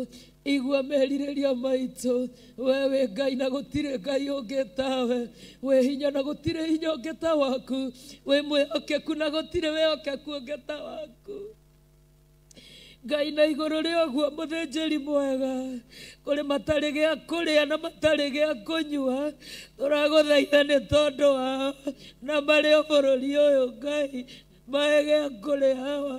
igua merirĩria maitũ. We wĩ Ngai na gũtirĩ Ngai ũngĩ tawe, wĩ hinya na gũtirĩ hinya ũngĩ ta waku, wĩ mwĩhokeku na gũtirĩ wĩhokeku ũngĩ ta waku. Ngai na igũrũ rĩa ũguo mũthĩnjĩri mwega kũrĩ matarĩ gĩa kũrĩa na matarĩ gĩa kũnyua tũragũthaitha nĩ tondũ wao na marĩ o bũrũri ũyũ Ngai mahe gĩa kũrĩa hawa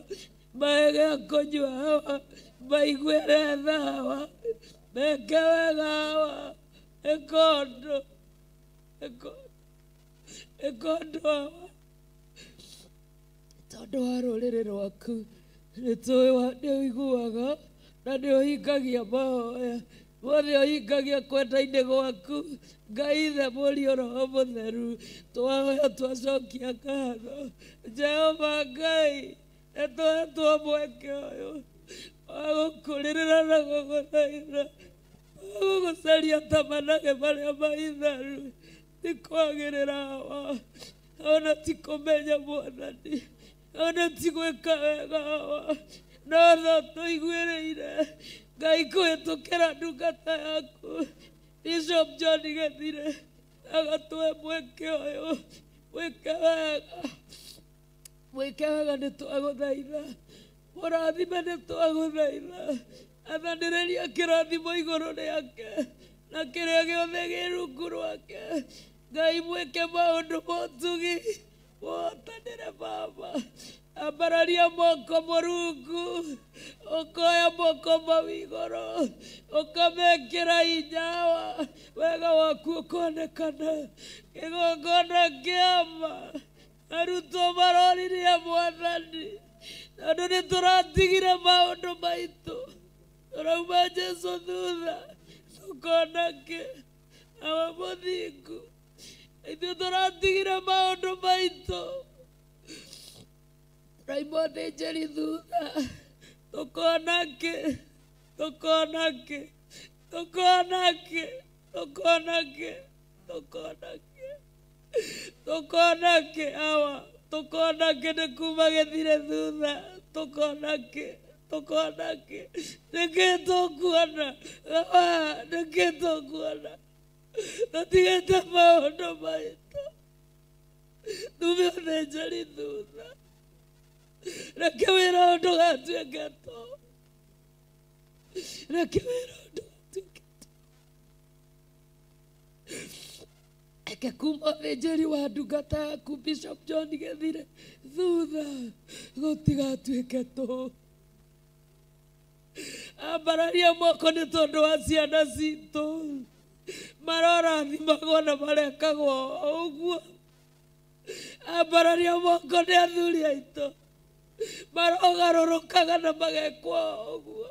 mahe gĩa kũnyua hawa maiguĩre tha hawa meke wega hawa ĩkondũ ĩkondũ hawa tondũ wa rũrĩrĩ rwaku nĩ tũĩ nĩ ũiguaga na nĩ ũhingagia mahoya mothe ũhingagia kwenda-inĩ gwaku Ngai Ithe Mũriũ Roho Mũtheru. Twahoya twacokia ngatho Jehova Ngai nĩ tũhetwo mweke ũyũ wa gũkũrĩrĩra na gũgũthaitha wa gũgũcaria ta manage marĩa maitharu. Ti kwagĩrĩra hawa ona ti kũmenya Mwathani ona ti gwĩka wega hawa no tho tũiguĩrĩire Ngai kũhĩtũkĩra ndungata yaku Bishop John Gĩthire agatũhe mweke ũyũ. Mwĩke wega mwĩke wega nĩ twagũthaitha mũrathime nĩ twagũthaitha athanĩrĩria kĩrathimo igũrũ rĩake na kĩrĩa gĩothe gĩ rungu rwake. Ngai mwĩke maũndũ motugi wotanĩre Baba ambararia moko Mũrungu ũkoya moko mau igũrũ ũkamekĩra hinyawa wega waku ũkonekana kĩgongona kĩama arutwo maroririe Mwathani tondũ nĩ tũratigire maũndũ maitũ tũrauma Jesũ thutha tũkona kĩ awa mũthingu ithuĩ tũratigire maũndũ maitũ tũrauma ũthĩnjĩri thutha tũkona kĩ tũkona kĩ tũkona kĩ tũkona kĩ tũkona kĩ tũkona kĩ awa tũkona kĩ nĩ kuma gĩthire thutha tũkona kĩ tũkona kĩ nĩkĩ tũkuona awa nĩkĩ tũkuona tũtigĩte maũndũ maitũ tume ũthĩnjĩri thutha reke wĩra ũyũ ndũgatuĩke tũ. Reke wĩra ũyũ ndũgatuĩke reke kuma ũthĩnjĩri wa ndungata yaku Bishop John Gĩthire thutha gũtigatuĩke tũhũ. Ambararia moko nĩ tondũ wa ciana citũ marorathimagwo na marekagwo ũguo. Ambararia moko nĩ athuri aitũ marogarũrũkaga na magekwo ũguo.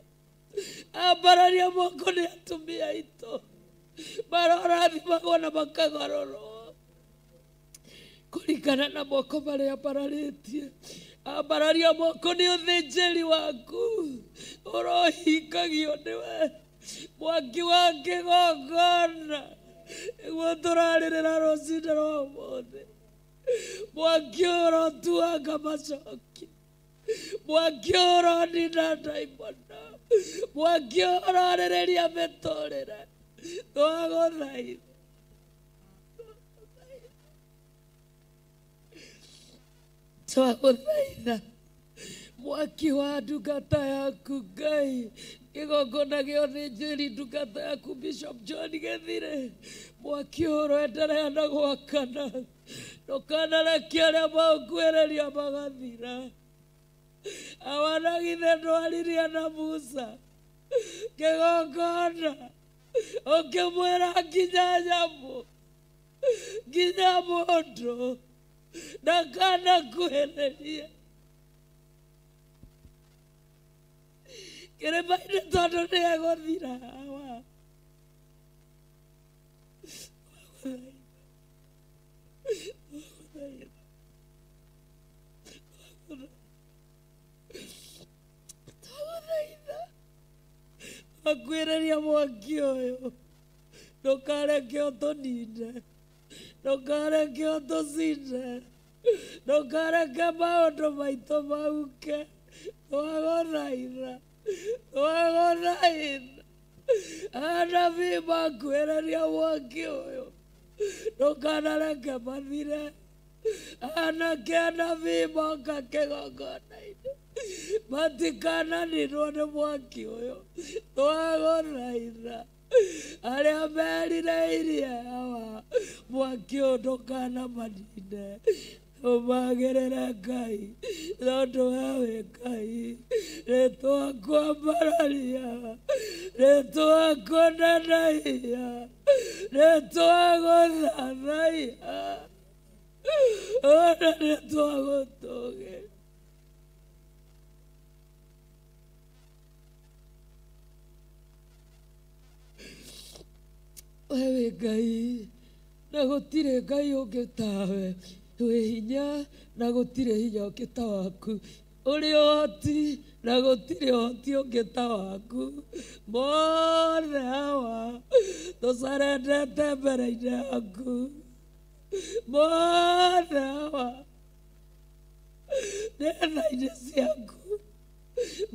Ambararia moko nĩ atumia aitũ marorathimagwo na makagarũrwo kũringana na moko marĩa ambararĩtie. Ambararia moko nĩ ũthĩnjĩri waku ũrohingagio nĩwe mwaki wa kĩgongona nĩguo tũrarĩrĩra rũcinĩ rwa ũmũthĩ. Mwaki ũrotuanga macoki, mwaki ũronina ndaimono, mwaki ũrarĩrĩria mĩtũrĩre. Twagũthaitha twagũthaitha mwaki wa ndungata yaku Ngai kĩgongona gĩa ũthĩnjĩri ndungata yaku Bishop John Gĩthire mwaki ũroenderea na gwakana ndũkanareke arĩa maũkuhĩrĩria magathira. Awanagithe ndwaririe na Musa kĩgongona ũkĩmwĩra nginya nyamũ nginya mũndũ ndakanakuhĩrĩrie kĩrĩma-inĩ tondũ nĩegũthira. Awa twagũthaitha twakwĩrĩria mwaki ũyũ ndũkareke ũtũnine, ndũkareke ũtũcine, ndũkareke maũndũ maitũ mauke. Twagũthaitha twagũthaitha anabii makwĩrĩria mwaki ũyũ ndũkanareke mathire. Anake anabii moka kĩgongona-inĩ matikananinwo nĩ mwaki ũyũ. Twagũthaitha arĩa merirĩirie awa mwaki ũyũ ndũkanamanine. Ũmagĩrĩre Ngai tondũ we wĩ Ngai. Nĩtwakwambararia, nĩtwakũneneia, nĩtwagũthathaiya, ona nĩtwagũtũgĩria. We wĩ Ngai na gũtirĩ Ngai ũngĩ tawe, wĩ hinya na gũtirĩ hinya ũngĩ ta waku, ũrĩ ũhoti na gũtirĩ ũhoti ũngĩ ta waku. Mothe hawa tũcarendete mbere-inĩ yaku, mothe hawa nĩ tha-inĩ ciaku,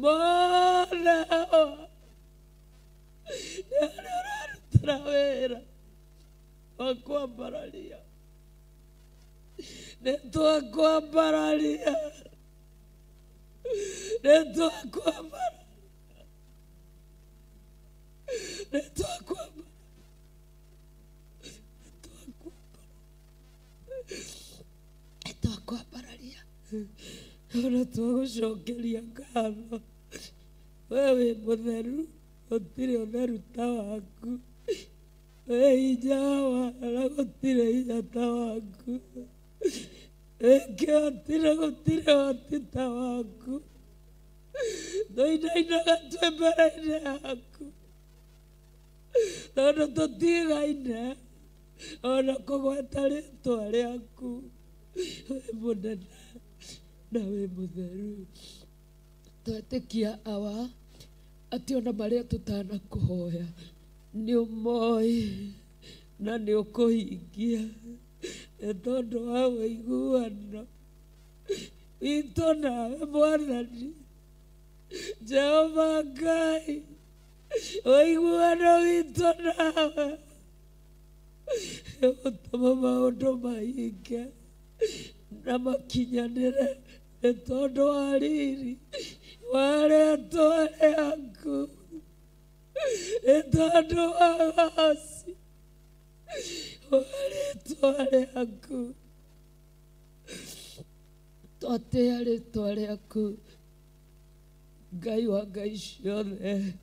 mothe hawa nĩ harĩa ũrarutĩra wĩra wa kwambararia. Nĩtwakwambararia, nĩtwakwambararia, nĩtwakwambararia ona twagũcokeria ngatho. We wĩ mũtheru, gũtirĩ ũtheru ta waku. Wĩ hinya wa na gũtirĩ hinya ta waku. Wĩ kĩhoti na gũtirĩ ũhoti ta waku. Tũinainaga twĩ mbere-inĩ yaku tondũ tũtigaine ona kũgweta rĩtwa rĩaku. Wĩ mũnene na wĩ mũtheru. Twetĩkia awa atĩ ona marĩa tũtanakũhoya nĩ ũmoĩ na nĩ ũkũhingia nĩ tondũ wa ũiguano witũ nawe Mwathani Jehova Ngai. Ũiguano witũ nawe ũgũtũma maũndũ mahinge na makinyanĩre nĩ tondũ wa riri wa rĩtwa rĩaku. Nĩ tondũ wa ũgoci wa rĩtwa rĩaku. Twatĩa rĩtwa rĩaku Ngai wa Ngai ciothe,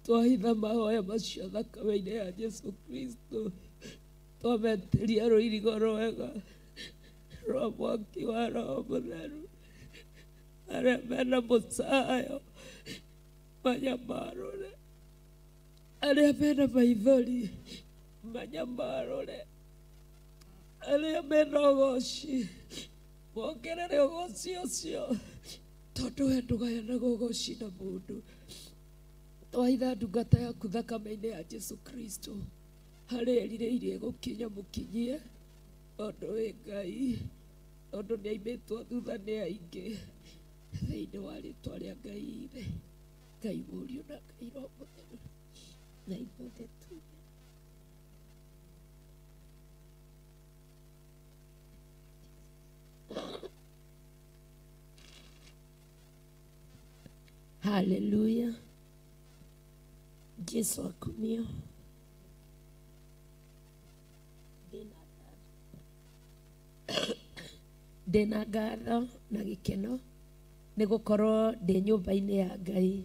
twahitha mahoya macio thakame-inĩ ya Jesu Kristo, twametĩria rũirigo rwega rwa mwaki wa Roho Mũtheru, arĩa mena mũcayo manyamarũre, arĩa mena maithori manyamarũre, arĩa mena ũgoci mongerere ũgoci ũcio, tondũ we ndũgayanaga ũgoci na mũndũ. Twahitha ndungata yaku thakame-inĩ ya Jesu Kristo, harĩa ĩrirĩirie gũkinya mũkinyie, tondũ wĩ Ngai, tondũ nĩaimĩtwo thutha nĩ aingĩ, thĩinĩ wa rĩtwa rĩa Ngai Ithe, Ngai Mũriũ na Ngai Roho Mũtheru, na ithuothe tuge Haleluya. Jesu akumio. Ndĩna ngatho na gĩkeno nĩ gũkorwo ndĩ nyũmba-inĩ ya Ngai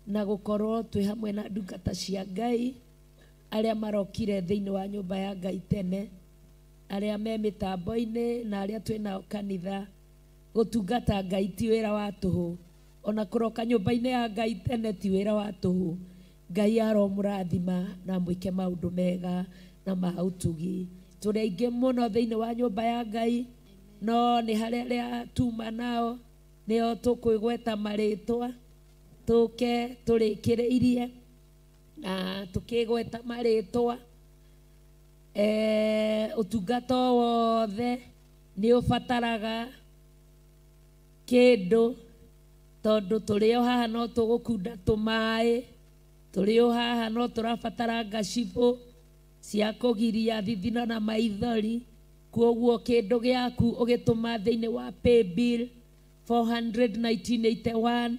na gũkorwo twĩ hamwe na ndungata cia Ngai arĩa marokire thĩinĩ wa nyũmba ya Ngai tene, arĩa me mĩtambo-inĩ na arĩa twĩ nao kanitha. Gũtungata Ngai ti wĩra wa tũhũ, ona kũroka nyũmba-inĩ ya Ngai tene ti wĩra wa tũhũ. Ngai aromũrathima na mwĩke maũndũ mega na ma ũtugi. Tũrĩ aingĩ mũno thĩinĩ wa nyũmba ya Ngai, no nĩ harĩ arĩa tuma nao nĩo tũkwĩgweta marĩtwa, tũke tũrĩkĩrĩirie na tũkĩgweta marĩtwa. Ũtungata wothe nĩ ũbataraga kĩndũ, tondũ tũrĩ o haha no tũgũkunda tũmaĩ, tũrĩ o haha no tũrabatara ngacibũ cia kũgiria thithino na maithori. Kwoguo kĩndũ gĩaku ũgĩtũma thĩinĩ wa paybill 400 1981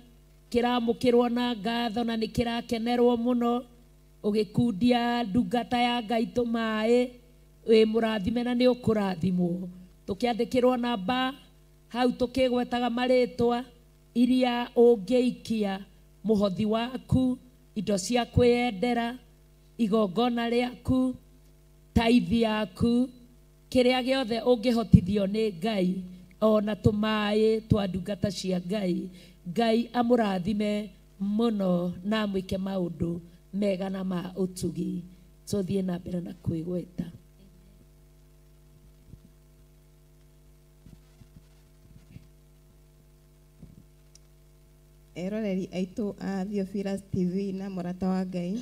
kĩramũkĩrwo na ngatho na nĩ kĩrakenerwo mũno. Ũgĩkundia ndungata ya Ngai tũmaĩ, wĩ mũrathime na nĩ ũkũrathimwo. Tũkĩandĩkĩrwo namba hau tũkĩgwetaga marĩtwa iria ũngĩikia mũhothi waku, indo cia kwĩyendera, igongona rĩaku, taithi yaku, kĩrĩa gĩothe ũngĩhotithio nĩ Ngai, ona tũmaĩ twa ndungata cia Ngai. Ngai amũrathime mũno na amwĩke maũndũ mega na ma ũtugi. Tũthiĩ na mbere na kwĩgweta. Eroreri aitũ a Theophilus TV na mũrata wa Ngai,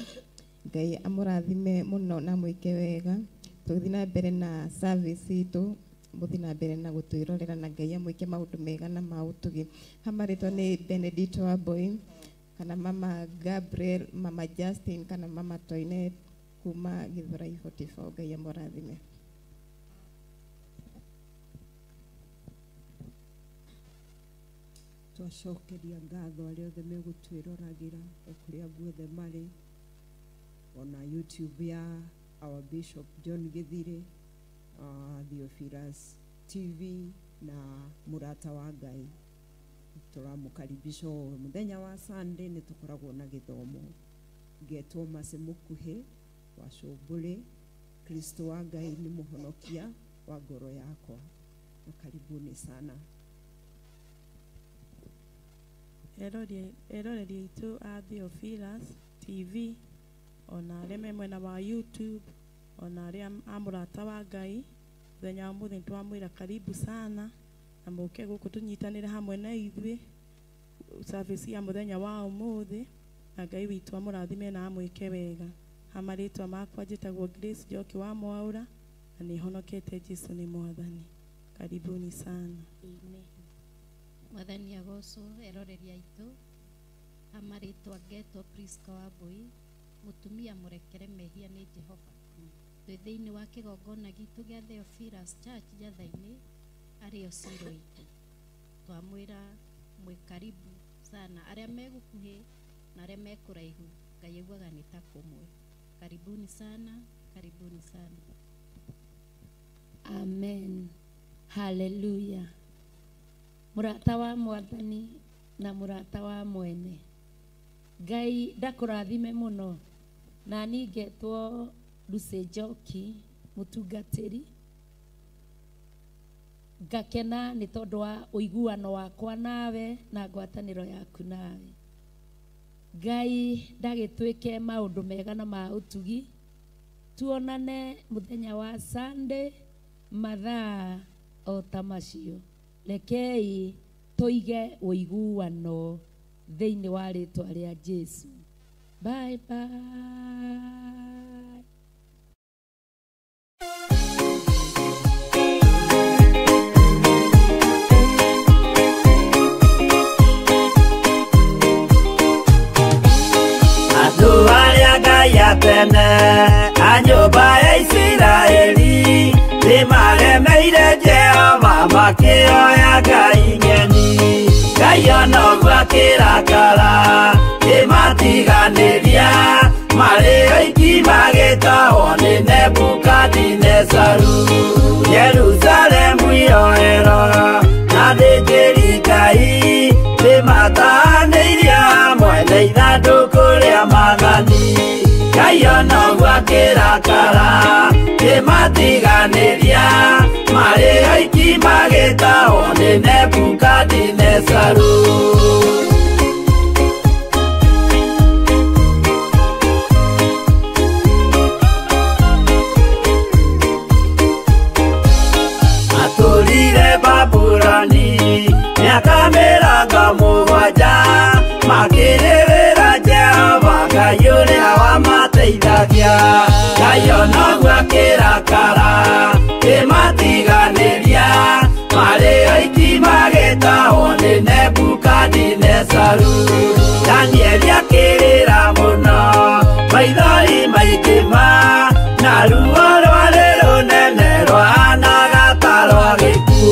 Ngai amũrathime mũno na mwĩke wega. Tũgĩthiĩ na mbere na service itũ, mũthiĩ na mbere na gũtwĩrorera na Ngai amwĩke maũndũ mega na ma ũtugi. Hamarĩtwa nĩ Benedito Wambui kana Mama Gabriel, Mama Justin kana Mama Toinet kuma Githurai 44. Ngai amũrathime. Twacokeria ngatho arĩa othe megũtwĩroragĩra o kũrĩa guothe marĩ, ona YouTube ya our Bishop John Githire, Theophilus TV na mũrata wa Ngai. Tũramũkaribisha o mũthenya wa Sunday nĩ tũkoragwo na gĩthomo. Ngetwo Mercy Mũkuhĩ wa Cũmbũrĩ. Kristo wa Ngai nĩ mũhonokia wa ngoro yakwa, na karibuni sana. Eroreri aitũ a Theophilus TV ona arĩa me mwena wa YouTube ona arĩa a mũrata wa Ngai, mũthenya wa mũthĩ nĩtwamwĩra karibu sana na mũke gũkũ tũnyitanĩre hamwe na ithuĩ service ya mũthenya wa ũmũthĩ, na Ngai witũ amũrathime na amwĩke wega. Ha marĩtwa makwa njĩtagwo Grace Njoki wa Mwaũra na nĩhonokete Jesu nĩ Mwathani. Karibuni sana. Amen. Mwathani agocwo. Eroreri aitũ, ha marĩtwa ngetwo Priska Wambui, mũtumia mũrekere mehia nĩ Jehova. Twĩ thĩinĩ wa kĩgongona gitũ gĩa Theophilus Church Njatha-inĩ, arĩo Ciro itũ. Twamwĩra mwĩ karibu sana, arĩa me gũkuhĩ na arĩa me kũraihu. Ngai aiguaga nĩ ta kũmwe. Karibuni sana, karibuni sana. Amen. Hallelujah. Mũrata wa Mwathani na mũrata wa mwene, Ngai ndakũrathime mũno. Na niĩ ngetwo Lucy Njoki mũtungatĩri, ngakena nĩ tondũ wa ũiguano wakwa nawe na ngwatanĩro yaku nawe. Ngai ndagĩtwĩke maũndũ mega na ma ũtugi. Tuonane mũthenya wa Sunday mathaa o ta macio. Rekei tũige ũiguano thĩinĩ wa rĩtwa rĩa Jesu. Bye bye. Andũ arĩa Ngai atene a nyũmba ya Isiraeli nĩmaremeire Jehova makĩoya ngai ng'eni. Ngai ona ũguo akĩrakara kĩmatiganĩria, marĩ oiki magĩtahwo nĩ Nebukadinezaru. Jerusalemu iroero na athĩnjĩri Ngai nĩmatahanĩirio hamwe na ithandũkũ rĩa maathani. Ngai ona ũguo akĩrakara kĩmatiganĩria, marĩ oiki magĩtahwo nĩ Nebukadinezaru. Matũrire Babuloni mĩaka mĩrongo mũgwanja, makĩrĩrĩra Jehova Ngai ũrĩa wamateithagia. Ngai ona ũguo akĩrakara kĩmatiganĩria, marĩ oiki magĩtahwo nĩ Nebukadinezaru. Danieli akĩrĩra mũno, maithori maingĩ ma, na ruo rwarĩ rũnene rwahanaga ta rwa gĩkuũ.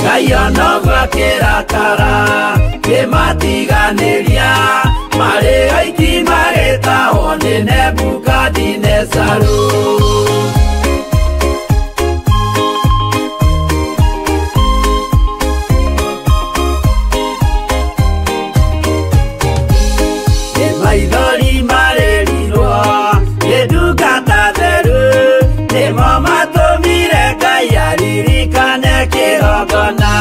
Ngai ona ũguo akĩrakara kĩmatiganĩria, marĩ oiki magĩtahwo nĩ Nebukadinezaru. Maithori marĩrirwo nĩ ndungata theru, nĩmo matũmire Ngai aririkane kĩgongona.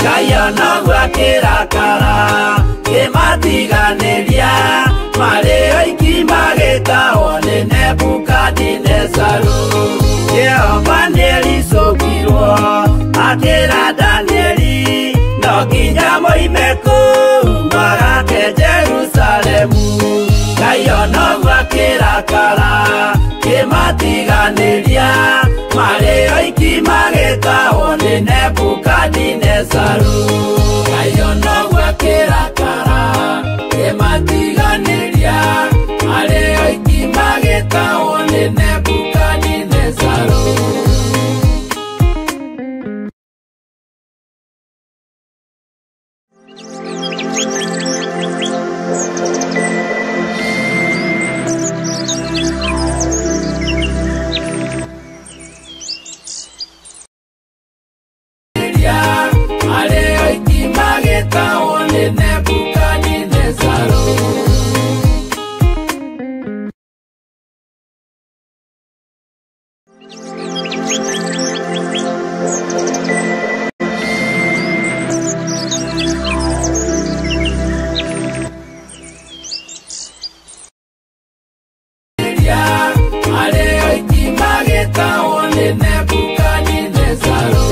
Ngai ona ũguo akĩrakara kĩmatiganĩria, marĩ oiki magĩtahwo nĩ Nebukadinezaru. Jehova nĩericũkirwo akĩra Danieli, no nginya moime kũu magake Jerusalemu. Ngai ona ũguo akĩrakara kĩmatiganĩria, marĩ oiki magĩtahwo nĩ Nebukadinezaru. Ngai ona ũguo akĩrakara kĩmatiganĩria, marĩ oiki magĩtahwo nĩ Nebukadinezaru. Marĩ oiki magĩtahwo nĩ Nebukadinezaru. Marĩ oiki magĩtahwo nĩ Nebukadinezaru.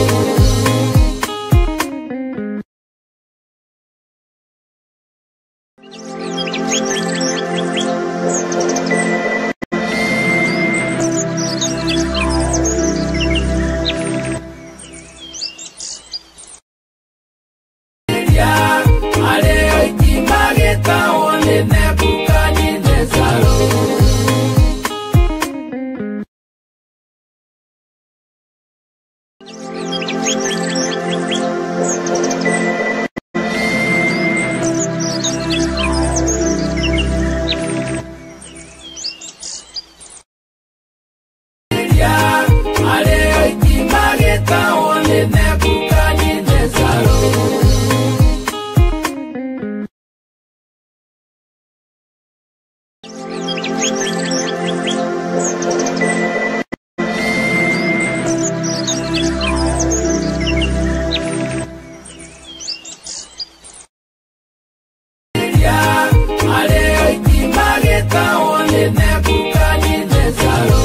Marĩ oiki magĩtahwo nĩ Nebukadinezaru. Nebukadinezaro.